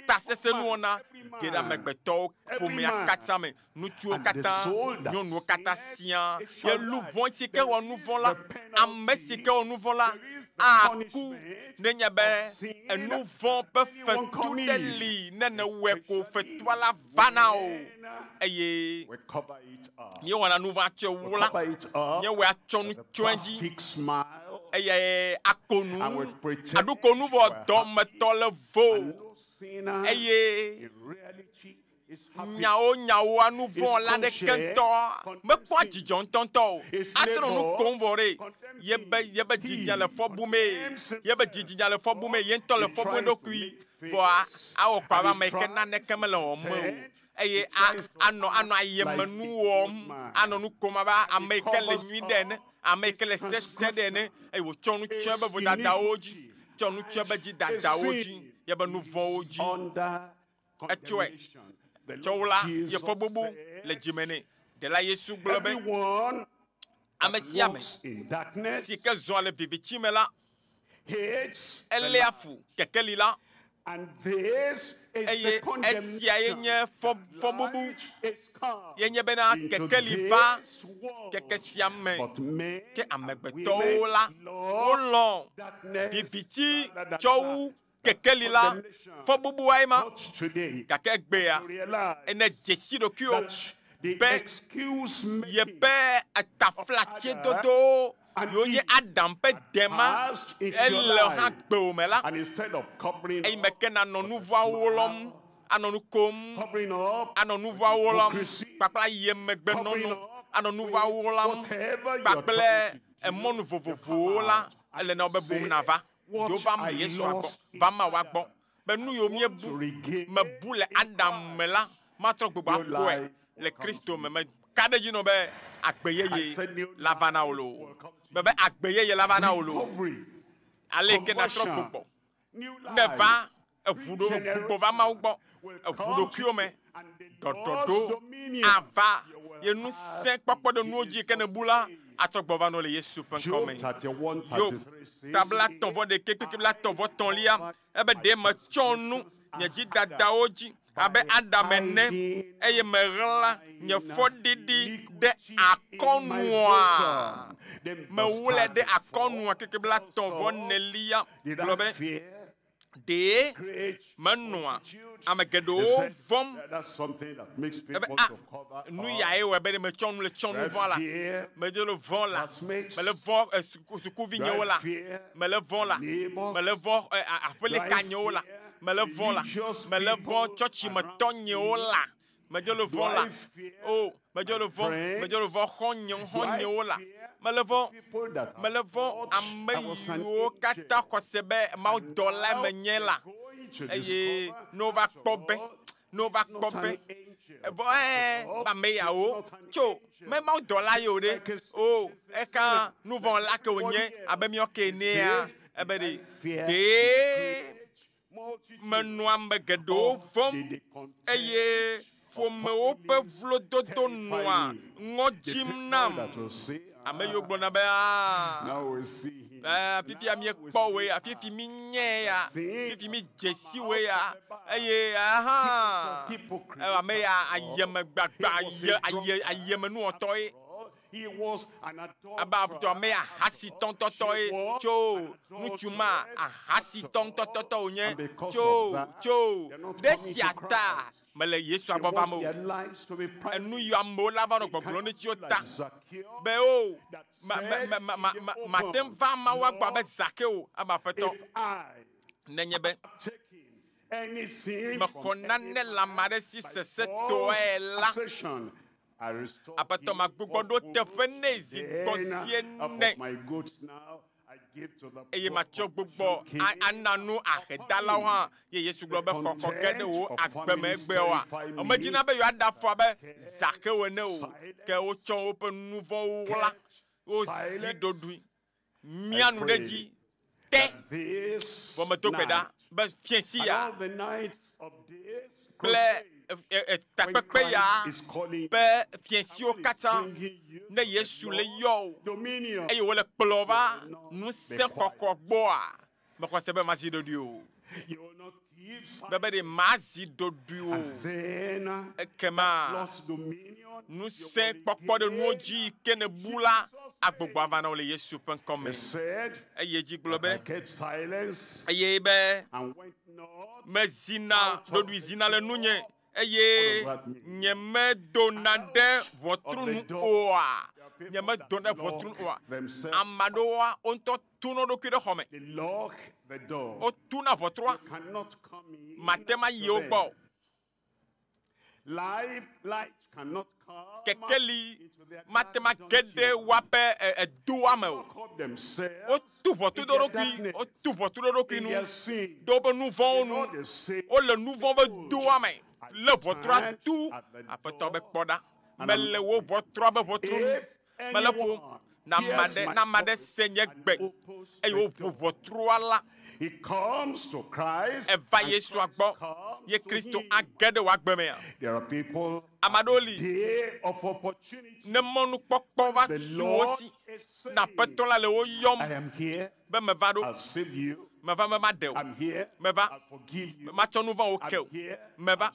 ŋutasesẽnuwɔna ge ɖe amegbetɔwo ƒomea katã me. Ŋutsuwo katã, nyɔnuwo katã siaa. Ye luʋɔ si ke wɔ nu vɔ̃ la, ame si ke wɔ nu vɔ̃ la aku nenye be enu vɔ̃ ƒe fetu ɖe li ne nèwɔe ko fetua la va na o. Eye we cover it up. míewɔna nu vɔ̃ atsɔ We wu la, cover it up míewɔe atsɔ nu with a tsɔ edzi plastic smile eye akonu and we pretend aɖukonu vɔ we are happy. dɔmetɔ le vo And no sinner eye in reality is happy. nyawo nyawoa nu vɔ̃ His la ɖeke conscience ŋutɔ mekpɔa condemns dzidzɔ ŋutɔŋutɔ o His atrɔ nu neighbor kom vɔ ɖe condemns yebe him. yebe dzidzia le He fɔ bumee condemns yebe himself. dzidzinya le fɔ bumee ye ŋutɔ le He fɔ bu tries to eɖokui make vɔa face awɔ kɔ abe and he ame yi ke tries naneke mele to wɔm o pretend. eye He tries to anɔ anɔ act like ayemenu a wɔm good man. anɔ nu kom abe ame yi ke le covers nyui ɖe ene up ame yi ke le his sese ɖe ene transgression, eye wòtsɔ nu tsɔ his ebe vodadawo dzi iniquity, tsɔ nu tsɔ ebe his dzidadawo dzi sin. yebe nu He vɔ̃wo is dzi under Etsɔe. condemnation. The tsɔ Lord wo la ye Jesus fɔ bubu le said, dzime nɛ ɖela Yesu gblɔ be everyone ame that sia ame walks in darkness si ke zɔa le viviti me la hates the eléa light. fu kekeli la And this is the eye esiae condemnation. nye fɔ fɔbubu Light is come ye nye bena into kekeli va this world. keke sia me But men ke and amegbetɔwo women la love wolɔ̃ darkness viviti rather than tsɔ wu light. kekeli la Condemnation. fɔbubuae ma But today, gake egbea you realize ene dzesi ɖokuiwo that the be excuse making yeƒe etaflatsedodowo and yiwo nye Eve Adam ƒe dema passed into your ele hã life. gbewò me la And instead of covering eyi up, me ke nanɔ nu vɔ̃awo lɔm anɔ nu kom covering up anɔ nu vɔ̃awo lɔm hypocrisy, kpakple ayemegbenɔnɔ covering up anɔ nu vɔ̃awo with lɔm whatever you are kpakple trying to do, emɔnu you vovovowo come la out and ele na wo be say, bom nava what yewo va me I Yesua gbɔ lost in va ma wa gbɔ Adam, be nu yiwo want míebu to regain mebu le in Adam me la matrɔ gbugbɔ New akɔe life le will come Kristo to me you. me ka ɖe dzi nɔ be agbe I yeye said new la va na wò life loo will come to be be you. agbe yeye la va na wò loo Recovery, ale yi ke natrɔ conversion, gbugbɔ new ne life, va eʋu ɖo gbugbɔ va Mawu gbɔ will eʋu come to ɖokuiwo me you, and the Lord's ɖɔɖɔɖo dominion ava you will ye ŋusẽ have kpɔkpɔ ɖe in nuwo dzi ke Jesus' nebu la name. atrɔ gbɔ va nɔ le Yesu ƒe ŋkɔ Job me. 31, Yob 33 says, tabla tɔ̃ vɔ ɖeke kpekpe bla tɔ̃ vɔ tɔ̃lia ebe ɖe metsɔ nu nye dzidadawo dzi abe Adam ene eye meɣla nye fɔɖiɖi ɖe akɔnua mewlɛ ɖe akɔnua keke bla tɔ̃ vɔ nelia Did gblɔ I be fear ɖe great menɔa multitude? ame He geɖewo said, vɔ̃m That's something that makes ebe people ah to cover nu up. yae wɔ be ɖe metsɔ nu le tsɔ nu Do I vɔ̃ la fear medzo le vɔ̃ la classmates? mele vɔ̃ sukuvinyewo Do I la fear mele vɔ̃ la neighbors? mele vɔ̃ aƒelikanyewo la Do I fear mele vɔ̃ la religious mele vɔ̃ people tsɔtsimetɔnyewo around me? la medzo le Do vɔ̃ la I fear o medzo le my vɔ̃ friends? medzo le vɔ̃ xɔ̃nyewo Do I xɔ̃nyewo la fear mele vɔ̃ people that have mele vɔ̃ thought ame I was an yiwo katã angel? xɔ se be Mawu And dɔlae now menye la they're going to eye discover ne wova after kpɔ be all, ne wova he's kpɔ not be an angel. evɔ ɛɛ After all, ame he's yawo not an tso angel. me Mawu dɔla ye o ɖe Like a o citizen eka sinner, nu like vɔ̃ la ke wònye everybody abe else. míawo ke He enea says, ebe did ɖe I fear ɖee great multitude? menɔa ame geɖewo Or vɔ̃m did the contempt eye of ƒomewo ƒe families vlododo terrify nɔa me? ŋɔ The dzim people nam that will say, ame yiwo "Ah, gblɔna be aa now we see him. fifia Now we míekpɔ see woe ya her. fifi mínyɛ ya Thing fifi mi has dze come si out woe ya of the bag. eye aha Hypocrite. ame ya After all, ayemegbagba he was aye a aye drunkard. ayemenuwɔtɔe After all, Ebe aƒetɔ ame ya ahasitɔ ŋutɔtɔ ye tso ŋutsu ma ahasitɔ ŋutɔtɔtɔ wònye tso tso ɖe sia ta mele Yesua gbɔ vam o. Enu yi amewo la va nɔ gbɔgblɔm ɖe tsiwo ta be o ma ma ma ma ma ma mate ŋu va Mawua gbɔ abe Zakeo ebe aƒetɔ nenye be mexɔ nane le ame aɖe si sesẽtɔe la, Aƒetɔ magbugbɔ ɖo teƒe nɛ zi gbɔ zi ene, eye matsɔ gbugbɔ ana nu ahedalawo hã. Ye Yesu gblɔ be, Xɔxɔ ge ɖe wò agbe me egbea oa? Womedina be yewoaɖe afɔ abe Zaxeo ene o, ke wotsɔ woƒe nu vɔ̃wo ɣla wo zi ɖoɖoe. Mia nu ɖe edzi te. Vɔ medo gbe ɖa be fiẽ sia kple takpekpe ya ƒe fiẽsiwo katã, ne Yesu le yɔ wò eye wòle kplɔ va ŋusẽxɔxɔ gbɔa, mexɔ se be mazi ɖoɖoe o. Be be ɖe mazi ɖoɖoe o. Ekema ŋusẽ kpɔkpɔ ɖe nuwo dzi yi ke nèbu la agbugbɔ ava na wò le Yesu ƒe ŋkɔ me. Eyi edzi gblɔ be, Eye be mezina ɖoɖoe zina le nunye, eye nyemedona ɖe ʋɔtru nu oa? Nyemedona ɖe ʋɔtru nu oa? Ame aɖewoa, wo ŋutɔ tuna wo ɖokui ɖe xɔ me. Wotuna ʋɔtrua. Mate ŋu ayi wo gbɔ o. Kekeli mate ŋu age ɖe woaƒe edoa me o. Wotu ʋɔtru ɖe wo ɖokui, wotu ʋɔtru ɖe wo ɖokui nu ɖe woƒe nu vɔ̃wo nu. Wole nu vɔ̃ ƒe doa me lé ʋɔtrua tu. Aƒetɔ be kpɔ ɖa, mele wò ʋɔtrua ƒe ʋɔtru nu. Mele ƒom na ame aɖe, ne ame aɖe se nye gbe eye wòʋu ʋɔtrua la, eva Yesua gbɔ ye Kristo age ɖe wò agbe mea? Ame aɖewo li, ne mɔnukpɔkpɔ va su wo si, ne Aƒetɔ la le wo yɔm be meva ɖo, meva be maɖe wò, meva be matsɔ nu vɔ̃wo ke wò, meva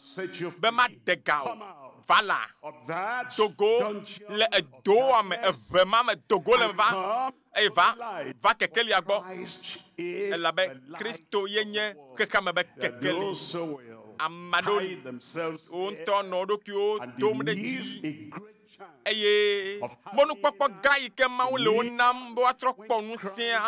be maɖe ga wò. Va la, do go le edoa me, eve ma me, do go le me va, eye va, va kekelia gbɔ, elabe Kristo ye nye xexeame be kekeli. Ame aɖewo li, wo ŋutɔ nɔ wo ɖokuiwo dom ɖe dzi. Eye mɔnukpɔkpɔ gã yi ke Mawu le wo nam be woatrɔ kpɔ ŋusẽa,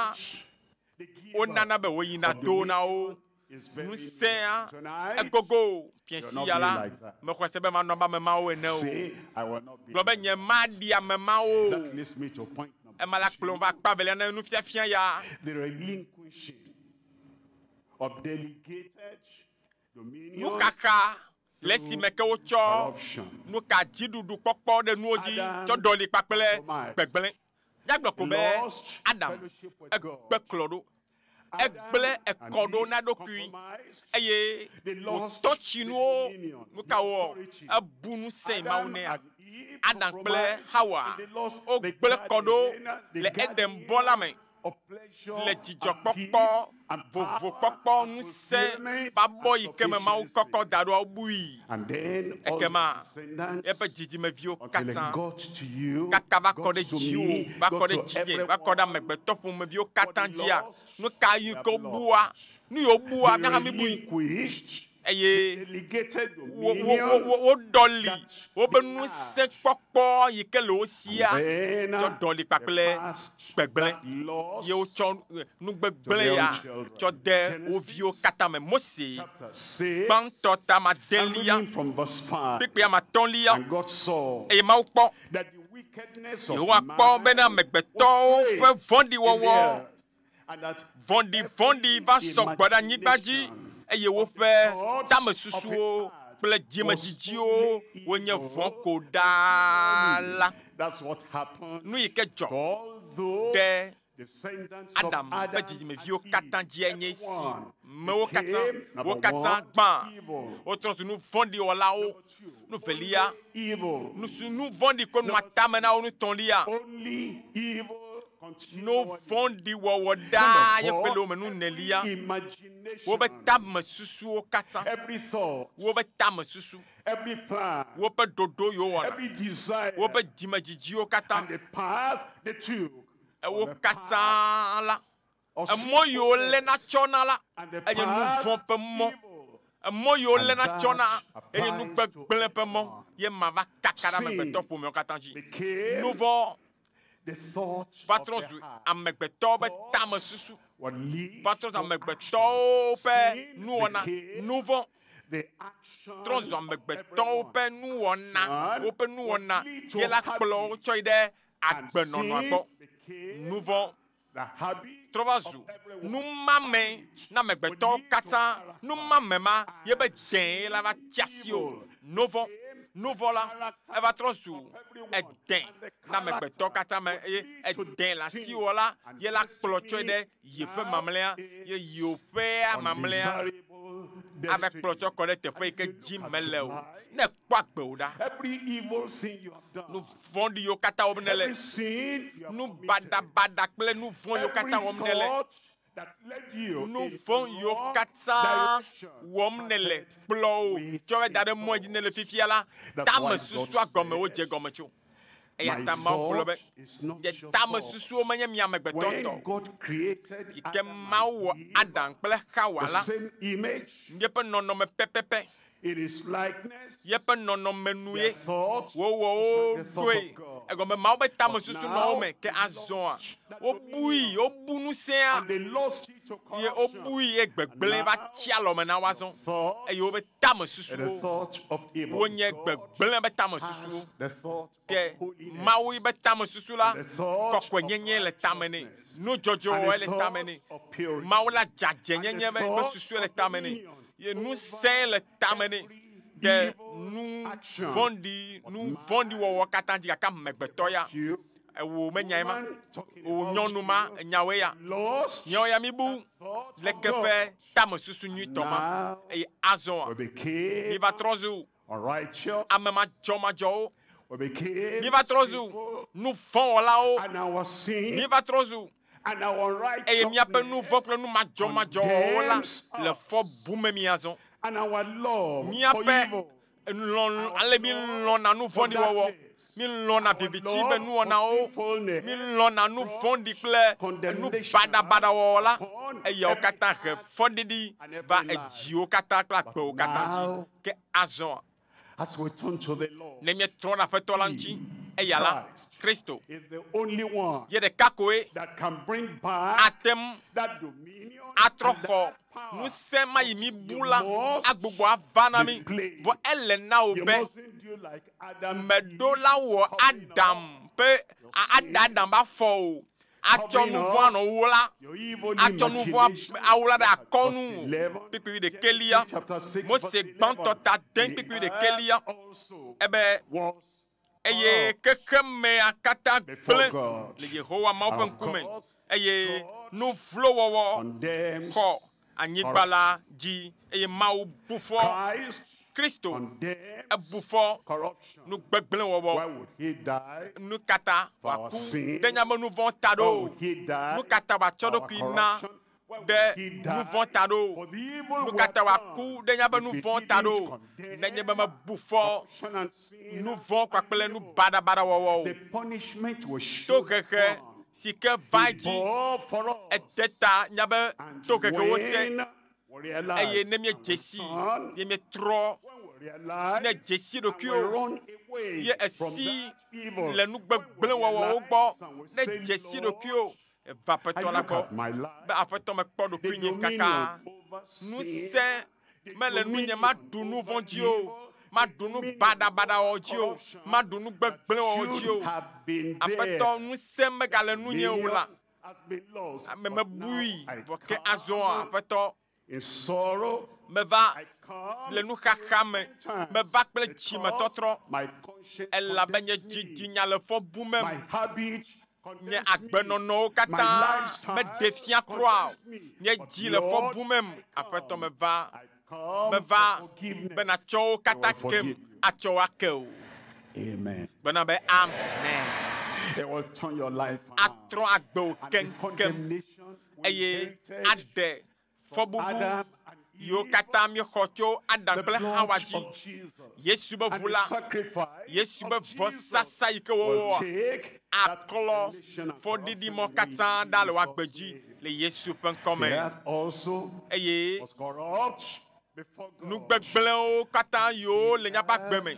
wonana be woyina do na wo. Ŋusẽa egogo fiẽ sia la, mexɔe se be manɔ abe ame mawo ene o. Gblɔ be, Nyemaɖi ame mawo o. Ema la kplɔm va akpa evelia na nufiafia ya. Nuxaxa le esime ke wotsɔ nuka dziɖuɖu kpɔkpɔ ɖe nuwo dzi tsɔ ɖɔli kpakple gbegblẽ. Míagblɔ ko be Adam egbe klɔ ɖo, egblẽ ekɔ ɖo na eɖokui eye wòtɔ tsi nuwo. Nuka wɔ? Ebu ŋusẽ Mawu nɛa? Adam kple Xawa wogblẽ kɔ ɖo le Eden bɔ la me. le dzidzɔkpɔkpɔ, vovokpɔkpɔ, ŋusẽ ƒe abɔ yi ke me Mawu kɔkɔ da ɖoa wobui. Ekema eƒe dzidzimeviwo katã kaka va kɔ ɖe dziwò, va kɔ ɖe dzinye, va kɔ ɖe amegbetɔ ƒomeviwo katã dzia, nu ka yi ke wobua, nu yi wobua, míawo hã míbui. Eye woɖɔli woƒe ŋusẽkpɔkpɔ yi ke le wo sia tsɔ ɖɔli kpakple gbegblẽ, ye wotsɔ nu gbegblẽ ya tsɔ de wo viwo katã me. Mose gbãtɔ ta adelia, kpukpui amatɔ̃lia, eye Mawu kpɔ, Yehowa kpɔ bena amegbetɔwo ƒe vɔ̃ɖiwɔwɔ vɔ̃ɖivɔ̃ɖi va sɔ gbɔ ɖe anyigba dzi, eye woƒe tamesusuwo kple dzimedzidziwo wonye vɔ̃ ko ɖaa la, nu yi ke dzɔ ɖe Adam ƒe dzidzimeviwo katã dzie nye esi. Mewo katã, wo katã gbã, wotrɔ zu nu vɔ̃ɖi wɔlawo. Nu velia, nu vɔ̃ɖi ko nɔa tame na wo. Nu tɔ̃lia, Nu vɔ̃ɖi wɔwɔ ɖaa ye kpe le wo me nu nelia. Wobe tamesusuwo katã. Wobe tamesusu. Woƒe ɖoɖo yiwo wɔna. Woƒe dzimedzidziwo katã. Ewo katã la, emɔ yiwo léna tsɔna la, enye nu vɔ̃ ƒe mɔ. Emɔ yiwo léna tsɔna enye nu gbegblẽ ƒe mɔ ye ma va kaka ɖe amegbetɔ ƒomewo katã dzi. Nu vɔ̃ va trɔ zu amegbetɔwo ƒe tamesusu, va trɔ zu amegbetɔwo ƒe nuwɔna. Nu vɔ̃ trɔ zu amegbetɔwo ƒe nuwɔna, woƒe nuwɔna ye la kplɔ wo tsɔ yi ɖe agbenɔnɔa gbɔ. Nu vɔ̃ trɔ va zu numame na amegbetɔwo katã. Numame ma ye be dẽ la va tsi asi o. Nu vɔ̃, nu vɔ̃ la eva trɔ zu edẽ na amegbetɔ katã me eye edẽ le asiwò la ye la kplɔ tsɔe ɖe yeƒe mamlɛa ye yewoƒea mamlɛa ava kplɔ tsɔ kɔ ɖe teƒe yi ke dzi mele o. Ne ekpɔ agbe o ɖa, nu vɔ̃ɖi yiwo katã wɔm nèle, nu baɖabaɖa kple nu vɔ̃ yiwo katã wɔm nèle, nu vɔ̃ yiwo katã wɔm nèle kplɔ wò tsɔ va da ɖe mɔ dzi nèle fifia la, tamesusua gɔme wodze gɔme tso. Eya ta Mawu gblɔ be, Nye tamesusuwo menye mia amegbetɔ tɔ o. Yi ke Mawu wɔ Adam kple Xawa la, míeƒe nɔnɔme pɛpɛpɛ, yeƒe nɔnɔme nue wòwɔ wo ɖoe. Egɔme Mawu be tamesusu nɔ wo me, ke azɔa, wobui, wobu ŋusẽa, ye wobui ye gbegblẽ va tsi alɔme na wo azɔ. Eye wobe tamesusuwo wonye gbegblẽ be tamesusuwo. Ke Mawu be tamesusu la, kɔkɔenyenye le tame nɛ, nudzɔdzɔwɔwɔe le tame nɛ. Mawu la dzadzɛnyenye be be susue le tame nɛ, ye ŋusẽ le tame nɛ ɖe nu vɔ̃ɖi, nu vɔ̃ɖi wɔwɔ katã dzi gake amegbetɔ ya, ewò menyae ma, wò nyɔnu ma, enyawoe ya. Míawo ya míbu leke ƒe tamesusu nyuitɔ ma eye azɔa, míva trɔ zu ame madzɔmadzɔwo. Míva trɔ zu nu vɔ̃ wɔlawo. Míva trɔ zu eye míaƒe nu vɔ̃ kple nu madzɔmadzɔwɔwɔ la le fɔ bum mí azɔ. Míaƒe lɔlɔ̃ ale mi lɔ̃na nu vɔ̃ɖi wɔwɔ, mi lɔ̃na viviti be nuwɔnawo, mi lɔ̃na nu vɔ̃ɖi kple nu baɖabaɖa wɔwɔ la, eyawo katã he fɔɖiɖi va edziwo katã kple agbewo katã dzi. Ke azɔa, ne míetrɔ ɖe Aƒetɔ la ŋuti, eya la, Kristo, ye ɖeka koe ate ŋu atrɔ xɔ ŋusẽ ma yi mi bu la agbugbɔ ava na mi. Vɔ ele na wò be meɖo la wɔ Adam ƒe Adam ƒe afɔ o. Atsɔ nu vɔ̃ anɔ wo la, atsɔ nu vɔ̃ awu la ɖe akɔnu o. Kpukpui ɖekɛlia, Mose gbãtɔ ta de kpukpui ɖekɛlia, ebe eye xexemea katã gblẽ le Yehowa Mawu ƒe ŋkume eye nu vlo wɔwɔ xɔ anyigba la dzi eye Mawu bu fɔ Kristo ebu fɔ nu gbegblẽ wɔwɔ. Nu katã wòaku ɖe nye nu vɔ̃ ta ɖo. Nu katã wòatsɔ ɖokui na ɖe nu vɔ̃ ta ɖo. Nu katã wòaku ɖe nye nu vɔ̃ ta ɖo. Nenye be mebu fɔ nu vɔ̃ kpakple nu baɖabaɖa wɔwɔ o. Tohehe si ke va dzi ede ta nya be tohehewo te eye ne míedze si ye míetrɔ ne dze si ɖokuiwo ye esi le nu gbegblẽ wɔwɔwo gbɔ ne dze si ɖokuiwo eva Aƒetɔ la gbɔ be Aƒetɔ mekpɔ ɖokuinye kaka ŋusẽ mele nunye maɖu nu vɔ̃ dzi o maɖu nu baɖabaɖa wɔwɔ dzi o maɖu nu gbegblẽ wɔwɔ dzi o Aƒetɔ ŋusẽ megale nunye o la ame mebui vɔ ke azɔa Aƒetɔ meva le nuxaxa me meva kple dzimetɔtrɔ elabe nye dzidzinya le fɔ bumem nye agbenɔnɔwo katã meɖe fia kura o nye dzi le fɔ bumem Aƒetɔ meva meva be natsɔ wo katã kem atsɔ wo ake o. Amen. Gbɔna be amen. It will turn your life Atrɔ agbewo And the keŋkeŋ condemnation we eye inherited aɖe fɔbubu Adam and yiwo Eve, katã míexɔ tso Adam the kple blood Hawa dzi. of Jesus, Yesu be and ʋu the la, sacrifice Yesu be of Jesus vɔsasa yi ke will wowɔa take that aklɔ condemnation and fɔɖiɖimɔ corruption katã away ɖa le in wò agbe Jesus' dzi name. le Yesu ƒe ŋkɔme. The earth also Eye was corrupt before God. nugbegblẽwo katã yiwo le míaƒe agbe me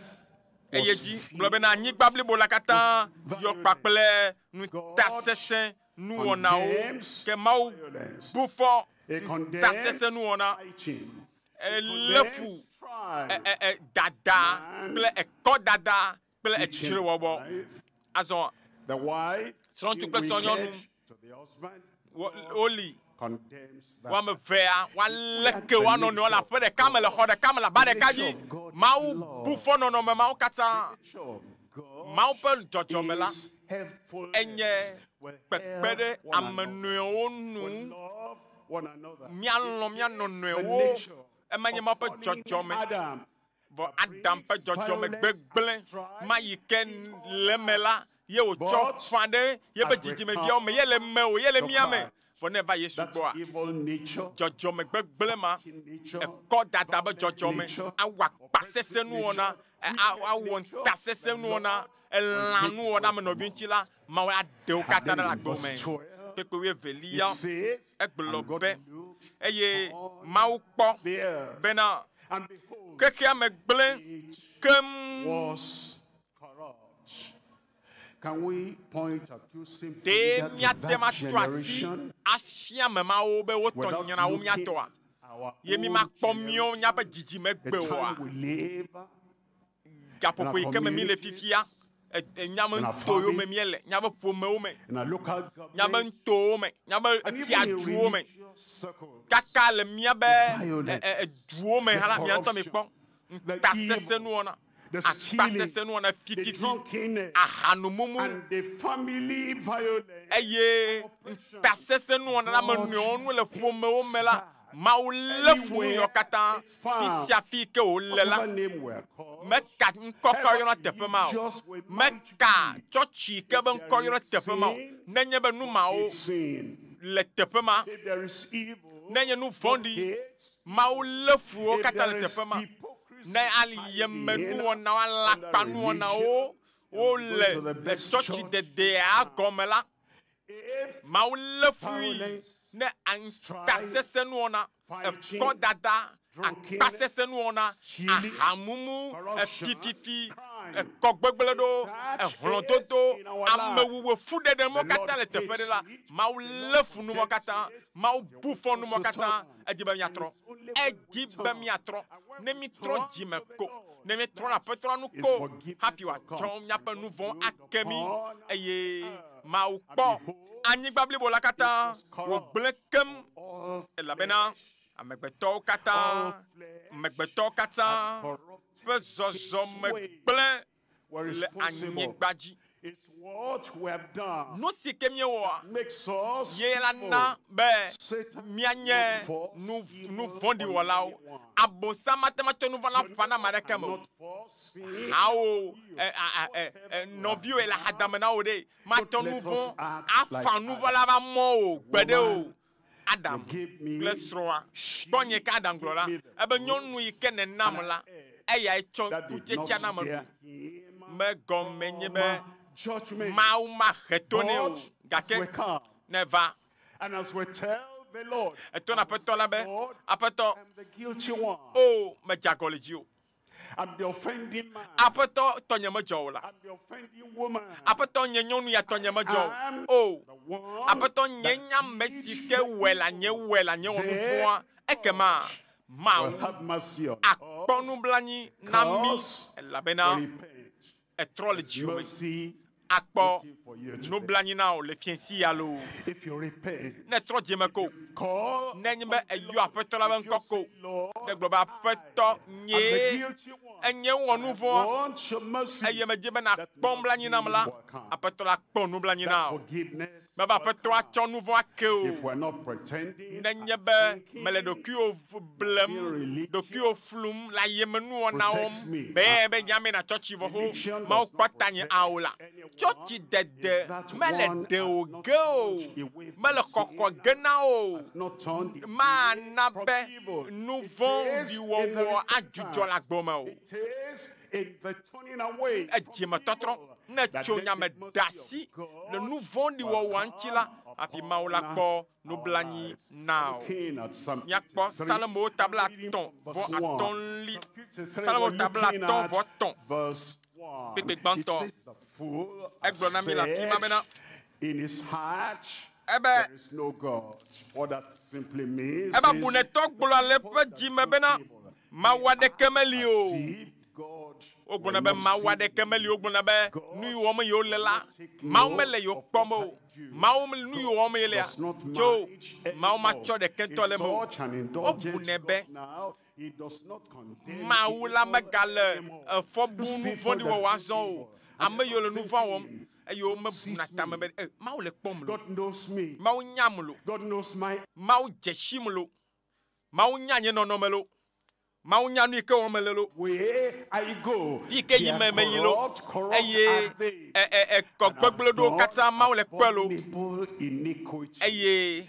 eye dzi gblɔ bena anyigba blibo la katã yɔ kpakple nutasesẽ nuwɔnawo Condemns ke Mawu violence. bu fɔ He condemns nutasesẽ nuwɔna fighting. elé fu Condemns strife. ɛ- ɛ- ɛ, dada kple ekɔdada kple Teaching etsrewɔwɔ wife. azɔ The wife Srɔ̃ŋutsu being kple srɔ̃nyɔnu wicked to the husband, wo- woli condemns that. woame evea woalé ke woanɔ nɔewo le aƒe ɖeka me le xɔ ɖeka me le aba ɖeka dzi Mawu bu fɔ nɔnɔme mawo katã Nature of God Mawu ƒe dzɔdzɔme la is helpfulness. enye Will kpekpe ɖe help one ame another. nɔewo Will nu love one another. míalɔ̃ mía It is the nɔnɔewo nature ema nye of Mawu ƒe fallen dzɔdzɔme Adam vɔ Adam ƒe dzɔdzɔme gbegblẽ ma yi ke le me la ye wòtsɔ But ƒã ɖe yeƒe as we dzidzimeviawo me ye le me o ye le to mía me Christ, vɔ ne eva Yesu that gbɔa evil nature, dzɔdzɔme gbegblẽ ma nature, ekɔ dada be dzɔdzɔme nature, awɔ akpasesẽ nuwɔna ɛ, a- awɔ ŋutasesẽ nuwɔna elã nuwɔna ame nɔvi ŋuti la Mawu aɖe wo And katã then ɖe le in agbewo verse me 12, kpekpe wuievelia it says, egblɔ and God be looked eye upon Mawu kpɔ the earth, bena and behold, xexea me gblẽ it keŋ was corrupt. Can we point accusing ɖe finger to míate that ŋu atrɔ asi generation afia ame mawo be wotɔ without nyra wo looking míatɔa at our ye mi own makpɔ míawo generation, míaƒe dzidzime the gbe oa time we live, gaƒoƒo yi ke me mi le fifia míaƒe In our ŋutowo me family, míele míaƒe ƒomewo me in our local míaƒe government, ŋutowo me míaƒe and even in fiaduwo me religious circles. kaka le míaƒe violence, duwo me hã la the mía ŋutɔ mi kpɔ the ŋutasesẽ evil, nuwɔna the stealing, akpasesẽ nuwɔna the fififi drunkenness, ahanumumu and the family violence. eye ŋutasesẽ nuwɔna le ame nɔewo nu le ƒomewo me la Mawu lé fu nu yawo katã fi sia fi yi ke wòle la Whatever name we are called, meka ŋkɔ ka yɔna teƒe ma o meka tsɔtsi yi ke be ŋkɔ yɔna teƒe ma o nenye be nu mawo sin. le teƒe ma If there is evil, nenye nu vɔ̃ɖi hates, Mawu lé fu wo if katã le there is teƒe ma hypocrisy, ne aliyeme nuwɔnawo alakpa nuwɔnawo wole le tsɔtsi dedea gɔme la if Mawu lé fui violence, ne ŋutasesẽ nuwɔna ekɔdada akpasesẽ nuwɔna ahamumu efififi ekɔgbegblẽ ɖo ehlɔ̃dodo amewuwu fuɖeɖe mɔ katã le teƒe ɖe la Mawu lé fu numɔ katã Mawu bu fɔ numɔ katã edi be miatrɔ edi be miatrɔ ne mitrɔ dzime ko ne mitrɔ le aƒetɔ la nu ko hafi wòatsɔ míaƒe nu vɔ̃ ake mi eye Mawu kpɔ anyigba blibo la katã wògblẽ keŋ all elabena amegbetɔwo katã amegbetɔwo katã ƒe zɔzɔme gblẽ were le responsible. anyigba dzi It's what we have done nu si ke míewɔa makes us ye la evil. na be Satan míanye will force nu evil nu on vɔ̃ɖi wɔlawo anyone. abosam mate ŋu atsɔ nu vɔ̃ la ƒã na ame aɖeke me o Cannot force sin. hawo ɛ, a, a, ɛ, ɛ, nɔviwo le hadame na wo ɖe matɔ nu vɔ̃ afa nu vɔ̃ la va mɔ o gbe ɖe o Adam Give me kple srɔ̃a kpɔ nye ke Adam gblɔ la ebe nyɔnu yi ke nenam la eyae tsɔ that did not kutsetsea na me spare ɖu him megɔme nye be judgment. Mawu mahe to nɛ o But as gake we come, ne va and as we tell the Lord, eto na aƒetɔ la be Lord, aƒetɔ I'm the guilty one. o medze agɔ le dziwò I'm the offending man. aƒetɔ tɔnye medzɔ o la I'm the offending woman. aƒetɔ nye nyɔnu ya tɔnye medzɔ I'm o the one aƒetɔ nye nya ame si ke wɔe la nye wɔe la nye wɔ nu vɔ̃a ekema will Mawu have mercy on akpɔ us. nublanui na mí Because elabena we repent. etrɔ le dziwò me Mercy akpɔ waiting for you today. nublanui na wò le fiẽsi ya loo If you repent, ne trɔ dzime ko call ne nye be upon the eyɔ Lord. aƒetɔ la be If you ŋkɔ ko say, Lord, ne gblɔ be aƒetɔ I'm the nyee guilty one. enye wɔ nu I vɔ̃a want your mercy. eye medzi be That nakpɔ nublanui nam la mercy will come. aƒetɔ la kpɔ nublanui That na wò forgiveness mebe will aƒetɔ come. atsɔ nu vɔ̃ ake o If we're not pretending nenye and be thinking, mele ɖokuiwò blem ɖokuiwò flum le ayemenuwɔnawo Protects me. be be nyame na tsɔtsi vɔ xo Religion Mawu does kpɔ not tanye protect awo la anyone. Tsɔtsi dede mele ɖe o ge o, mele xɔxɔ ge na o. Mana be nu vɔ̃ɖi wɔwɔ adzudzɔ le agbe me o. Edzimetɔtrɔ ne tso nya me ɖe asi le nu vɔ̃ɖi wɔwɔa ŋuti la, hafi Mawu la kpɔ nublanui na wò. Míakpɔ Salomo ta 35. Salomo ta 33. Kpukpui gbãtɔ. Egblɔ na mí le afi ma bena, ebe, ebe abunetɔ gblɔa le eƒe dzi me bena, Mawu aɖeke meli o. Wogblɔna be Mawu aɖeke meli o. Wogblɔna be nu yi wɔm yewole la, Mawu mele yewo kpɔm o. Mawu nu yi wɔm yelea, tso Mawu matsɔ ɖeke ŋutɔ le eme o. Wobunɛ be Mawu la megale efɔ bum nu vɔ̃ɖi wɔwɔ azɔ o. Ame yiwo le nu vɔ̃ wɔm eye womebuna tame be, E, Mawu le kpɔm lo. Mawu nyam lo. Mawu dze sim lo. Mawu nya nye nɔnɔme lo. Mawu nya nu yi ke wɔm mele lo. Fi yi ke yim meyi lo. Eye ekɔ gbegblẽ ɖewo katã Mawu le kpɔe lo. Eye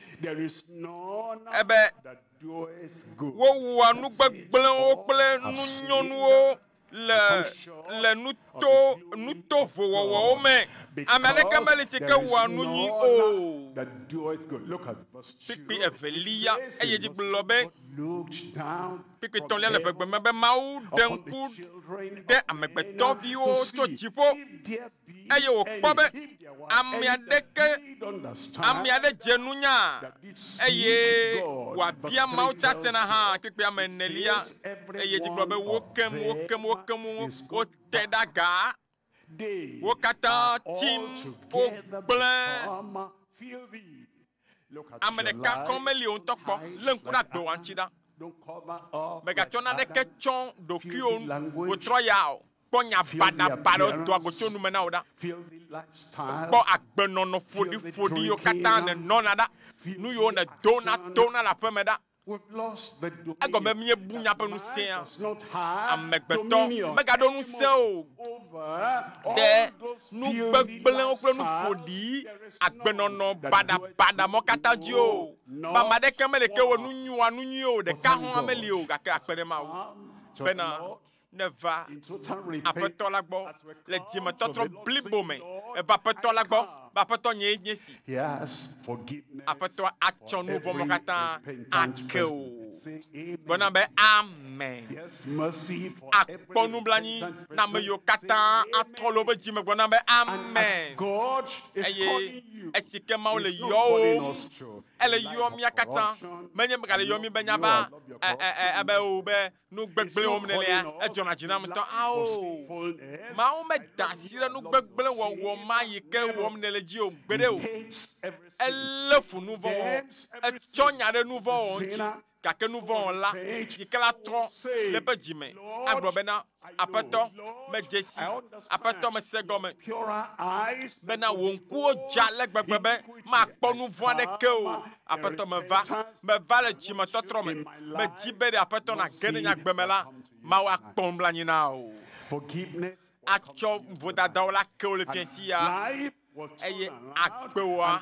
ebe wowɔa nu gbegblẽwo kple nu nyɔnuwo le le nuto nutovowɔwɔwo me. Ame aɖeke meli si ke wɔa nu nyui o. Kpukpui evelia eye dzi gblɔ be, kpukpui etɔ̃lia le ʋegbe me be Mawu ɖe ŋku ɖe amegbetɔviwo tso dziƒo eye wòkpɔ be ame aɖeke ame aɖe dze nunya eye wòabia Mawu ta sena hã. Kpukpui ame enelia eye dzi gblɔ be wokem wokem wokem wote ɖe aga. Wo katã tim wogblẽ. Ame ɖeka kɔ meli o ŋutɔ kpɔ. Lé ŋku ɖe agbewòa ŋuti ɖa. Mègatsɔ naneke tsyɔ ɖokuiwò ŋu wòtrɔ ya o. Kpɔ nya baɖabaɖawo doa go tso nu me na wò ɖa. Kpɔ agbenɔnɔ ƒoɖiƒoɖi yiwo katã nènɔna ɖa, nu yiwo nèdona tona le aƒeme ɖa. Egɔme be míebu míaƒe ŋusẽa. Amegbetɔ megaɖo ŋusẽ o ɖe nu gbegblẽwo kple nu ƒoɖi agbenɔnɔ baɖabaɖa mɔ katã dzi o. Be ame aɖeke meli ke wɔ nu nyua nu nyui o, ɖeka hɔ̃ meli o, gake akpe ɖe Mawu bena neva Aƒetɔ la gbɔ le dzimetɔtrɔ blibo me. Eva Aƒetɔ la gbɔ be, Aƒetɔ, nyee nye esi. Aƒetɔa atsɔ nu vɔ̃ mawo katã ake wò. Gblɔ nam be, Amen. Akpɔ nublanui na ame yiwo katã atrɔ le woƒe dzime. Gblɔ nam be, Amen. Eye esi ke Mawu le yɔwòm, ele yɔ mía katã. Menye megale yɔ mí be míava ebe o be Nu gbegblẽ wɔm nèlea, edzɔna dzi nam ŋutɔ. Ao, Mawu meda asi ɖe nu gbegblẽ wɔwɔ ma yi ke wɔm nèle dzi o gbeɖe o. Elé fu nu vɔ̃ wɔwɔ. Etsɔ nya ɖe nu vɔ̃ wɔwɔ ŋuti. Gake nu vɔ̃ wɔla yi ke la trɔ le eƒe dzi me agblɔ bena, Aƒetɔ, medze si. Aƒetɔ, mese egɔme bena wò ŋkuwo dza ale gbegbe be makpɔ nu vɔ̃ aɖeke o. Aƒetɔ, meva. Meva le dzimetɔtrɔ me. Medi be ɖe Aƒetɔ nage ɖe nye agbe me la, Mawu akpɔ nublanui na wò. Atsɔ vodadawo la ke wò le fiẽ sia, eye agbewoa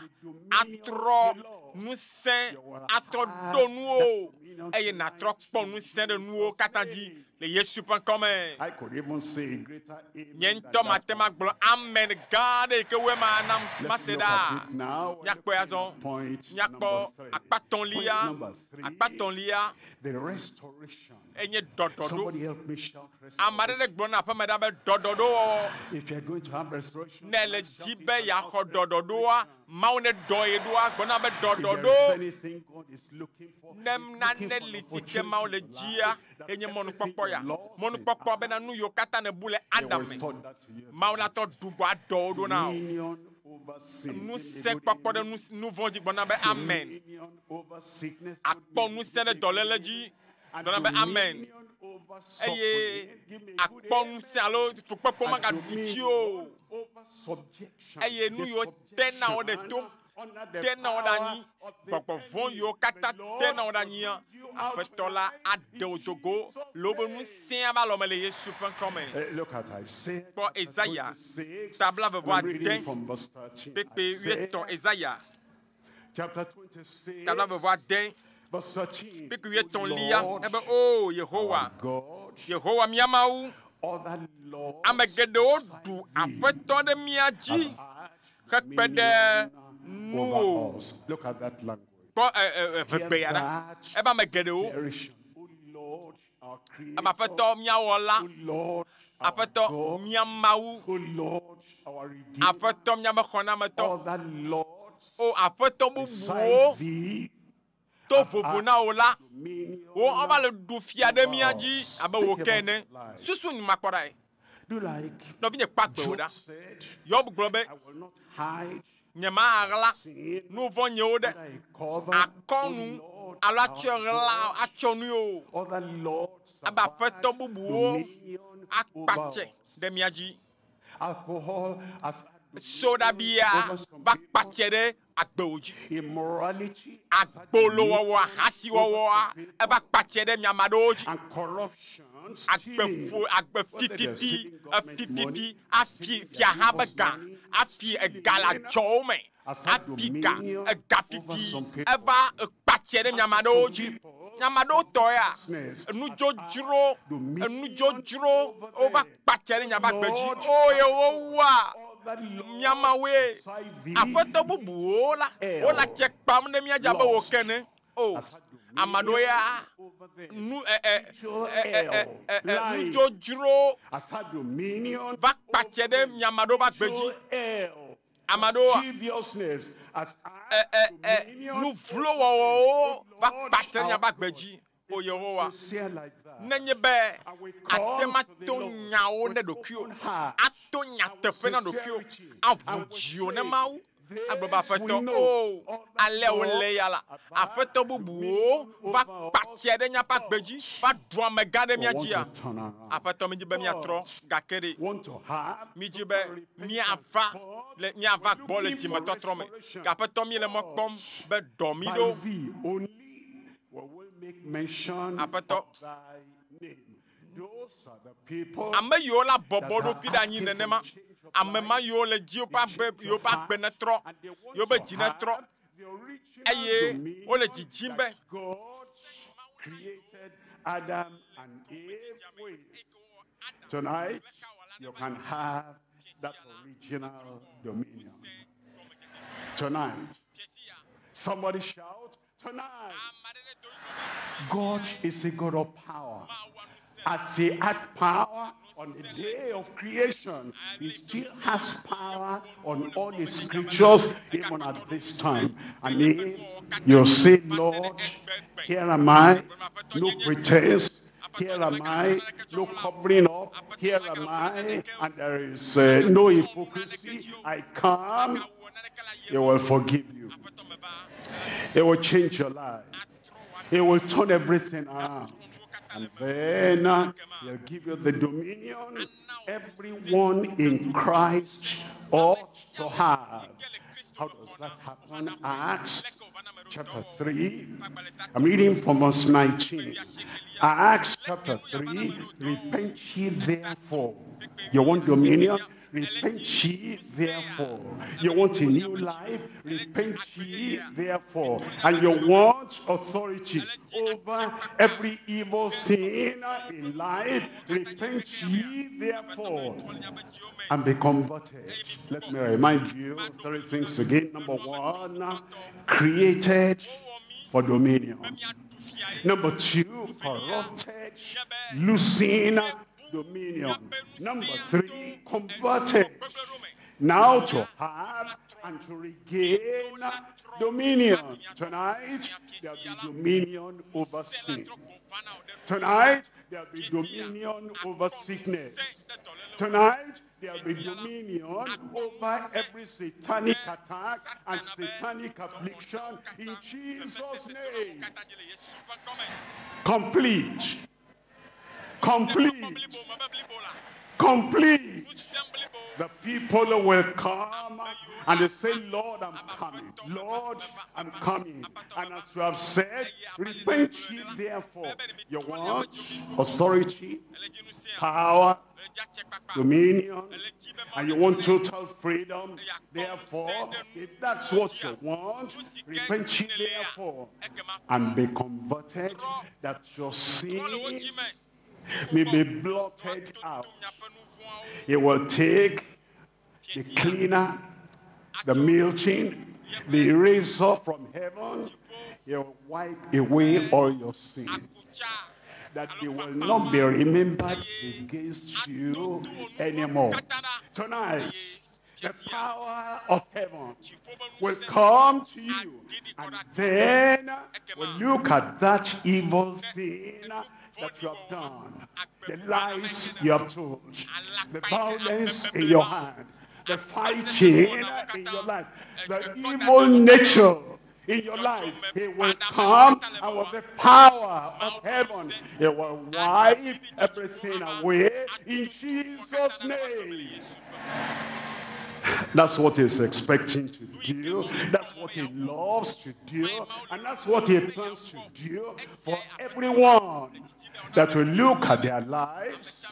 atrɔ ŋusẽ, atrɔ ɖo nuwo, eye nàtrɔ kpɔ ŋusẽ ɖe nuwo katã dzi le Yesu ƒe ŋkɔ me. Nye ŋutɔ mate ŋu agblɔ amen gã aɖe yi ke wu ema nam mase ɖaa. Míakpɔe azɔ. Míakpɔ akpa etɔ̃lia. Akpa etɔ̃lia enye ɖɔɖɔɖo. Ame aɖe ɖe gblɔ na aƒeme ɖa be ɖɔɖɔɖowɔwɔ. Ne èle di be yeaxɔ ɖɔɖɔɖoa, Mawu ne ɖɔ ye ɖoa, gblɔ na be ɖɔɖɔɖo. Ne nane li si ke Mawu le dzia, enye mɔnukpɔkpɔ ya. Mɔnukpɔkpɔ bena nu yiwo katã nèbu le Adam me, Mawu natrɔ ɖugbɔ aɖɔ wo ɖo na wò. Ŋusẽkpɔkpɔ ɖe nu vɔ̃ dzi gblɔ na be amen. Akpɔ ŋusẽ ɖe dɔléle dzi gblɔ na be amen. Eye akpɔ ŋusẽ alo fukpekpe magaɖu dzi o. Eye nu yiwo tena wo ɖe to. tena wo ɖe anyi gbɔgbɔ vɔ̃ yiwo katã tena wo ɖe anyia aƒetɔ la aɖe wo do go le wobe ŋusẽa be alɔme le Yesu ƒe ŋkɔme. Look at Isaiah Kpɔ chapter Ezaya 26. ta blaeve vɔ I'm ade reading from verse 13. kpekpe Isaiah wuietɔ̃ Ezaya chapter 26, ta blaeve vɔ ade verse 13. kpekpe wuietɔ̃lia Lord, ebe o Yehowa our God, Yehowa mía Mawu other lords ame geɖewo ɖu beside thee aƒetɔ ɖe mía dzi have had hekpe ɖe dominion over nuwò. us. Look at that language. Kpɔ ɛ ɛ ʋegbe ya Hear ɖa that ebe ame geɖewo declaration. O Lord, our ebe Creator. aƒetɔ mía wɔla O Lord, our aƒetɔ God. mía Mawu O Lord, our Redeemer. aƒetɔ míabe xɔnametɔ Other lords o aƒetɔ bubuwo beside thee to vovo na wò la dominion wo wova le ɖu fia ɖe mía over dzi us. abe wò Think ke about ene your life. susu numakpɔ ɖae Do like nɔvinye kpɔ agbe wò Job ɖa said, Yob gblɔ be I will not hide nyemaɣla sin nu vɔ̃ nyewo ɖe under a cover. akɔnu O Lord, alo our atsɔ ɣla God. atsɔ nui o Other lords abe have aƒetɔ had bubuwo dominion over akpatse us. ɖe mía dzi Alcohol has had soɖabia dominion over some va people. kpatse ɖe agbewo dzi Immorality has had agbolowɔwɔ dominion ahasiwɔwɔa over some people. eva kpatse ɖe miame aɖewo dzi And corruption, stealing, agbeƒo agbe whether they're fifiti stealing government money, efifiti afi stealing their fiaha be neighbor's ga money, afi stealing ega le men, adzɔwo me has had afi ga dominion ega over fifi some people. eva kpatse ɖe miame aɖewo Some dzi people, miame aɖewo tɔ ya business has nudzodzro had dominion enudzodzodzro over wova them. kpatse ɖe miaƒe agbe dzi Lord, o Yehowa other lords miamawoe beside thee, aƒetɔ bubuwo la wole atse kpam ɖe mía dzi abe wò ke ene o has had ame aɖewo ya dominion over them. nu ɛ ɛ Spiritual ɛ ɛ ɛ hell, ɛ ɛ lying, nudzodzro has had dominion va kpatse over ɖe them. miame aɖewo ƒe agbe dzi Spiritual hell, ame aɖewo mischievousness has ɛ had ɛ ɛ dominion nu over vlo them. wɔwɔwo O va Lord, kpatse ɖe our miaƒe agbe God, dzi o Yehowa sincere like that. nenye be And we ate call ma to the to Lord nyawo with ne ɖokuiwò open heart ato and with nyateƒe na ɖokuiwò sincerity, aʋu and we dziwò ne say, Mawu agblɔ be This we aƒetɔ know, o other ale wòle ya la lords have had aƒetɔ bubuwo dominion va over us. kpatse ɖe míaƒe agbe dzi va ɖu amegã ɖe We mía want dzia to turn around. aƒetɔ mídzi be míatrɔ But gake ɖe want to have mídzi be total repentance. míava But le míava we're gbɔ le looking for dzimetɔtrɔ me restoration. aƒetɔ míle mɔ kpɔm But be dɔ mí by ɖo thee only we will make mention aƒetɔ of thy name. Those are the people ame yiwo la bɔbɔ that are ɖokui ɖe anyi asking for a nenema change of ame ma life, yiwo le dzi woƒe a agbe change yiwo of ƒe heart, agbe netrɔ and they want yiwo ƒe to dzi netrɔ have the original eye wole dominion dzidzim be that God created Adam and Eve with. Tonight, you can have that original dominion. Tonight, somebody shout, tonight. God is a God of power. As he had power on the day of creation, he still has power on all his creatures, even at this time. And if you say, Lord, here am I, no pretense, here am I, no covering up, here am I, and there is no hypocrisy, I come, he will forgive you. He will change your life. He will turn everything around. And then he'll give you the dominion everyone in Christ ought to have. How does that happen? Acts chapter 3. I'm reading from verse 19. Acts chapter 3. Repent ye therefore. You want dominion? Repent ye therefore. You want a new life? Repent ye therefore. And you want authority over every evil sin in life? Repent ye therefore and be converted. Let me remind you three things again. Number one, created for dominion. Number two, corrupted, losing dominion. Number three, converted. Now to have and to regain dominion. Tonight, there'll be dominion over sin. Tonight, there'll be dominion over sickness. Tonight, there'll be dominion over every satanic attack and satanic affliction in Jesus' name. Complete. Complete. Complete. The people will come and they say, Lord, I'm coming. Lord, I'm coming. And as you have said, repent ye therefore. You want authority, power, dominion, and you want total freedom. Therefore, if that's what you want, repent ye therefore and be converted, that your sins may be blotted out. It will take the cleaner, the milching, the eraser from heaven. He will wipe away all your sins, that they will not be remembered against you anymore. Tonight, the power of heaven will come to you, and then we'll look at that evil thing that you have done, the lies you have told, the violence in your hand, the fighting in your life, the evil nature in your life. He will come, and with the power of heaven, he will wipe everything away in Jesus' name. That's what he's expecting to do. That's what he loves to do. And that's what he plans to do for everyone that will look at their lives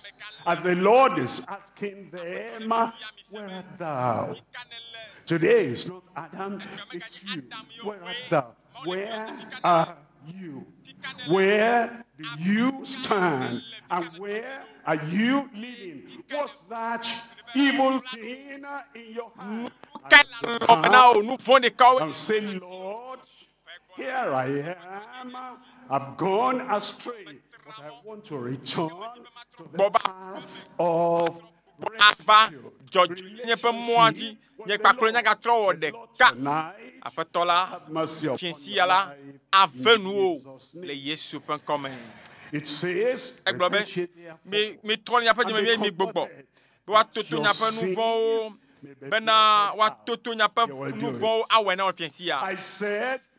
as the Lord is asking them, where art thou? Today is not Adam, it's you. Where art thou? Where are you? Where do you stand? And where are you living? What's that evil thing in your heart? And say, Lord, here I am. I've gone astray, but I want to return to the path of ava dzɔdzɔenyenye ƒe mɔa dzi nye kpakple nyagatrɔ wɔ ɖeka. Aƒetɔ la, fiasia la ave nuwò le Yesu ƒe ŋkɔme. Egblɔ be, mi mitrɔ le miaƒe dzime eye migbugbɔ be woatoto miaƒe nu vɔ̃wo bena woatoto miaƒe nu vɔ̃wo awɔe na wò le fiasia.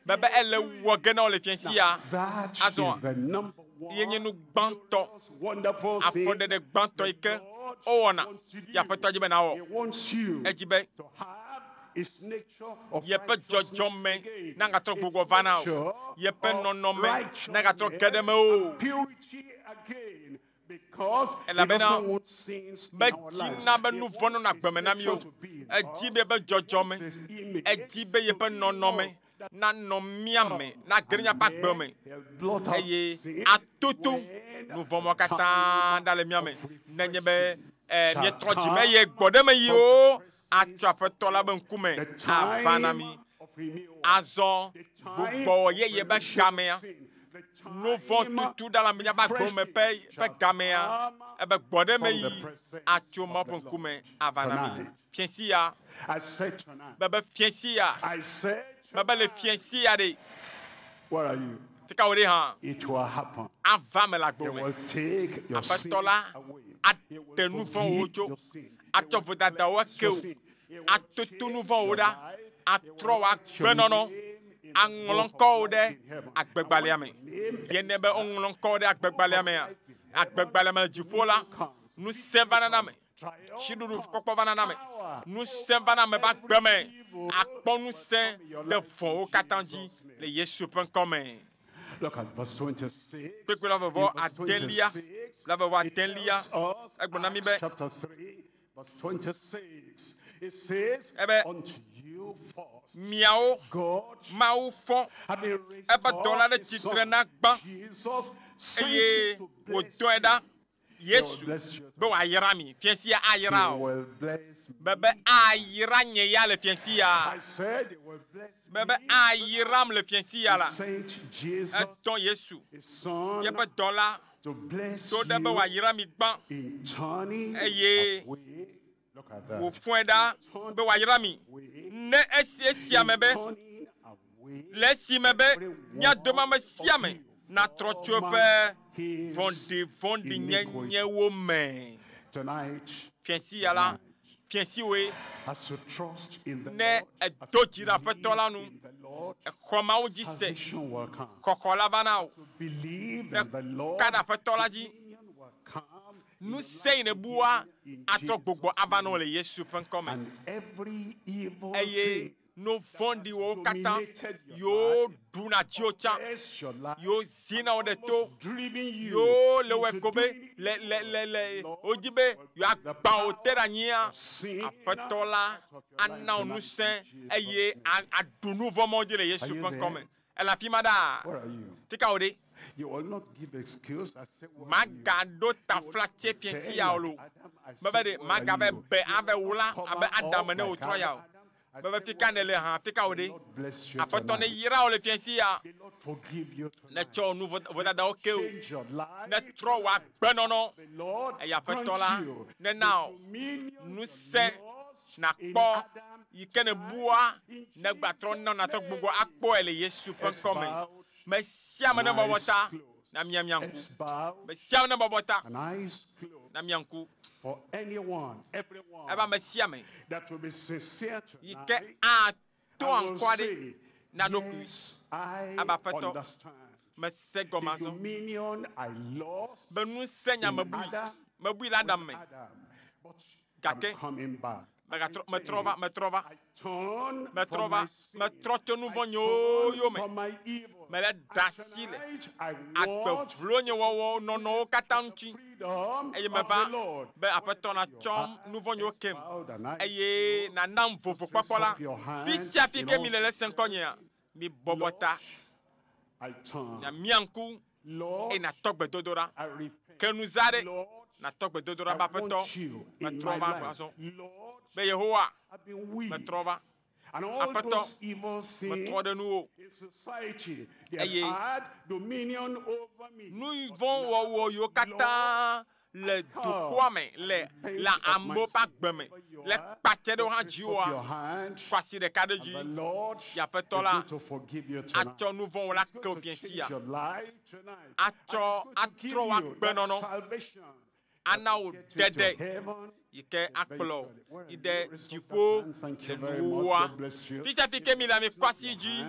Bebe ele wɔ ge na wò le fiasia. Azɔ ye nye nu gbãtɔ, afɔɖeɖe gbãtɔ yi ke wowɔna ye Aƒetɔ dzi be nawɔ. Edzi be yeƒe dzɔdzɔme nagatrɔ gbugbɔ va na wò, yeƒe nɔnɔme nagatrɔ ge ɖe eme o. Elabena medina be nu vɔ̃ nɔnɔ agbe me na mí o. Edi be yeƒe dzɔdzɔme, edi be yeƒe nɔnɔme nanɔ mía me, nage ɖe míaƒe agbe me, eye atoto nu vɔ̃ mawo katã ɖa le mía me, nenye be míetrɔ dzi me eye gbɔɖemeɣiwo atso Aƒetɔ la ƒe ŋkume ava na mí. Azɔ gbugbɔwɔ yeye be gamea, nu vɔ̃ tutu ɖa le míaƒe agbe me ƒe gamea, ebe gbɔɖemeɣi atso Mawu ƒe ŋkume ava na mí. Fiẽsia, bebe fiẽsia, bebe le fiẽsia ɖe, fika wò ɖe hã, ava me le agbo me. Aƒetɔ la aɖe nu vɔ̃wo tso, atsɔ vodadawo ake wò, atoto nu vɔ̃wo ɖa, atrɔ wò agbenɔnɔ, aŋlɔ ŋkɔwò ɖe agbegbalẽa me. Ye ne be woŋlɔ ŋkɔwò ɖe agbegbalẽa mea, agbegbalẽa me le dziƒo la, ŋusẽ vana na ame. Tsiɖuɖu kpɔkpɔ vana na ame. Ŋusẽ vana ame ƒe agbe me. Akpɔ ŋusẽ ɖe vɔ̃wo katã dzi le Yesu ƒe ŋkɔ me. Kpukpui blaeve adelia, blaeve adelia, egblɔ na mí be, ebe miawo Mawu fɔ eƒe dɔla ɖe tsitre na gbã eye wòdɔe ɖa Yesu be wòayra mi. Fiasia ayra o. Bebe ayra nye ya le fiasia. Bebe ayram le fiasia la. Etɔ Yesu, yeƒe dɔla, to ɖe be wòayra mi gbã eye wòfɔe ɖa be wòayra mi. Ne esi esia me be, le esime be mía dome ame sia ame natrɔ tso eƒe vɔ̃ɖivɔ̃ɖinyenyewo me. Fiẽsia la, fiẽsiwoe, ne èdo dzi ɖe Aƒetɔ la nu, èxɔ Mawu dzi se, xɔxɔ la va na wò. Ne èka ɖe Aƒetɔ la dzi, Ŋusẽ yi nèbua atrɔ gbugbɔ ava na wò le Yesu ƒe ŋkɔ me. Eye nu vɔ̃ɖiwo katã yiwo ɖuna dziwò tsã, yiwo zina wò ɖe to, yiwo le wɔe ko be le le le le wodi be yewoagbã wò te ɖe anyia, Aƒetɔ la ana wò ŋusẽ eye aɖu nu vɔ̃ mawo dzi le Yesu ƒe ŋkɔ me. Ele afi ma ɖaa. Fika wò ɖe? Magaɖo taflatse fiẽ sia o loo. Mebe ɖe magava be ave wla abe Adam ene wòtrɔ ya o. Mebe fika nèle hã, fika wò ɖe? Aƒetɔ neyra wò le fiẽ sia. Netsɔ wò nu vodadawo ke wò. Netrɔ wò agbenɔnɔ. Eye Aƒetɔ la nena wò ŋusẽ nàkpɔ yi ke nèbua, negbatrɔ na nàtrɔ gbugbɔ akpɔe le Yesu ƒe ŋkɔ me. Me sia me nebɔbɔ ta na mia mia ŋku. Me sia me nebɔbɔ ta na mia ŋku. Ebe ame sia ame yi ke ato aŋkɔ aɖe na ɖokui abe Aƒetɔ, mese gɔme azɔ be ŋusẽ nya mebui, mebui le Adam me. Gake megatrɔ, metrɔ va, metrɔ va, metrɔ va, metrɔ tso nu vɔ̃ nyewo yome. Mele ɖe asi le agbe vlo nye wɔwɔ nɔnɔwo katã ŋuti eye meva be Aƒetɔ natsɔm nu vɔ̃ nyewo kem eye nànam vovokpɔkpɔ la. Fi sia fi ke mile le ese ŋkɔnyea, mibɔbɔ ta, miamia ŋku eye nàtɔ gbedodoɖa. Ke nu za ɖe, nàtɔ gbedodoɖa be, Aƒetɔ, metrɔ va azɔ. Be Yehowa, metrɔ va. Aƒetɔ, metrɔ ɖe nuwò. Eye nu vɔ̃ wɔwɔ yiwo katã le dukɔa me le le amewo ƒe agbe me le kpatse ɖe wo hã dziwòa, kɔ asi ɖeka ɖe dzi, yi Aƒetɔ la atsɔ nu vɔ̃ wò la ke wò fiẽ sia, atsɔ atrɔ wò agbenɔnɔ, ana wò ɖeɖe yi ke akplɔ wò yi ɖe dziƒo le nuwuwua. Fisia fi ke mi le, mikɔ asi dzi,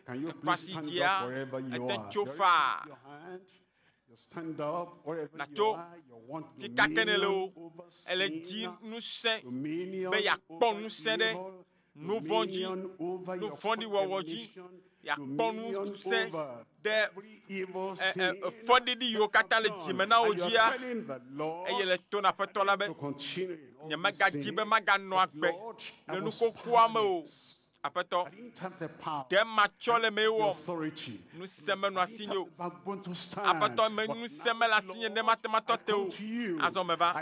ekɔ asi dzia, ete tso faa. Nàtso fika ke nèle o, èle dzi ŋusẽ be yeakpɔ ŋusẽ ɖe nu vɔ̃ dzi, nu vɔ̃ɖi wɔwɔ dzi, yeakpɔ ŋusẽ ɖe fɔɖiɖi yiwo katã le dzime na wò dzia, eye le to na Aƒetɔ la be, Nyemegadzi be maganɔ agbe le nu xoxoa me o. Aƒetɔ, ɖe matsɔ le mee wɔm. Ŋusẽ menɔ asinye o. Aƒetɔ, me ŋusẽ mele asinye ne mate ŋu atɔ te o. Azɔ meva.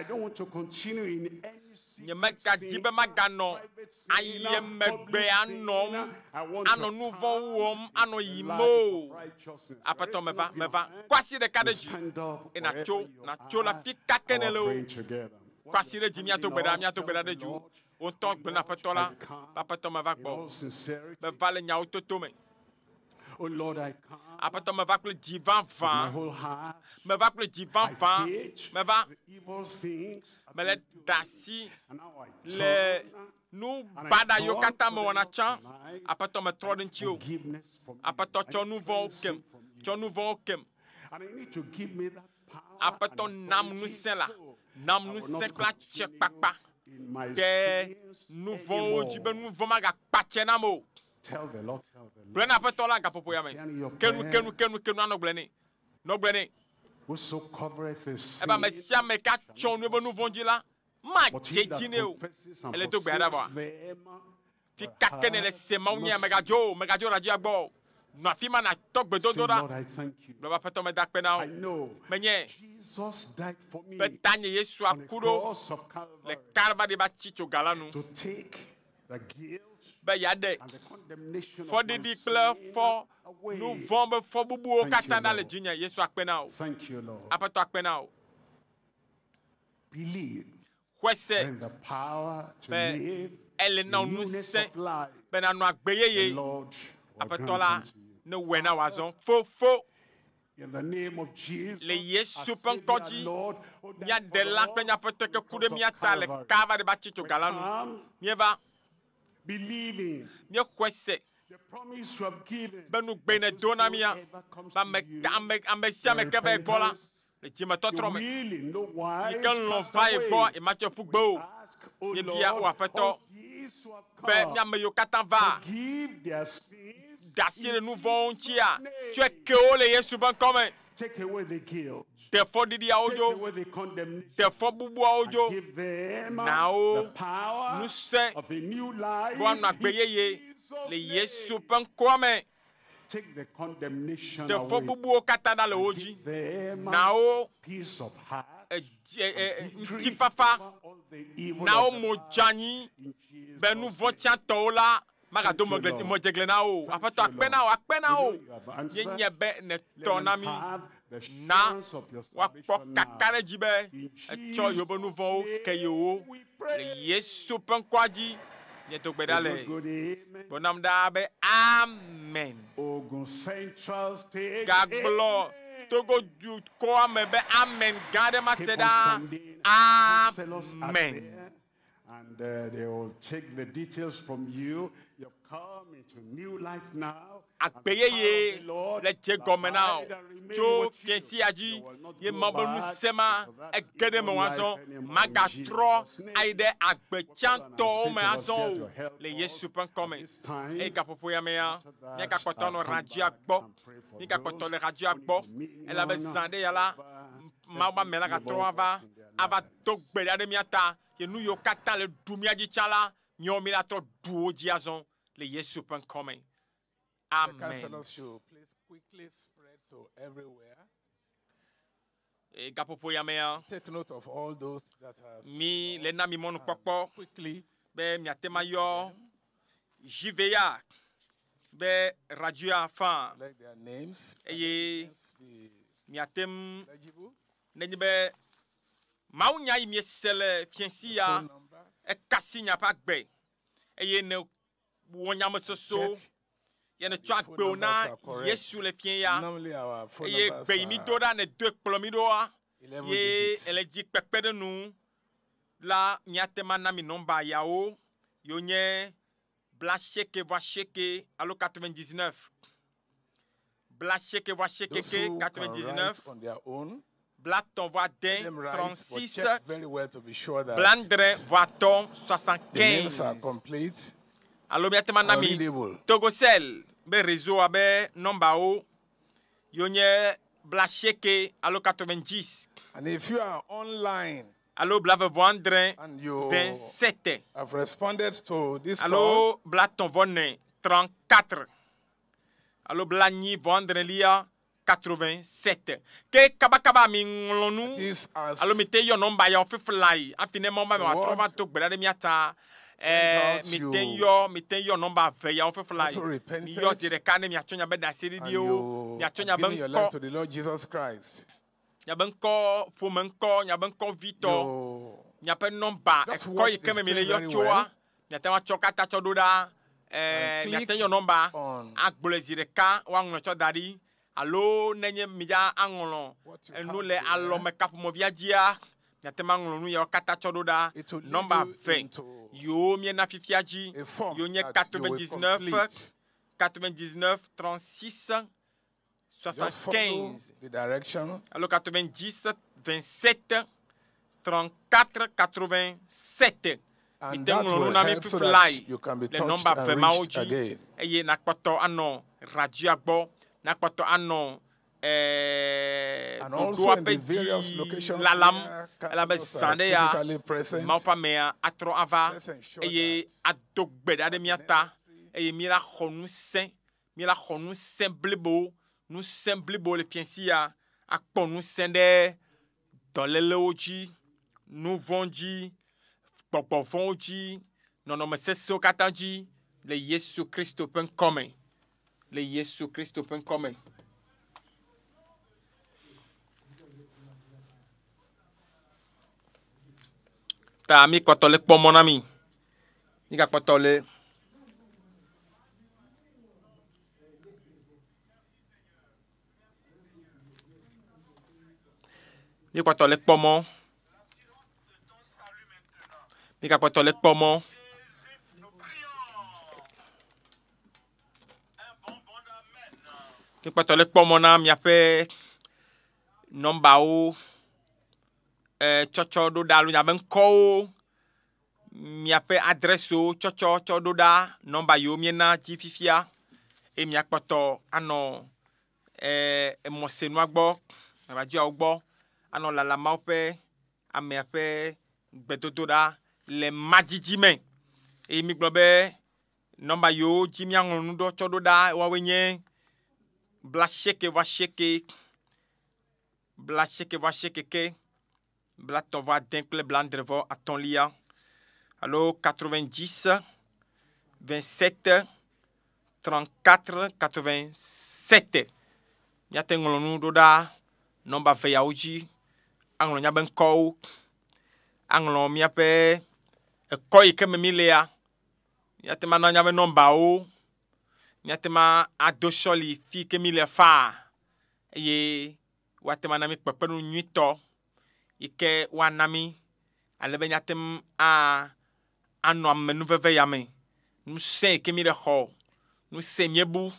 Nyemegadzi be maganɔ ayemegbe anɔm, anɔ nu vɔ̃wo wɔm, anɔ yiyim o. Aƒetɔ, meva, meva. Kɔ asi ɖeka ɖe dzi eye nàtso, nàtso le afi ka ke nèle o. Kɔ asi ɖe dzi míado gbe ɖa, míado gbe ɖa ɖe dziwò. Wò ŋutɔ gblɔ na Aƒetɔ la be, Aƒetɔ, meva gbɔwò. Meva le nyawo toto me. Aƒetɔ, meva kple dzi vavã. Meva kple dzi vavã. Meva. Mele ɖe asi le nu baɖa yiwo katã mewɔna tsã. Aƒetɔ, metrɔ ɖe ŋutiwò. Aƒetɔ, tsɔ nu vɔ̃wo kem. Tsɔ nu vɔ̃wo kem. Aƒetɔ, nam ŋusẽ la, nam ŋusẽ kple atsyekpakpa ɖe nu vɔ̃wo dzi be nu vɔ̃ magakpa tse nam o. Gblɔe na Aƒetɔ la gaƒoƒo ya me. Ke nu, ke nu, ke nu, ke nu anɔ gblɔe nɛ. Nɔ gblɔe nɛ. Ebe ame sia ame ke atsɔ nu eƒe nu vɔ̃ dzi la, madze edzi nɛ o. Ele do gbe ɖa vɔa? Fika ke nèle se Mawu nye, mègadzo o, mègadzo ɖe adzɔa gbɔ o. Nɔ afi ma nàtɔ gbedodoɖa. Gblɔ be, Aƒetɔ, meda akpe na wò. Menye be tanye Yesu aku ɖo le Kalvari ƒe atitsoga la nu be yeaɖe fɔɖiɖi kple fɔ nu vɔ̃ be fɔbubuwo katã ɖa le dzinye. Yesu akpe na wò. Aƒetɔ akpe na wò. Xɔe se be ele na wò ŋusẽ be nànɔ agbe yeye. Aƒetɔ la newɔe na wò azɔ. Fofo, le Yesu ƒe ŋkɔ dzi, mía Ɖela kple mía Aƒetɔ ke ku ɖe mía ta le Kalvari ƒe atitsoga la nu, míeva. Míexɔe se be nugbe nèdo na mía, be ame, ame, ame sia ame ke va egbɔ la, Le dzimetɔtrɔ You me. will in no wise Yi ke lɔ̃ cast va ye away. gbɔ, ematsɔe ƒu gbe o. Ask, O Míebia Lord, o Aƒetɔ all these who have be come, míame yiwo katã va forgive their sins da asi ɖe in nu vɔ̃wo ŋutia, Jesus' name. tsɔe ke wo le Yesu ƒe ŋkɔme. Take away the guilt. Ɖe fɔɖiɖiawo Take dzo, away the condemnation. ɖe fɔbubuawo And dzo, give them Na wo the power ŋusẽ of a new life be woanɔ agbe in yeye Jesus' le name. Yesu ƒe ŋkɔa me. Take the condemnation Ɖe away. fɔbubuwo katã ɖa le wo dzi. Give them Na wo peace of heart. edzi- e- e- and victory ŋutifafa, over all the evil na wo of the mo past dze anyi in Jesus' be nu vɔ̃ name. tsãtɔwo la magado Thank you, mɔgble- Lord. mɔdzegle na wo o. Thank Aƒetɔ you, akpe na Lord. wo, akpe na We wo. know you have answered. Yenye be Let nètɔ them na mí. have the Na assurance of your woakpɔ salvation now. kakaɖedzi be In etsɔ yewoƒe nu Jesus' vɔ̃wo ke yewo. name we Le pray. Yesu ƒe ŋkɔa dzi, míedo gbe ɖa A le. good, good amen. Gblɔ nam ɖaa be amen. Ogun Central State. Gagblɔ Amen. Togo dukɔa me be amen gã aɖe ma se Keep on ɖa. standing. Counselors are Amen. there, and they will take the details from you. You've come into new life now. And Agbe the power yeye of the Lord le dze will gɔme na abide wo and remain tso with you. fiasia dzi You will not ye go Mawu ƒe back ŋusẽ ma into that ege ɖe evil me life azɔ anymore in magatrɔ Jesus' name. ayi ɖe agbe We call on our tsãtɔwo state me overseer azɔ to o help le us Yesu ƒe ŋkɔme. at this time. Eye gaƒoƒo ya mea, After that, míagakpɔtɔ I'll anɔ come radioa back gbɔ. and pray for Mígakpɔtɔ those le radioa who need gbɔ dominion elabe zã ɖe ya la, over Mawu ƒe ame la every gatrɔ evil ava work in their ava do lives. gbe ɖa ɖe mía ta. Ye nu yiwo katã le ɖu mía dzi tsã la, míawo mí la trɔ ɖu wo dzi azɔ le Yesu ƒe ŋkɔme. The Amen. counselors should please quickly spread to everywhere. Eye gaƒoƒo ya mea, Take note of all those that are mi standing le up na mi mɔnukpɔkpɔ and quickly be miate ma yɔ JVA be radioa faa collect their names. and let the eye names be miate ŋu legible. nenye be mawunya yi miese le fiasi The ya phone numbers. ekasi miaƒe agbe eye ne wɔ nyamesoso Check ye ne that tsɔ the phone agbewo numbers na are correct. Yesu le fia ya Normally our phone eye numbers gbe yi mi do are ɖa ne doe kplɔ mi ɖoa 11 ye digits. ele dzi kpekpe ɖe nu la miate ma na mi nɔmba yawo yiwo nye bla asieke vɔ asieke alo 99 bla asieke vɔ asieke Those ke who can 99 write on their own, bla etɔ̃ vɔ let ade them write, but 36 check very well to be sure that bla adre vɔ atɔ̃ the names are 75 complete alo miate ma na and mi readable. Togocell be réseau abe nɔmbawo yiwo nye bla asieke alo 90 And if you are online alo bla eve vɔ adre and you 27 have responded to this call, alo bla etɔ̃ vɔ ene 34 alo bla enyi vɔ adrelia 87 ke kabakaba mi ŋlɔ nu it is as alo mi te yɔ nɔmba yawo fifla yi hafi ne mɔ ma the me wòatrɔ word va do gbe ɖa ɖe mía ta went ɛɛ out, mi te you yɔ mi te yɔ nɔmba eve yawo fifla also yi mi repented yɔ zi ɖeka ne miatsɔ nya be and ɖaseɖiɖiwo you miatsɔ have nya be given your life ŋkɔ to the Lord Jesus Christ. miabe ŋkɔ ƒome ŋkɔ miabe ŋkɔ vitɔ You miaƒe nɔmba just ekɔ watch yi the ke me mi le screen yɔ very tsoa well miate ŋu atsɔ katã tsɔ ɖo ɖa and ɛɛ miate click yɔ nɔmba on agblɔe zi ɖeka woaŋlɔ tsɔ da ɖi alo nenye midza aŋlɔ what you enu have le there. alɔme kaƒomɔvia dzia miate ŋu aŋlɔ nu yawo katã tsɔ ɖo ɖa It will lead nɔmba you ve into yiwo miena fifia dzi a form yiwo nye that you will 99 complete. 99 36 Just follow 75 the direction alo 90 27 34 87 and mite that ŋlɔ nu will na mi help so fifi that lai you can be le touched nɔmba and ve mawo reached dzi again. eye nakpɔtɔ anɔ radioa gbɔ nakpɔtɔ anɔ ɛɛ And also ɖoɖoa in ƒe the various dzi locations lalam where elabe counselors zã are ɖe ya physically present, Mawu ƒe amea atrɔ ava let's ensure eye that ado gbe ɖa ɖe mía ta eye míla xɔ ŋusẽ míla xɔ ŋusẽ blibo ŋusẽ blibo le fiasi ya akpɔ ŋusẽ ɖe dɔlélewo dzi nu vɔ̃ dzi gbɔgbɔ vɔ̃wo dzi nɔnɔme sesẽwo katã dzi le Yesu Kristo ƒe ŋkɔme le Yesu Kristo ƒe ŋkɔme. Ta mi kpɔtɔ le kpɔ mɔ na mi. Mi gakpɔtɔ le mi kpɔtɔ le kpɔ mɔ. Mi gakpɔtɔ le kpɔ mɔ. Mi kpɔtɔ le kpɔ mɔ na miaƒe Nɔmbawo e, tsɔtsɔ ɖo ɖa alo miaƒe ŋkɔwo, miaƒe adrɛsiwo tsɔtsɔ tsɔ ɖo ɖa nɔmba yiwo míena dzi fifia eye miakpɔtɔ anɔ e, emɔsenua gbɔ, radioawo gbɔ anɔ lalam Mawu ƒe amea ƒe gbedodoɖa le madzidzi me. Eye mígblɔ be nɔmba yiwo dzi míaŋlɔ nu ɖo tsɔ ɖo ɖa woawoe nye 89, 89 ke, 38 kple 73 alo 90 27 34 87. Míate ŋlɔ nu ɖo ɖa nɔmba ve yawo dzi, aŋlɔ míaƒe ŋkɔwo, aŋlɔ míaƒe ekɔ yi ke me mílea, míate ŋu ana míaƒe nɔmbawo, míate ŋu ado sɔli fi yi ke míle faa eye woate ŋu ana mí kpekpeɖeŋu nyuitɔ yi ke woana mí ale be míate ŋu a anɔ amenuveve ya me. Ŋusẽ yi ke míle xɔ, ŋusẽ míebu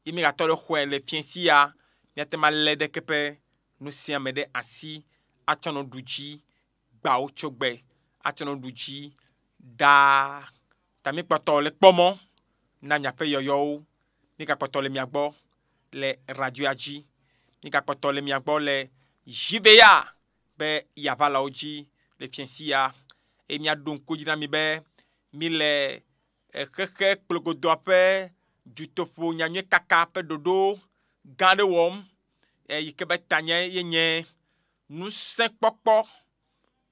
ye mígatɔ ɖe xɔe le fiẽsi ya, míate ŋu alé ɖe ke ƒe ŋusẽa me ɖe asi atsɔ nɔ ɖu dzi gbawo tso gbe, atsɔ nɔ ɖu dzi ɖaa. Ta míkpɔtɔ le kpɔ mɔ na miaƒe yɔyɔwo. Mígakpɔtɔ le mia gbɔ le radioa dzi. Mígakpɔtɔ le mia gbɔ le JVA be yaʋalawo dzi le fiẽsi ya. Eye míaɖo ŋku edzi na mi be míle xexe kplogodoa ƒe dutoƒo nyanyuiekaka ƒe ɖoɖo gã aɖe wɔm yi ke be tanye ye nye ŋusẽkpɔkpɔ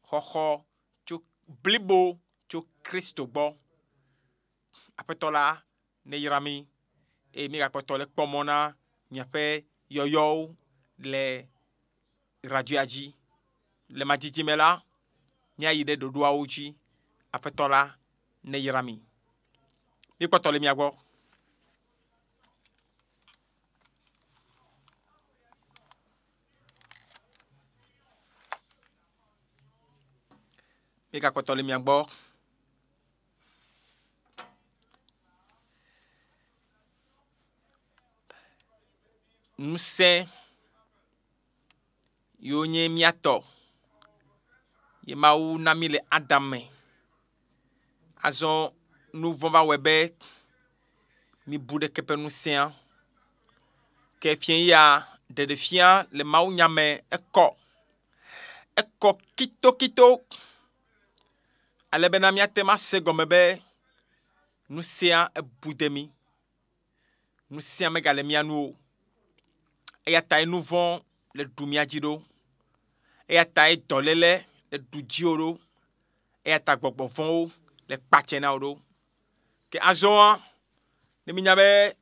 xɔxɔ tso blibo tso Kristo gbɔ. Aƒetɔ la neyra mí eye mígakpɔtɔ le kpɔ mɔ na miaƒe yɔyɔwo le radioa dzi. Le madzidzi me la, míayi ɖe ɖoɖoawo dzi. Aƒetɔ la neyra mi. Míkpɔtɔ le mia gbɔ. Mígakpɔtɔ le mia gbɔ. Ŋusẽ yiwo nye mía tɔ ye Mawu na mí le Adam me. Azɔ nu vɔ̃ va wɔe be míbu ɖeke ƒe ŋusẽa. Ke fia ya ɖeɖefia le Mawu nya me ekɔ. Ekɔ kitokito ale bena míate ŋu ase gɔme be ŋusẽa ebu de mí. Ŋusẽa megale mía nu o. Eya tae nu vɔ̃ le ɖu mía dzi ɖo. Eya tae dɔléle le ɖu dziwò ɖo. Eya ta gbɔgbɔ vɔ̃wo le kpatse na wò ɖo. Ke azɔa, ne mínya be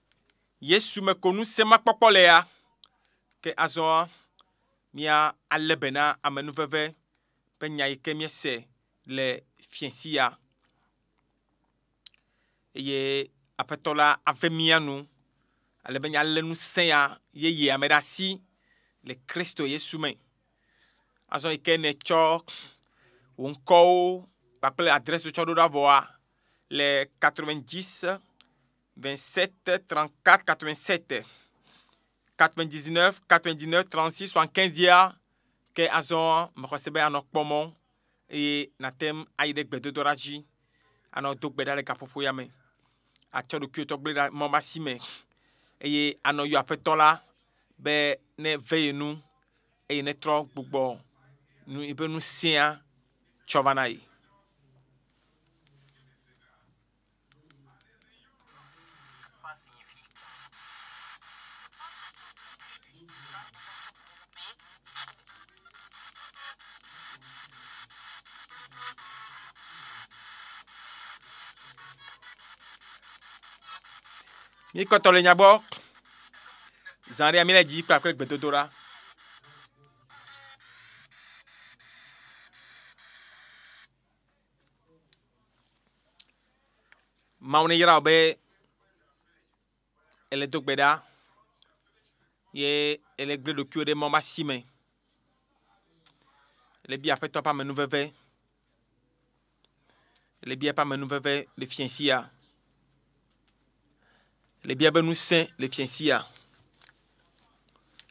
Yesu me ko ŋusẽ ma kpɔkpɔ lea, ke azɔa mía alé be na amenuveve ƒe nya yi ke míese le fiẽsi ya. Eye Aƒetɔ la ave mía nu ale be míalé ŋusẽ ya yeyea me ɖe asi le Kristo Yesu me. Azɔ yi ke nètsɔ wò ŋkɔwo kpakple adrɛsiwo tsɔ ɖo ɖa vɔa, le 90 27 34 87 99 99 36 75 dzia, ke azɔ mexɔ se be anɔ kpɔ mɔ eye nàte ŋu ayi ɖe gbedodoɖa dzi anɔ do gbe ɖa le gaƒoƒo ya me, atsɔ ɖokuiwò tsɔ gblẽ ɖe mɔ ma si me eye anɔ yɔ Aƒetɔ la be ne ve ye nu eye netrɔ gbugbɔ nu yiƒe ŋusẽa tsɔ va na ye. Míkpɔtɔ le nya gbɔ. Zã ɖea míle dzi kpakple gbedodoɖa. Mawu neyra wò be èle do gbe ɖa ye èle gblẽ ɖokuiwò ɖe mɔ ma si me. Èle bia Aƒetɔ ƒe amenuveve. Èle bia eƒe amenuveve le fiẽ sia. Èle bia be ŋusẽ le fiẽ sia.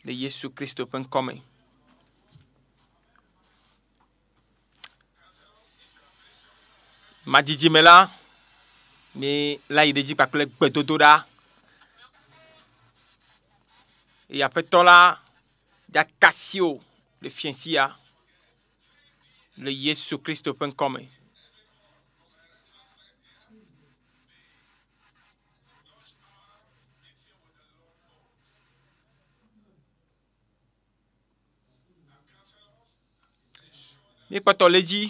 Le Yesu Kristo ƒe ŋkɔ me. Madzidzime la, mi la yi ɖe dzi kpakple gbedodoɖa. Eye aƒetɔ la ya kasi wò le fiẽsi ya le Yesu Kristo ƒe ŋkɔme. Míekpɔtɔ le edzi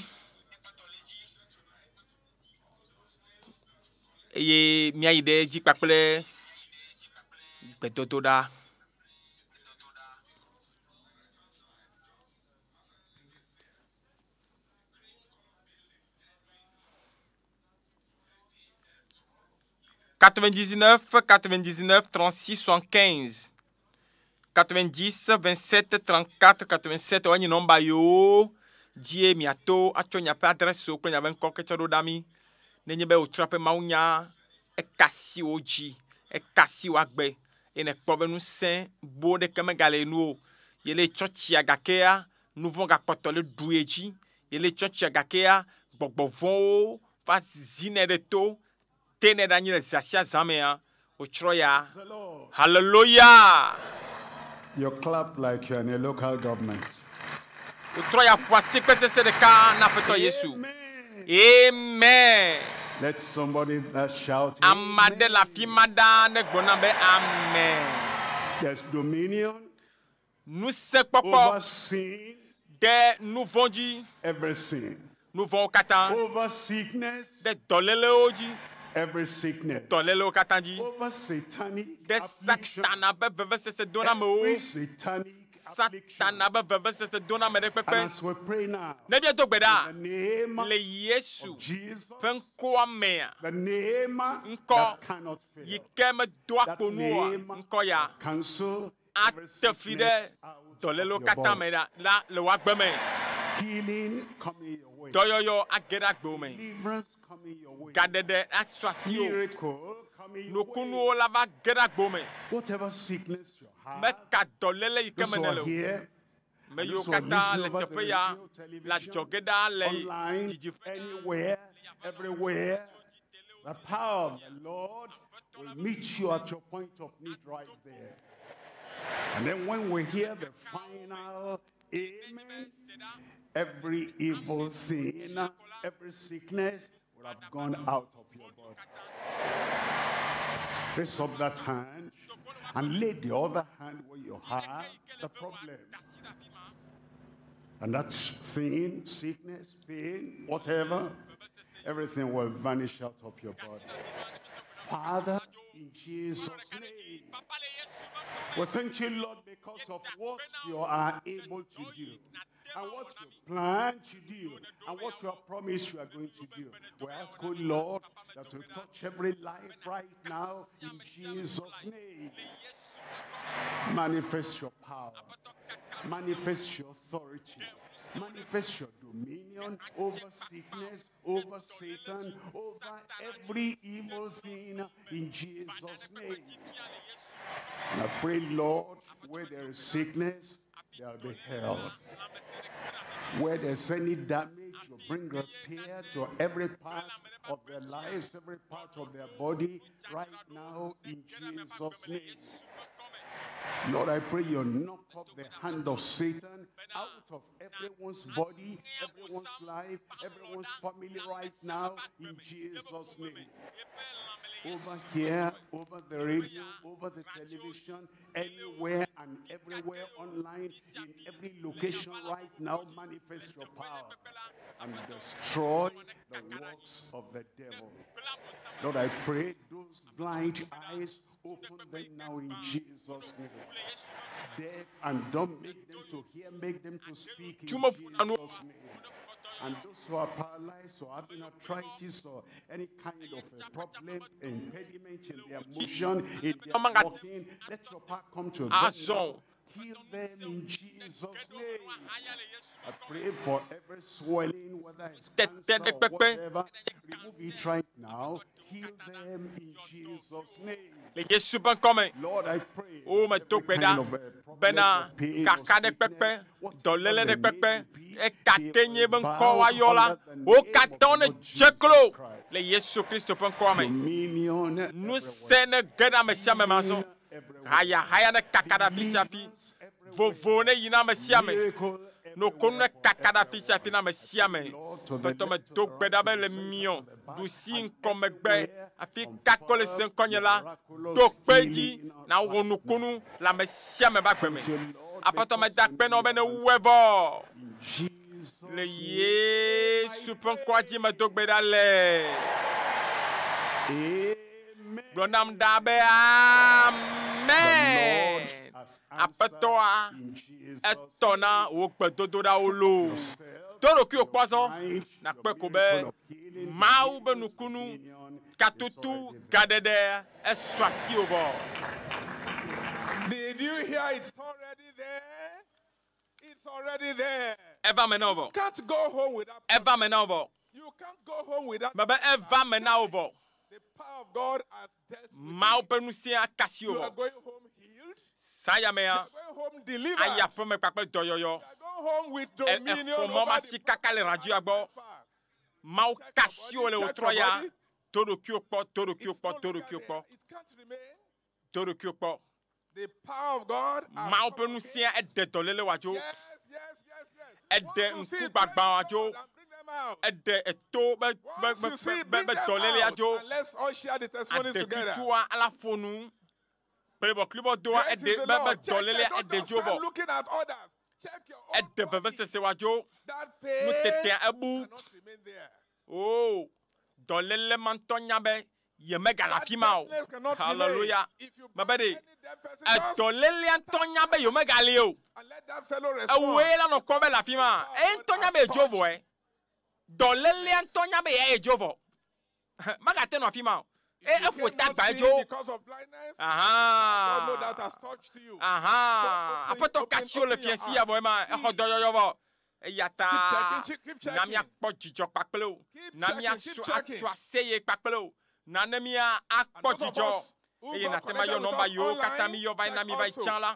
eye míayi ɖe edzi kpakple gbedodoɖa. 99 99 36 75 90 27 34 87 woanyi nɔmba yiwo dzie miato atsɔ miaƒe adrɛsiwo kple miaƒe ŋkɔ ketsɔ ɖo ɖa mi. Nenye be wòtrɔ aƒe mawunya eka si wo dzi, eka si wo agbe eye nèkpɔ be ŋusẽ boo ɖeke megale nu o. Yele tsɔtsia gakea nu vɔ̃ gakpɔtɔ le ɖu ye dzi. Yele tsɔtsia gakea gbɔgbɔ vɔ̃wo va zinɛ ɖe to tenɛ ɖe anyi le zã sia zã mea wòtrɔ ya. Hallelujah! You clap like you're in a local government. Wòtrɔ ya ƒo asi kpe sese ɖeka na Aƒetɔ Yesu. Amen. Let somebody that shout. Ame aɖe le afi ma ɖaa ne gblɔ nam be amen. There's dominion Ŋusẽkpɔkpɔ over sin, ɖe nu vɔ̃ dzi. every sin. Nu vɔ̃wo katã. Over sickness, Ɖe dɔlélewo dzi. every sickness. Dɔlélewo katã dzi. Over satanic Ɖe affliction, Satana ƒe vevesese donamewo. every satanic affliction. Satana ƒe vevesese doname ɖe And kpekpe. as we pray now, Ne míedo gbe ɖa in the name le Yesu of Jesus, ƒe ŋkɔa mea, the name ŋkɔ that cannot fail, yi ke medoa that kpo nu oa, name ŋkɔ ya cancel every ate fli ɖe sickness out of dɔlélewo your katã body. me ɖa la le wò agbe me. Healing coming your way. Dɔyɔyɔ age ɖe agbewo me. Deliverance coming your way. Gaɖeɖe asu asi wò. Miracle coming your way. Nukunuwo la va ge ɖe agbewo me. Whatever sickness you have, Meka dɔléle yi ke those me who nèle are o. here, Me and yiwo those who are katã listening le over the teƒe ya radio, le television, adzɔge ɖaa le online, didiƒe anywhere, everywhere, the power of the Lord will meet you at your point of need right there. And then when we hear the final amen, every evil sin, every sickness will have gone out of your body. Raise up that hand and lay the other hand where you have the problem. And that thing, sickness, pain, whatever, everything will vanish out of your body. Father, in Jesus' name, we thank you, Lord, because of what you are able to do and what you plan to do and what you have promised you are going to do. We ask, oh Lord, that you touch every life right now in Jesus' name. Manifest your power. Manifest your authority. Manifest your dominion over sickness, over Satan, over every evil thing in Jesus' name. And I pray, Lord, where there is sickness, there will be health. Where there's any damage, you bring repair to every part of their lives, every part of their body, right now in Jesus' name. Lord, I pray you knock off the hand of Satan out of everyone's body, everyone's life, everyone's family right now in Jesus' name. Over here, over the radio, over the television, anywhere and everywhere online, in every location right now, manifest your power and destroy the works of the devil. Lord, I pray those blind eyes, open them now in Jesus' name. Deaf and dumb, make them to hear, make them to speak in Jesus' name. And those who are paralyzed or having arthritis or any kind of a problem, impediment in their motion, in their walking, let your power come to them. Azɔ Heal them in Jesus' name. I pray for every swelling, whether it's Tete cancer ɖe or kpekpe. whatever. Remove it right now. Heal them in Jesus' name. Le Yesu ƒe ŋkɔme. Lord, I pray Wo me to gbe kind ɖa of, problem bena or pain or kaka ɖe kpekpe, sickness, dɔléle ɖe whatever kpekpe, they may be, eka they ke nye will be ŋkɔ bow woayɔ la, under the wo name of katã the ne Lord dze Jesus klo Christ. le Yesu Kristo ƒe ŋkɔa me. Dominion Ŋusẽ ne ge ɖe ame sia ame ma zɔ. Hayahaya ne kaka ɖe afi sia afi. Vovo ne yi na ame sia ame. Nokonu ne kaka ɖe afi sia afi na ame sia ame. Tɔtɔ me do gbe ɖa be le miɔ ɖusi ŋkɔmegbe afi kakɔ le se ŋkɔnye la ɖo kpe dzi na wɔ nukunu le ame sia ame ƒe agbe me. Aƒetɔ me da akpe na wo be ne wɔe vɔ. Le Yesu ƒe ŋkɔa dzi me do gbe ɖa le. Gblɔ nam ɖa be amen. Aƒetɔa etɔ na wò gbedodoɖawo loo. Do ɖokuiwò kpɔ azɔ nakpɔe ko be Mawu be nukunu katutu gaɖeɖe esu asiwò vɔ. Did you hear it's already there? It's already there. Eva me na wò vɔ. Can't go home without Eva me na wò vɔ. you can't go home without Mebe eva me na wò vɔ. the power of God has dealt with Mawu ƒe ŋusẽ akasi you. wò You are vɔ. going home healed, Sayamea going home delivered, ayi aƒeme kpakple dɔyɔyɔ. going home with E- dominion Exɔ mɔ over ma the si kaka le radioa gbɔ. Mawu kasi wò le wòtrɔ ya. Do ɖokuiwò kpɔ, do ɖokuiwò kpɔ, do ɖokuiwò kpɔ, It can't remain. do ɖokuiwò kpɔ. The power of God has Mawu ƒe ŋusẽa eɖe dɔléle wòadzo. Yes, yes, yes, yes. Eɖe Once you see it, ŋkugbagba wòadzo. bring them out. Eɖe eto be be Once be you see it, be bring be them dɔlélea out. dzo. And let's all share the testimonies together. Aɖetutua ala ƒo nu. Kplebɔklibɔdoa Great is eɖe the be be Lord. Check dɔlélea it. Don't eɖe just dzo stand vɔ. looking at others. Check your own Eɖe vevesese wòadzo. That pain Nutetea ebu. cannot remain there. O dɔléle ma ŋutɔ nya be yemegale afi ma o. Darkness cannot remain. Hallelujah. If you Mebe ɖe person just edɔlélea ŋutɔ nya be yewomegali o. and let that fellow respond. Ewoe la nɔ kpɔm be le afi ma. Eye ŋutɔ nya be yedzo vɔe. Dɔlélea ŋutɔ nya be ya yedzo vɔ. Magate nɔ afi ma o. Eye You eƒo ta cannot gba see edzo. because of blindness. God know that Aha. has touched you. Aha. So open- Aƒetɔ open- kasiwo le open your fiasi ya vɔ ema exɔ dɔyɔyɔ vɔ. Eya Keep ta checking, keep na checking. míakpɔ dzidzɔ kpakple o. Keep Na checking, míasu keep checking. atu aseye kpakple o. Na ne mía akpɔ And those of dzidzɔ. us who Eye got nate ma connected yɔ with nɔmba us yiwo katã online, mi yɔ va yi na check mi va yi also. tsã la.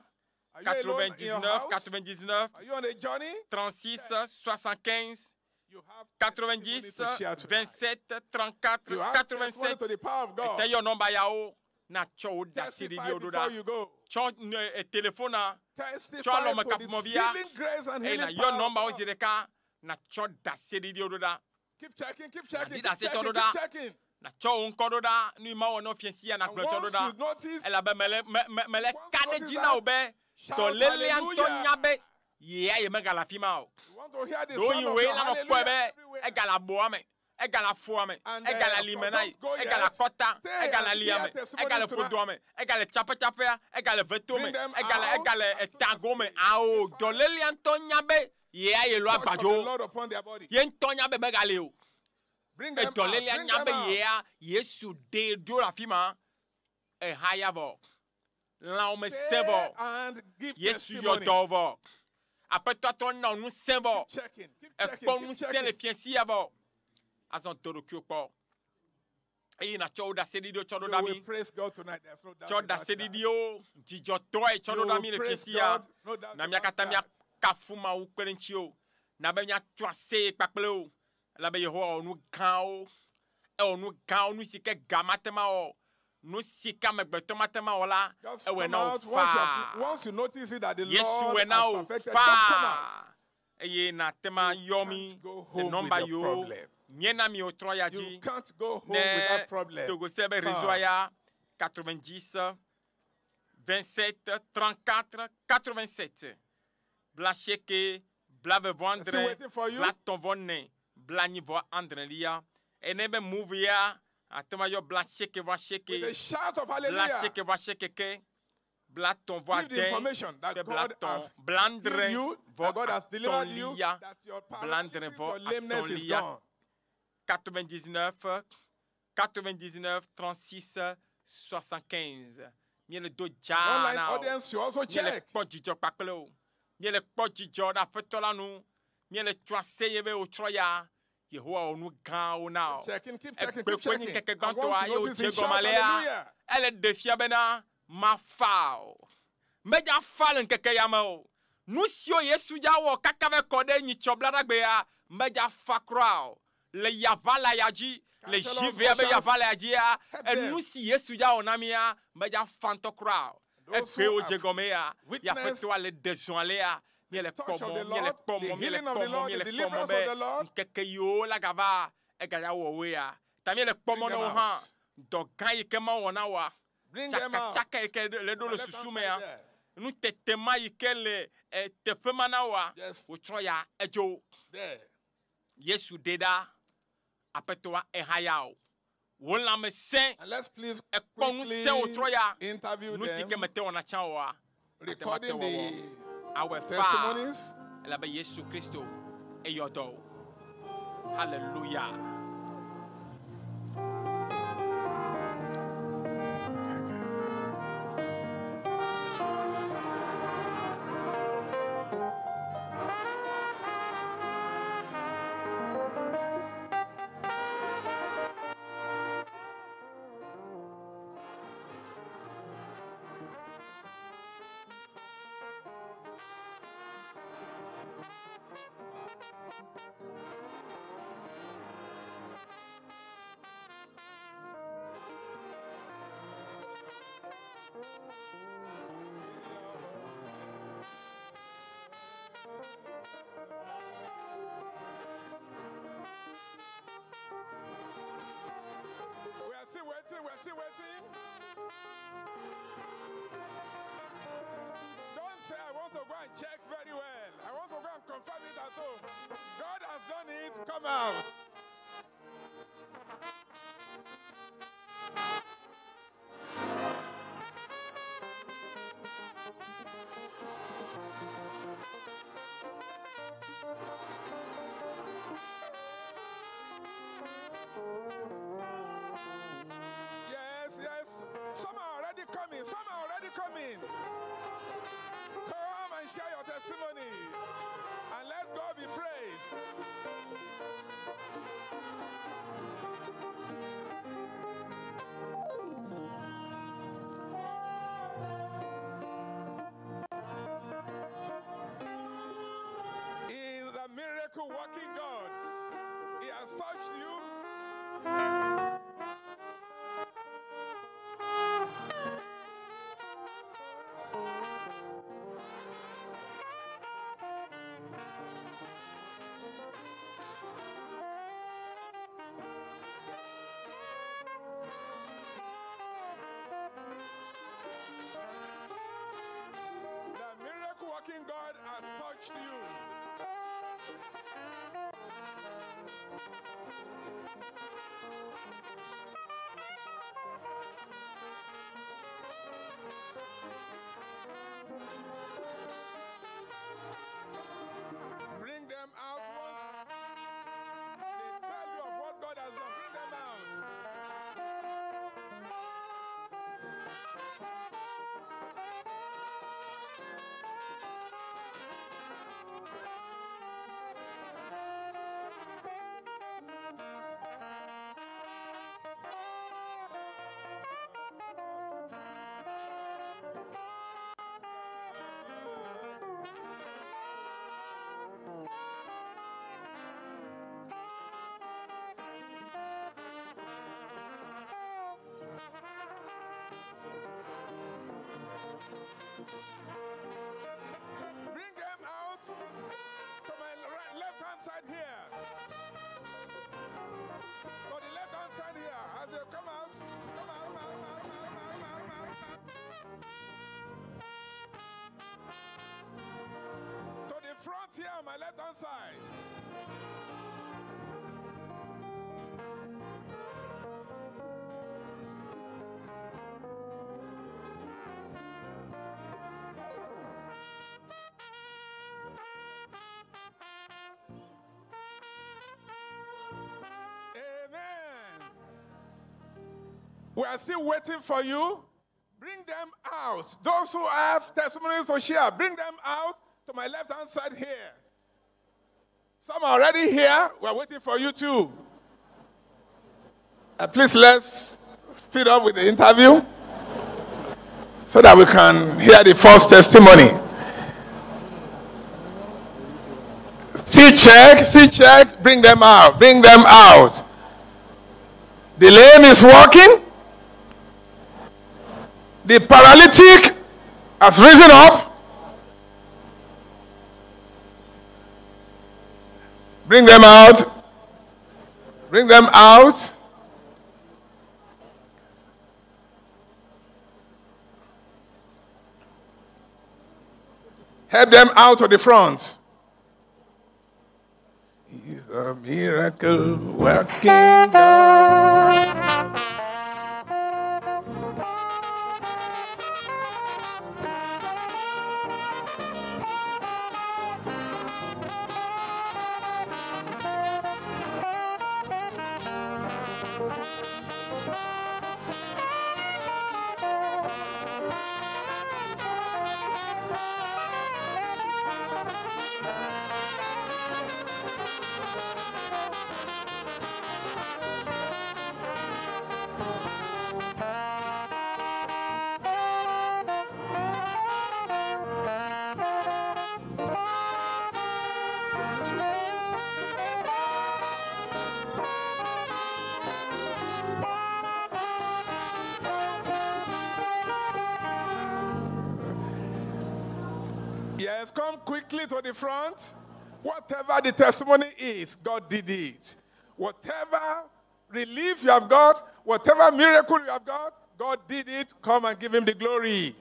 Are you alone in your 99 house? 99 Are you on a journey? 36 75 You have 90 testimony to share tonight. 27 34 You have testimony to 87 the power of God. Ete yɔ nɔmba yawo na tsɔ wo Testify ɖaseɖiɖiwo ɖo before ɖa. you go. Tsɔ ne, telefona Testify tsɔ alɔme to the kaƒomɔvia healing grace and eye healing na yɔ power of nɔmbawo God. zi ɖeka na tsɔ ɖaseɖiɖiwo ɖo ɖa. Keep checking, keep checking, Nàdi keep ɖasetɔ checking, ɖo keep ɖa. checking. Na tsɔ wò ŋkɔ ɖo ɖa nu yi ma wɔ ne fiɛsi ya na And gblɔ tsɔ ɖo once ɖa. you notice, Elabe mele me me mele once ka you ɖe notice dzi na that, wò be shout dɔlélea ŋutɔ hallelujah. nya be yea yemegale afi ma o. You want to hear the Ɖewohĩ sound of wòe your la nɔ kpɔe hallelujah be everywhere. egale aboa me, egale afoa me, And, egale of alime course, na yi, don't go egale yet. akɔta, Stay egale and alia hear me, testimonies egale tonight. ƒodoa me, egale tsapetsapea, egale veto me, Bring them egale out egale as soon as etago me. the Ao dɔlélea ŋutɔ nya be yea ye lɔ touch of the agbadzowo. Lord upon their body. Ye ŋutɔ nya be megale o. Bring them out. Edɔlélea Bring nya them be out. yea Yesu ɖee ɖo le afi ma. Ehaya vɔ. Lãwo me Stay sẽ vɔ. and give Yesu yɔ testimony. dɔ vɔ. Aƒetɔ trɔ na wò ŋusẽ vɔ. Keep checking, keep checking, Ekpɔ keep ŋusẽ le checking. fiasi ya vɔ. Azɔ do ɖokuiwò kpɔ. Eye nàtsɔ wò ɖaseɖiɖiwo tsɔ ɖo You ɖa will mí. praise God tonight. There's no doubt Tsɔ about that. ɖaseɖiɖiwo dzidzɔtɔe tsɔ You ɖo ɖa will mí le praise fiasi ya. God, no doubt Na mía about katã that. míakafu Mawu kpe ɖe ŋuti o. Na be míatso aseye kpakple o. Elabe Yehowa wɔ nu gãwo. Ewɔ nu gãwo, nu si ke ga mate ma wɔ. Nu si ke amegbetɔ mate ma wɔ la, Just ewɔe come na wò out once you, have, faa. once you notice it that the Yesu Lord wɔ na has wò perfected, just come out. faa. Eye nàte ma yɔ mí Can't go le home nɔmba with your yiwo problem. míena mi wòtrɔ ya You dzi. can't go home Ne without problem. Togose be réseau Come. ya 90 27 34 87. Bla seeke, bla ve vɔ Still andre, waiting for you. bla tɔn vɔ ne, bla nyi vɔ andrelia. Ene be move ya, ate ma yɔ bla seeke vɔ seeke. With a shout of Bla hallelujah. seeke vɔ seeke ke, bla tɔn vɔ Give the ade, information that ke bla God tɔn, has bla andre healed you, vɔ that God has delivered you, atɔ̃lia, that your bla andre paralysis, vɔ your lameness is atɔ̃lia. gone. 99 99 36 75. Míele do dzaa Online na wo. audience should also Míele check. kpɔ dzidzɔ kpakple wo. Míele kpɔ dzidzɔ ɖe aƒetɔ la nu. Míele tso aseye be wotrɔ ya. Yehowa wɔ nu gãwo na wo. Checking, keep checking, Egbe keep ƒe nyi checking. ŋkeke And gbãtɔa once ye you notice wòdze it, shout gɔme alea, hallelujah. ele ɖe fia bena mafa o. Medza fa le ŋkeke ya me o. Nu siwo Yesu dza wɔ kaka va kɔ ɖe nyitsɔ blaɖagbea, medza fa kura o. Le yaʋa ya dzi, le Councillors, zivea be ushers, yaʋa ya dzia, help them. enu si Yesu dza wɔ na mía, medza fa ŋutɔ kura o. Those Egbe who wòdze have gɔme ya, witnessed yaƒetɔa le ɖe zɔn alea, míele touch kpɔ of mɔ, the míele Lord, kpɔ the mɔ, míele healing of kpɔ the mɔ, Lord, the míele kpɔ mɔ deliverance be of the Lord. ŋkeke yiwo la gava egadza wɔ woe ya. Ta míele kpɔ mɔ Bring na them wo hã, out. dɔ gã yi ke ma wɔ na woa, Bring them out. tsakatsaka yi ke le ɖo My le left susu hand mea, side there. nutete ma yi ke le teƒe ma na woa, Yes. wòtrɔ ya edzo. There. Yesu ɖe ɖa, aƒetɔa eha ya o. Wò lãme sẽ, And let's please ekpɔ ŋusẽ wòtrɔ ya. quickly interview Nu si ke them, mete wɔna tsã oa, ate ŋu ate recording wɔwɔ. the Awɔe faa testimonies. elabe Yesu Kristo eyɔ dɔ o. Hallelujah. We are still waiting, we are still waiting. Don't say, I want to go and check very well. I want to go and confirm it at home. God has done it. Come out. Yes, yes. Some are already coming. Some are already coming. Come and share your testimony. And let God be praised. He is the miracle working God. He has touched you. The miracle working God has touched you. Bring them out once they tell you of what God has done. Bring them out. Bring them out to my right, left hand side here. To the left hand side here. As they come out, come out, come out, come out, come out, come out, come out. To the front here on my left hand side. Amen. We are still waiting for you. Bring them them out. Those who have testimonies to share, bring them out to my left hand side here. Some are already here. We're waiting for you too. Please let's speed up with the interview so that we can hear the first testimony. See check, see check, bring them out, bring them out. The lame is walking. The paralytic has risen up. Bring them out. Bring them out. Help them out to the front. He's a miracle working God. Yes, come quickly to the front. Whatever the testimony is, God did it. Whatever relief you have got, whatever miracle you have got, God did it. Come and give him the glory.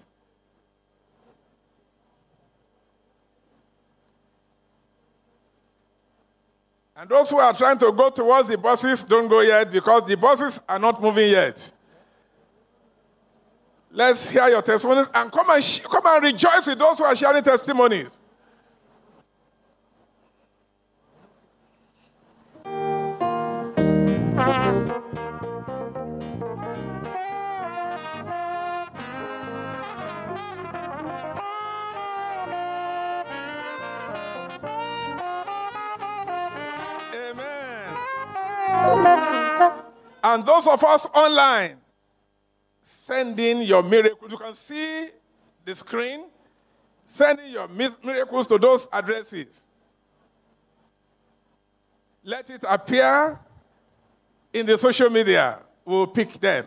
And those who are trying to go towards the buses, don't go yet because the buses are not moving yet. Let's hear your testimonies and come and, come and rejoice with those who are sharing testimonies. Amen. And those of us online, send in your miracles. You can see the screen. Send in your miracles to those addresses. Let it appear in the social media. We'll pick them.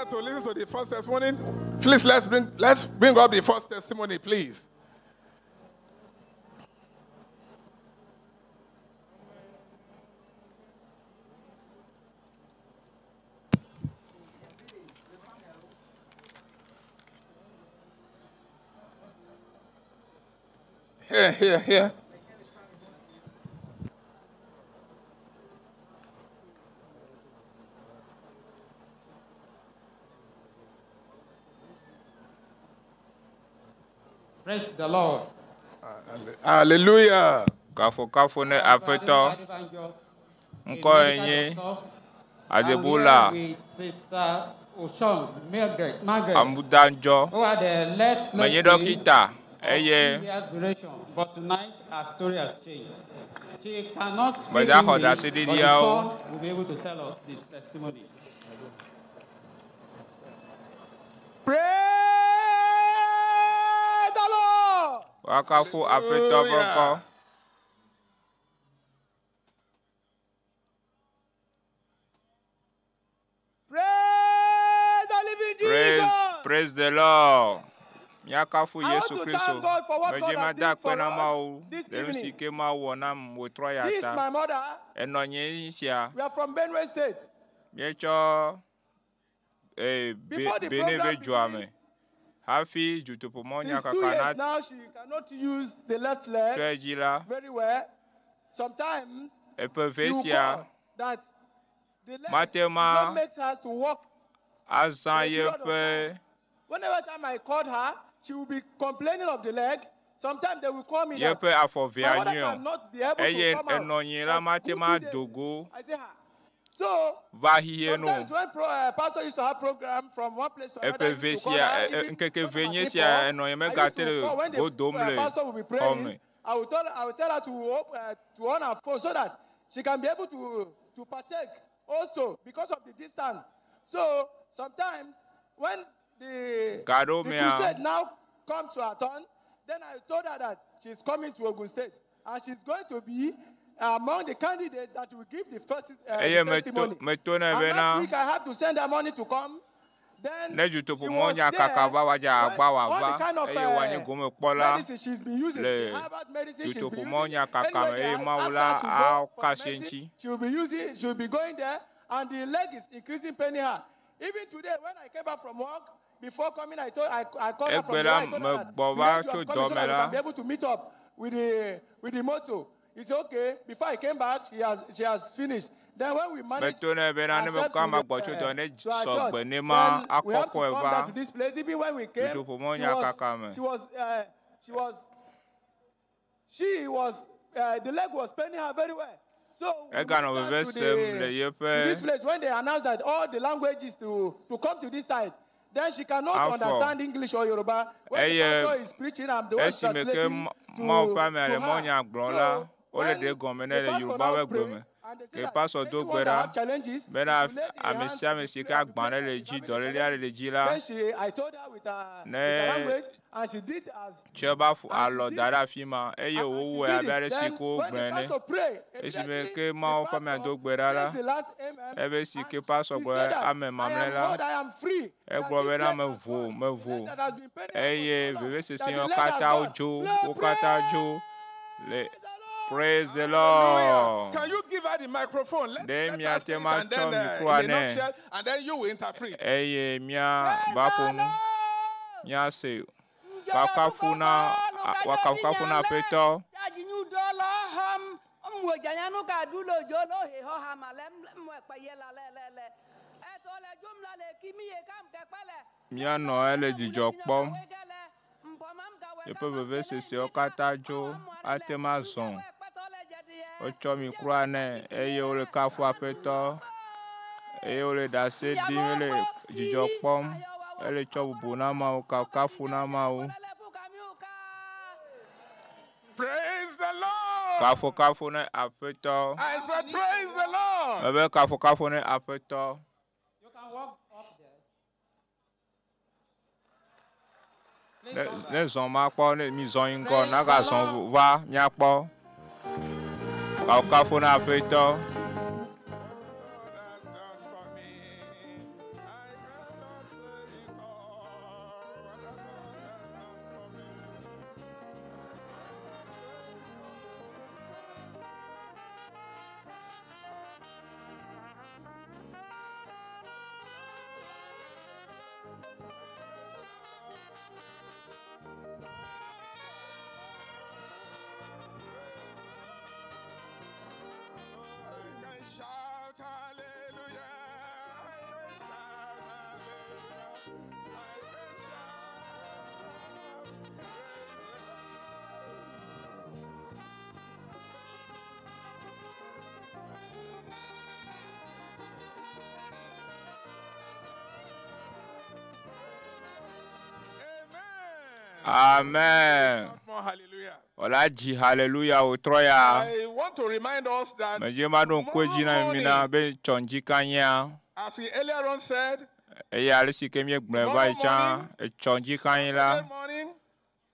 To listen to the first testimony. Please, let's bring up the first testimony, please. Here, here, here. Praise the Lord. Hallelujah. Kafo kafo ne Aƒetɔ. Ŋkɔe nye Adebola With Sister Ochong Margaret, Margaret, Amudanjɔ. who had a left leg Menye pain dɔkita of eye 2 years duration, but tonight her story has changed. She cannot speak Meda xɔ English, but the ɖaseɖiɖiawo. son will be able to tell us the testimony. Praise the Lord. Woakafu Aƒetɔ ƒe ŋkɔ. Praise Praise, Jesus. praise the Lord. Míakafu I want Yesu to Kristo. thank God for what Medzi God has mada done akpe for na us Mawu this le nu si evening. ke Mawu wɔ nam wòtrɔ ya This ta. my mother. Enɔ nye sia. We are from Benue State. Míetsɔ eh, Be- Before the Bene program be dzoa me. Hafi dutoƒomɔ Since 2 nyakaka years na now, she cannot use the left leg tɔ edzi la, very well. Sometimes eƒe she ve will sia call that the leg mate did ma not make her to walk. azã for a period of yeƒe time. Whenever time I called her, she will be complaining of the leg. Sometimes they will call me that yeƒe afɔvea my mother nyuie o. cannot be able to Eye come out enɔ anyi la for mate good ma 2 days. do go I say, "Ah." So va xixie nu o. sometimes when pastor used to have program from one place to another, I Eƒe ve used to call sia her, e- e- even ŋkeke when ve I'm nye at sia April, enɔ nye I used megate to le call when go the dom le pastor will be xɔ praying. me. I will tell her to on her phone so that she can be able to partake also because of the distance. So sometimes when the Gaɖewo the mea, crusade now come to her turn, then I told her that she's coming to Ogun State and she's going to be among the candidates that will give the first eye the meto testimony. meto nɛ And bena last week I have to send her money to come. Then ne she dutoƒomɔ was nyakaka there va woadze when agba all wòava the kind of eye wòanye gomekpɔla medicine she's been using, le the Harvard medicine she's been dutoƒomɔ using. nyakaka Anyway, me they eye asked Mawu her la to go for aka the se medicine. ŋuti. She will be using, she will be going there, and the leg is increasing pain in her. Even today, when I came back from work, before coming, I told I called her from Egbe the la I told her that megbɔ we va need you tso are coming so dɔme that we la can be able to meet up with the motor. It's okay. Before I came back, she has finished. Then when we managed meto nɛ bena ne ourselves mekɔ to ama the, gbɔ tso dɔ ne to our sɔgbe church, ne ma then we have to akɔkɔe come va down to this place. Even when we came, dutoƒomɔ she was nyakaka me. she was she was she was the leg was paining her very well. So we Eganɔ went veve down to sem the le to this yeƒe place when they announced that all the languages to come to this side. Then she cannot afɔ understand English or Yoruba. When the eye pastor is preaching, I'm the one esime ke translating Mawu ƒe to amea le her. mɔnya gblɔm la So wole when ɖe gɔme nɛ the le pastor Yoruba now ƒe gbe pray me. and they say Ke that pastor do anyone gbe that ɖa have challenges, bena if you lay the ame hands sia to ame si pray ke and to agbã pray ɖe that le is dzi having a dɔléle challenge. aɖe le dzi la Then she, I told her with ne her language, and she did as tsɔ eƒe afɔ and she alɔ did da ɖe afi ma eye and she wòwɔe did abe it. ale si Then ko wogblɔe when the ene. pastor prayed, Esime immediately ke the Mawu ƒe amea pastor do gbe ɖa la says the last amen, ebe si and ke pastor he gblɔ said that ame I mamlɛ am la God, I am free. That egblɔ this bena leg has mevo gone, the mevo leg that has been paining her for eye so long, that the vevesesewo leg has katã gone. wodzo Play, wo katã dzo le praise praise the Hallelujah. Lord. Can you give her the microphone? Ɖe Let her miate say it ma and tsɔ then mikroa in a nɛ nutshell, and then you will interpret. eye míava ƒo nu míase wòakafu na wòakafukafu na Aƒetɔ. Míanɔ ele dzidzɔ kpɔm. Yeƒe vevesesewo katã dzo ate ŋu azɔ. Wotsɔ mikroa nɛ eye wole kafu Aƒetɔ eye wole ɖase ɖim ele dzidzɔ kpɔm. Ele tsɔ bubu na Mawu, kafukafu na Mawu. Praise the Lord. Kafukafu ne Aƒetɔ. I said, Praise the Lord. Mebe kafukafu ne Aƒetɔ. You can walk up there. Please Ne come back. ne zɔ makpɔ ne mi zɔ yi ŋgɔ Praise the nagazɔ Lord. va míakpɔ. Kafukafu na Aƒetɔ. God has done for me. I cannot say it all. What the Lord has done for me. I can shout hallelujah. I can shout hallelujah. I can shout. Praise the Lord. Amen. Amen. Shout more hallelujah. Wòla dzi hallelujah wòtrɔ ya. I want to remind us that Medze ma ɖo ŋku edzi na mi na be tsɔ ŋdzi ka nyia. as we earlier on said, Eye ale si ke míegblɔe va yi tsã, etsɔ ŋdzi ka nyi la, Saturday morning,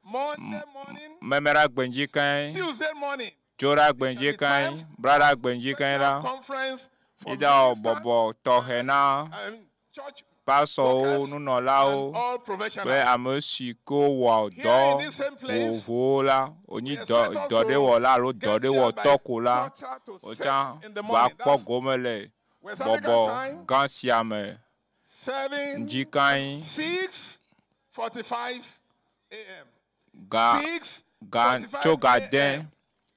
Monday morning, memera gbe ŋdzi ka nyi, Tuesday morning, tsoɖa gbe ŋdzi ka nyi, braɖa gbe ŋdzi ka nyi la, special conference for mída wɔ ministers bɔbɔ tɔxɛ na and church Pasɔwo, nunɔlawo all kple professionals. ame si kewo wɔa Here dɔ in this same place, vovovowo la, wonyi we dɔ expect us dɔ to ɖe wɔla alo dɔ get ɖe here by wɔtɔ ko la, quarter to wotsã seven in the va morning. kpɔ That's gome le West African bɔbɔ time. gã sia me. 7, Ŋdzikae 6:45 a.m. ga ga tso ga de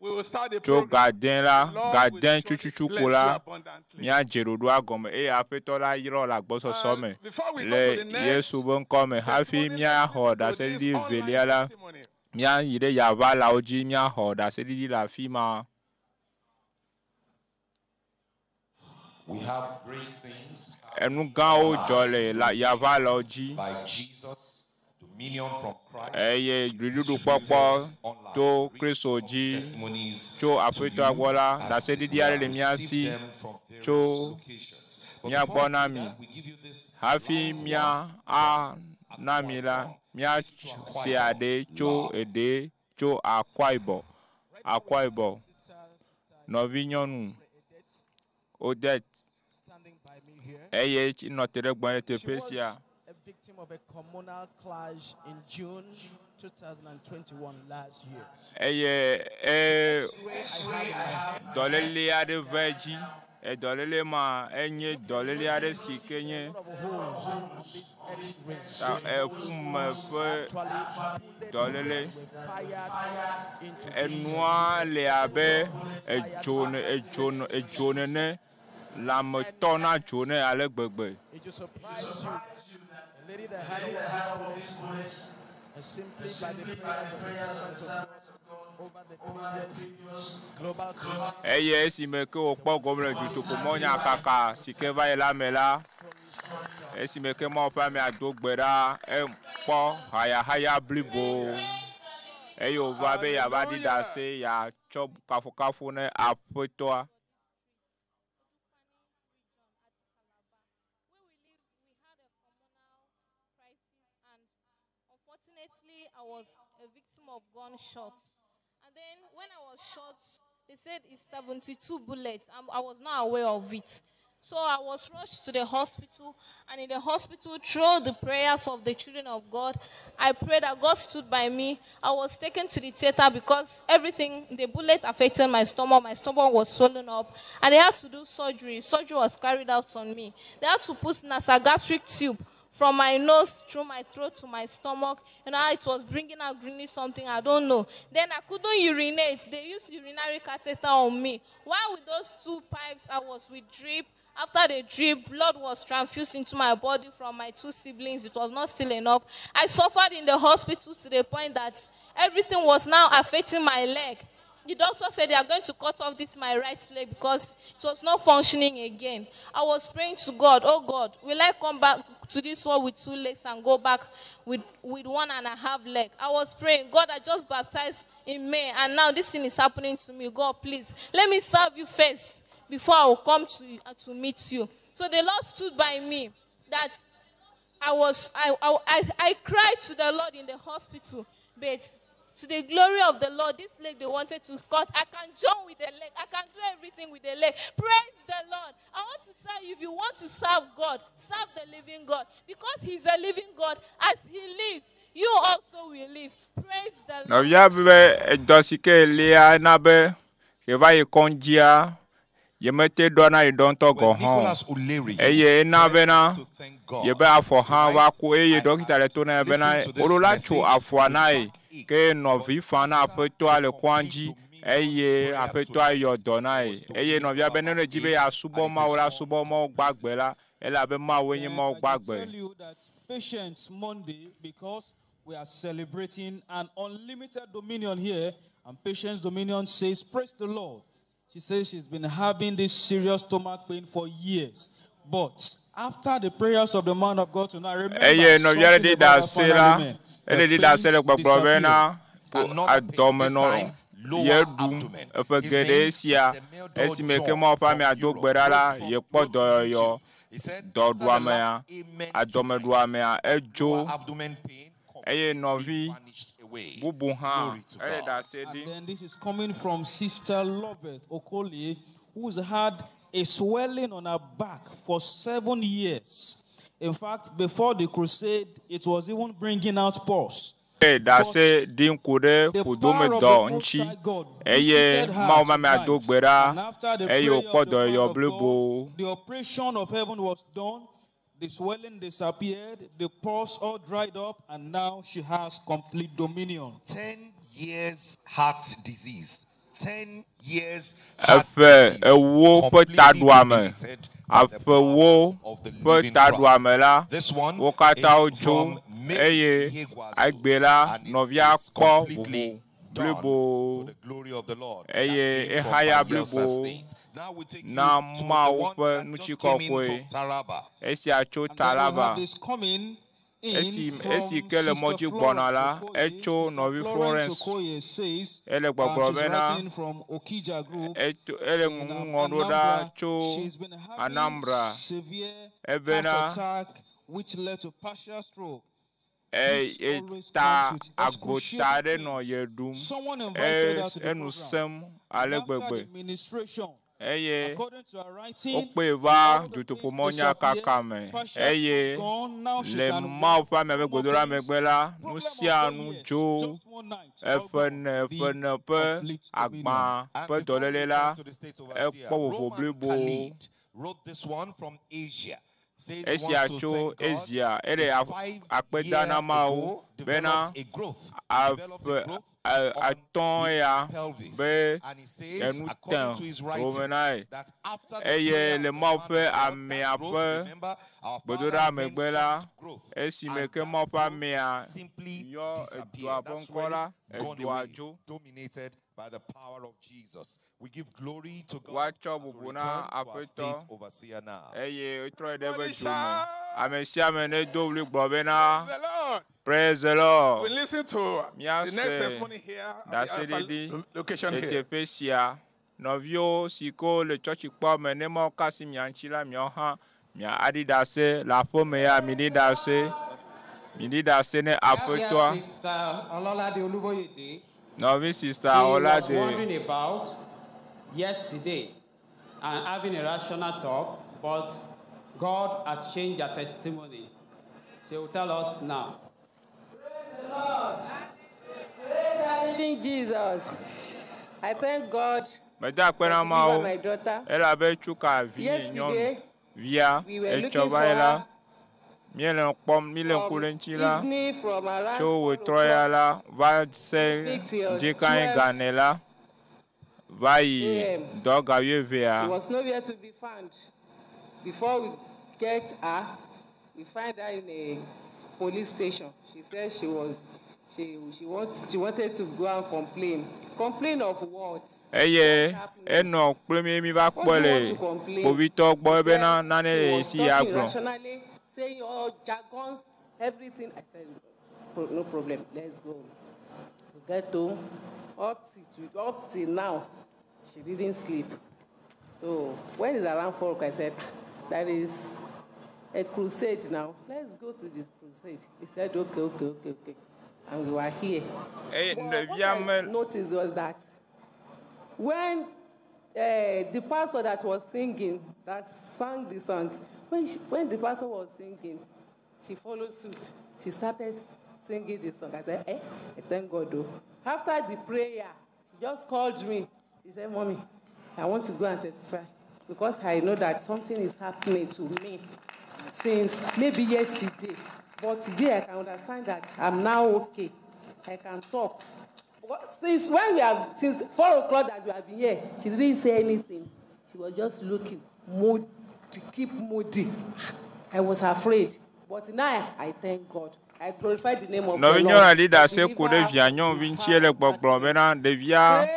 We will start the tso program. ga de la The Lord ga will de surely tututu bless ko you la abundantly. míadze ɖoɖoa gɔme eye aƒetɔ la yrɔ le agbɔsɔsɔ me Before we go le to the next Yesu ƒe ŋkɔ me hafi míaxɔ ɖaseɖiɖi velia la míayi ɖe yaʋalawo dzi míaxɔ ɖaseɖiɖi le afi ma. We have great things Enu gãwo dzɔ le la yaʋalawo dzi by Jesus, dominion from Christ. eye dziɖuɖukpɔkpɔ to Kristo dzi tso aƒetɔa gbɔ la ɖaseɖiɖi aɖe le mía si tso mía gbɔ na mi hafi mía ana mi la míase aɖe tso eɖe tso Akwa Ibom Akwa Ibom nɔvinyɔnu Odette eye tsi nɔ te ɖe gbɔ le She teƒe was sia. a victim of a communal clash in June 2021 last year. Eye e dɔléle aɖe va edzi. Edɔléle ma enye dɔléle aɖe si ke nye ta eƒume ƒe dɔléle. Enua le abe edzo ne edzo ne edzo nene. Lãmetɔ na dzo nɛ ale gbegbe. It will surprise you. A lady that had all these bullets, and simply by the prayers of the servants of God over the previous global crusade, Eye esime ke wòkpɔ gome le dutoƒomɔnyakaka si ke va yi la me la, esime ke Mawu ƒe amea do gbe ɖa, ekpɔ hayahaya blibo eye wòva be yeava ɖi ɖase yeatsɔ kafukafu ne aƒetɔa. Unfortunately, I was a victim of gunshot. And then when I was shot, they said it's 72 bullets. I was not aware of it. So I was rushed to the hospital, and in the hospital, through the prayers of the children of God, I prayed that God stood by me. I was taken to the theater because everything, the bullet affected my stomach. My stomach was swollen up, and they had to do surgery. Surgery was carried out on me. They had to put nasogastric tube from my nose through my throat to my stomach. And how it was bringing out greeny something, I don't know. Then I couldn't urinate. They used urinary catheter on me. While with those two pipes, I was with drip. After the drip, blood was transfused into my body from my two siblings. It was not still enough. I suffered in the hospital to the point that everything was now affecting my leg. The doctor said they are going to cut off this my right leg because it was not functioning again. I was praying to God, oh God, will I come back to this world with two legs and go back with 1.5 leg? I was praying, God, I just baptized in May and now this thing is happening to me. God, please, let me serve you first before I will come to meet you. So the Lord stood by me that I cried to the Lord in the hospital, but to the glory of the Lord, this leg they wanted to cut, I can join with the leg. I can do everything with the leg. Praise the Lord. I want to tell you, if you want to serve God, serve the living God. Because he's a living God. As he lives, you also will live. Praise the Lord. Nɔvia be edɔ si ke lia na be yeva yi kɔndzia, yemete ɖɔ na yi dɔ ŋutɔ gɔ̃ hã o. Nicholas O'Leary Eye ena bena to thank God. yebe afɔ hã va ku eye dɔkita le to na ye bena listen to this woɖo la tso message afɔa na ye ke nɔvi fa na aƒetɔa le kɔa dzi eye aƒetɔa yɔ dɔ na ye eye nɔvia be ne le dzi be yeasubɔ Mawu la subɔ Mawu gbagbe la elabe Mawue nye Mawu I can gbagbe. tell you that Patience Monday, because we are celebrating an unlimited dominion here, and Patience Dominion says, Praise the Lord. She says she's been having this serious stomach pain for years. But after the prayers of the man of God tonight, remember Eye nɔvia ɖe something ɖi about that ɖase final la, amen. ele The ɖi ɖase le pains gbɔgblɔ bena disappeared. adɔmenɔ ye ɖum eƒe geɖe sia esime ke Mawu ƒe amea do gbe ɖa la, yekpɔ dɔyɔyɔ dɔɖuamea, adɔmeɖuamea edzo eye nɔvi bubu hã ele ɖase And ɖi. then this is coming from Sister Lovett Okoli, who's had a swelling on her back for 7 years. In fact, before the crusade, it was even bringing out pus. Eye ɖase ɖi ŋku ɖe The ƒodome power of dɔ the Most ŋuti High God eye visited her Mawu ƒe amea do tonight. gbe ɖa And after the eye prayer wòkpɔ of the man dɔyɔyɔ of blibo. God, the operation of heaven was done. The swelling disappeared, the pus all dried up, and now she has complete dominion. 10 years heart disease. 10 years heart Eƒe disease. ewo ƒe Completely taɖuame, dominated by the aƒewo of the ƒe living taɖuame Christ. la, This one wo katã is wotso from Mary eye Ihegwazu, egbe la and it nɔvia is kpɔ completely vovo done blibo for the glory of the Lord. That eye came from ehaya Bayelsa blibo State. Now we take you na to the Mawu one ƒe that just came in ŋutikɔkɔe. from Taraba. Esia tso And then we Taraba. have this coming in Esi from esi ke le Sister mɔdzi gbɔna Florence la, Okoye. etso Sister nɔvi Florence Florence. Okoye says, Ele gbɔgblɔ she's bena writing from Okija Group eto ele in ŋuŋɔ ɖo ɖa Anambra. tso She's been having Anambra. severe Ebena heart attack, which led to partial stroke. e This always eta comes with agbota excruciating ɖe nɔ pains. ye ɖum. Someone invited E her to the enu program. sẽm And ale after the gbegbe ministration, eye according to her writing, wokpee va all the pains dutoƒomɔnyakaka disappeared, me partial eye stroke gone. Now she le can Mawu walk, ƒe ame no ƒe more gbedoɖa pains. megbe la, nu Problem of sia 10 nu years, dzo just one night, all eƒe gone. ne The ƒe ne ƒe complete dominion. agba And ƒe before we dɔléle return la to the state overseer, ekpɔ vovo Roman blibo. Khalid wrote this one from Asia. Says he Esia wants to tso thank God. Asia ele He af- 5 akpe da year na Mawu ago bena developed a growth, developed a aƒe growth a- on atɔ̃ his ya pelvis. be And he says, enu according te to his wòme writing, na ye. that after the Eye prayer le of the Mawu man of ƒe God, that amea growth, ƒe remember, our father gbedoɖa megbe la, mentioned growth, esime and ke that Mawu ƒe growth amea simply yɔ edua disappeared. ƒe That ŋkɔ swelling la, gone edua away, dzo. dominated by the power of Jesus. We give glory to God Woatsɔ as we bubu na return to our Aƒetɔ state overseer now. eye wotrɔe ɖe eƒe Somebody dzo me. shout, Ame sia ame nedo ɣli gblɔ bena the Lord. Praise the Lord. We listen to the next Míase testimony here at the Alpha ɖaseɖiɖi lo- location le here. teƒe sia. Nɔviwo si ke wole tsɔtsi kpɔ me ne Mawu ka asi mia ŋuti la, miawo hã mia aɖi ɖase le aƒeme ya miɖi ɖase. Miɖi ɖase ne We have here aƒetɔa. Sister Ololade Oluboyede. Nɔvi sista She was Olade. wondering about yesterday and having a rational talk, but God has changed her testimony. She will tell us now. Praise the living Jesus. I thank God Meda akpe for na deliver Mawu my daughter. elabe tso ka vinye nyɔnu Yesterday, via we were etsɔ looking va for yi la her míele kpɔm míele ŋku from ɖe eŋuti la evening from around tso 4 wòtrɔ ya o'clock la va se till ŋdikae 12 gane la va yi a.m. dɔ ga She wuievea. was nowhere to be found. Before we get her, we find her in a police station. She said she was she she, want, she wanted to go and complain. Complain of what? Eye What's happening? enɔ kple mí mi va What kpɔe do you le want to complain? kpovitɔ gbɔ She bena said nane she le was si ya talking gblɔ. rationally, saying all jargons, everything. I said, no problem, let's go. We get home. Up till now, she didn't sleep. So when it's around 4 o'clock, I said, there is a crusade now. Let's go to this crusade. He said, okay. And we were here. Eye But what ɖevia I me noticed was that when the pastor that was singing, that sang the song, when the pastor was singing, she followed suit. She started singing the song. I said, eh, I thank God though. After the prayer, she just called me. She said, Mommy, I want to go and testify because I know that something is happening to me since maybe yesterday. But today I can understand that I'm now okay. I can talk. But since when we have since 4 o'clock that we have been here, she didn't say anything. She was just looking moody, keep moody. I was afraid. But now I thank God. I glorify the name of the Nɔvi Lord. nyɔnu aɖi For ɖase ku deliver ɖe her via from nyɔnuvi the ŋuti power ele of gbɔgblɔ darkness. bena ɖevia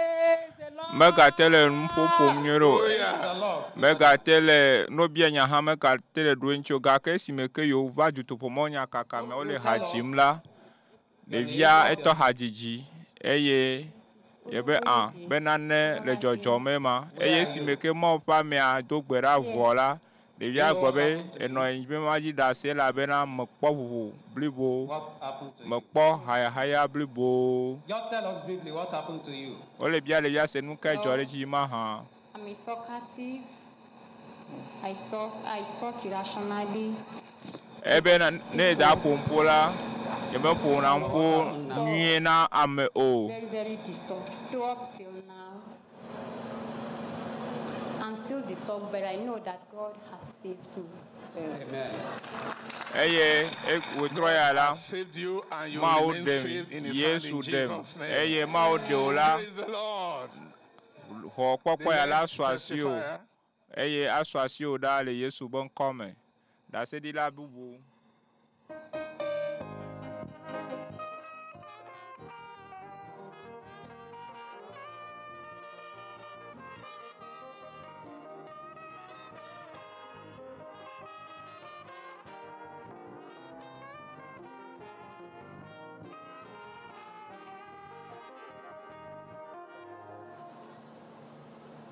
megate le nu ƒoƒom nyuie ɖe o. Megate le ne wobia nya hã megate le ɖo eŋuti o gake esime ke yewo va dutoƒomɔ nyakaka me wole ha dzim la, ɖevia etɔ hadzidzi eye yebe a be nane le dzɔdzɔm ema eye esime ke Mawu ƒe amea do gbe ɖa vɔ la, ɖevia gblɔ be enɔ anyi be madzi ɖe asi elabena mekpɔ vovo blibo, What happened to you? mekpɔ hayahaya blibo. Just tell us briefly what happened to you. Wole bia ɖevia se nu kae dzɔ ɖe edzi mahã. I'm a talkative. I talk irrationally. Ebe ne da ƒom ƒo la, nyemeƒona ƒo nyuie na ame o. Very, very disturbed. Though up till now, I'm still disturbed, but I know that God has saved me. Amen. Eye wòtrɔ ya la, Saved you and you Mawu remain ɖem, saved in his hand Yesu in ɖem. Jesus' name. Eye Mawu ɖe wò la, Praise the Lord. xɔ kpɔkpɔ ya la The next asu asi wò. testifier. Eye asu asi wò ɖaa le Yesu be ŋkɔ me. Ɖaseɖila bubu.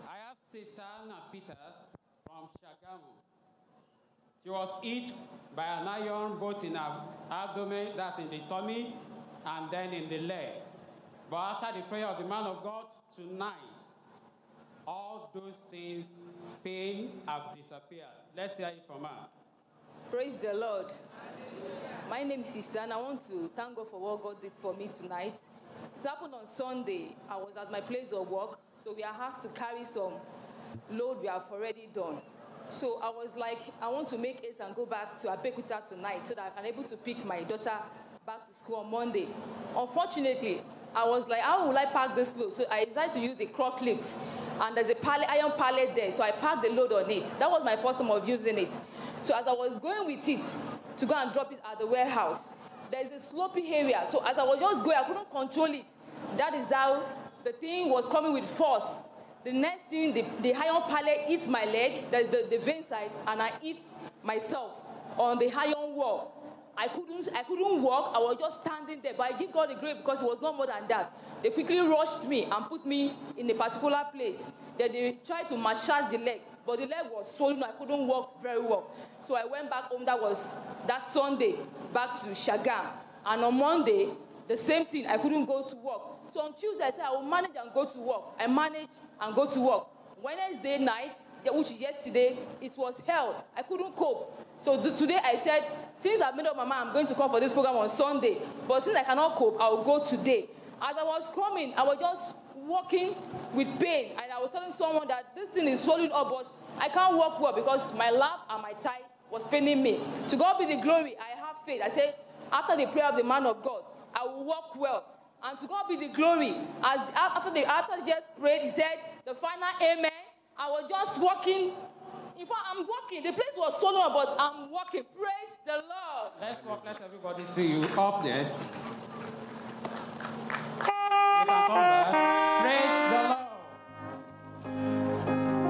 I have Sister Anna Peter from Shagamu. She was hit by an iron bolt in her abdomen, that's in the tummy, and then in the leg. But after the prayer of the man of God tonight, all those things, pain, have disappeared. Let's hear it from her. Praise the Lord. My name is Sister, and I want to thank God for what God did for me tonight. It happened on Sunday. I was at my place of work, so we are asked to carry some load we have already done. So I was like, I want to make haste and go back to Abeokuta tonight so that I can able to pick my daughter back to school on Monday. Unfortunately, I was like, how will I pack this load? So I decided to use the crock lift, and there's a pallet, iron pallet there, so I packed the load on it. That was my first time of using it. So as I was going with it to go and drop it at the warehouse, there's a slopey area. So as I was just going, I couldn't control it. That is how the thing was coming with force. The next thing, the iron pallet hit my leg, the vein side, and I hit myself on the iron wall. I couldn't walk. I was just standing there. But I give God the glory because it was not more than that. They quickly rushed me and put me in a particular place. Then they tried to massage the leg, but the leg was swollen. I couldn't walk very well. So I went back home. That was that Sunday, back to Shagam. And on Monday, the same thing. I couldn't go to work. So on Tuesday, I said, I will manage and go to work. I managed and go to work. Wednesday night, which is yesterday, it was hell. I couldn't cope. So today I said, since I've made up my mind, I'm going to come for this program on Sunday. But since I cannot cope, I will go today. As I was coming, I was just walking with pain. And I was telling someone that this thing is swelling up, but I can't walk well because my lap and my thigh was paining me. To God be the glory, I have faith. I said, after the prayer of the man of God, I will walk well. And to God be the glory. As after just prayed, he said, the final amen. I was just walking. In fact, I'm walking. The place was so long, but I'm walking. Praise the Lord. Let's walk. Let everybody see you up there. You can come back. Praise the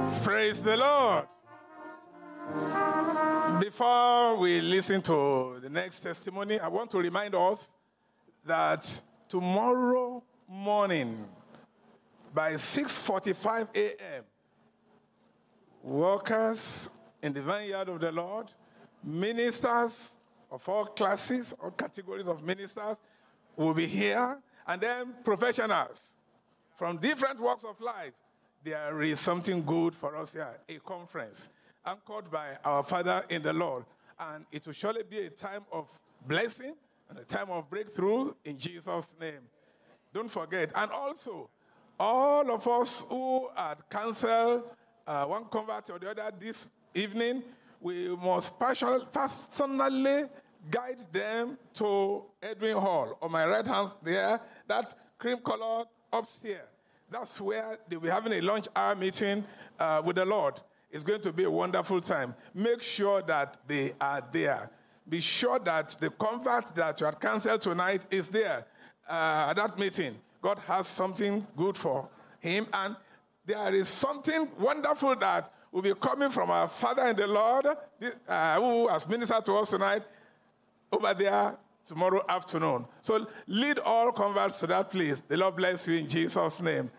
Lord. Praise the Lord. Before we listen to the next testimony, I want to remind us that tomorrow morning by 6:45 a.m., workers in the vineyard of the Lord, ministers of all classes, all categories of ministers will be here, and then professionals from different walks of life. There is something good for us here, a conference anchored by our Father in the Lord. And it will surely be a time of blessing and a time of breakthrough in Jesus' name. Don't forget. And also, all of us who had canceled one convert or the other this evening, we must personally guide them to Edwin Hall. On my right hand there, that cream-colored upstairs. That's where they'll be having a lunch hour meeting with the Lord. It's going to be a wonderful time. Make sure that they are there. Be sure that the convert that you had canceled tonight is there at that meeting. God has something good for him. And there is something wonderful that will be coming from our Father in the Lord, who has ministered to us tonight, over there tomorrow afternoon. So lead all converts to that place. The Lord bless you in Jesus' name.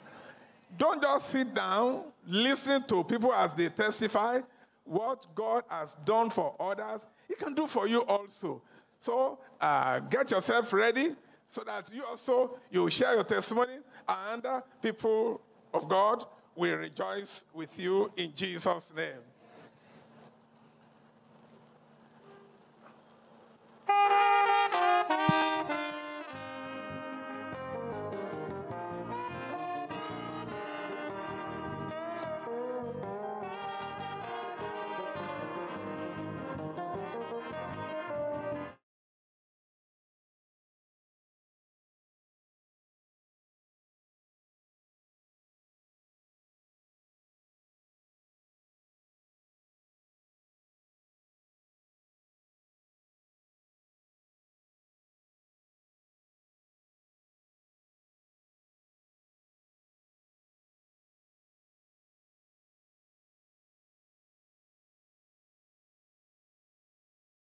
Don't just sit down listening to people as they testify what God has done for others. He can do for you also. So get yourself ready so that you also you share your testimony, and people of God will rejoice with you in Jesus' name.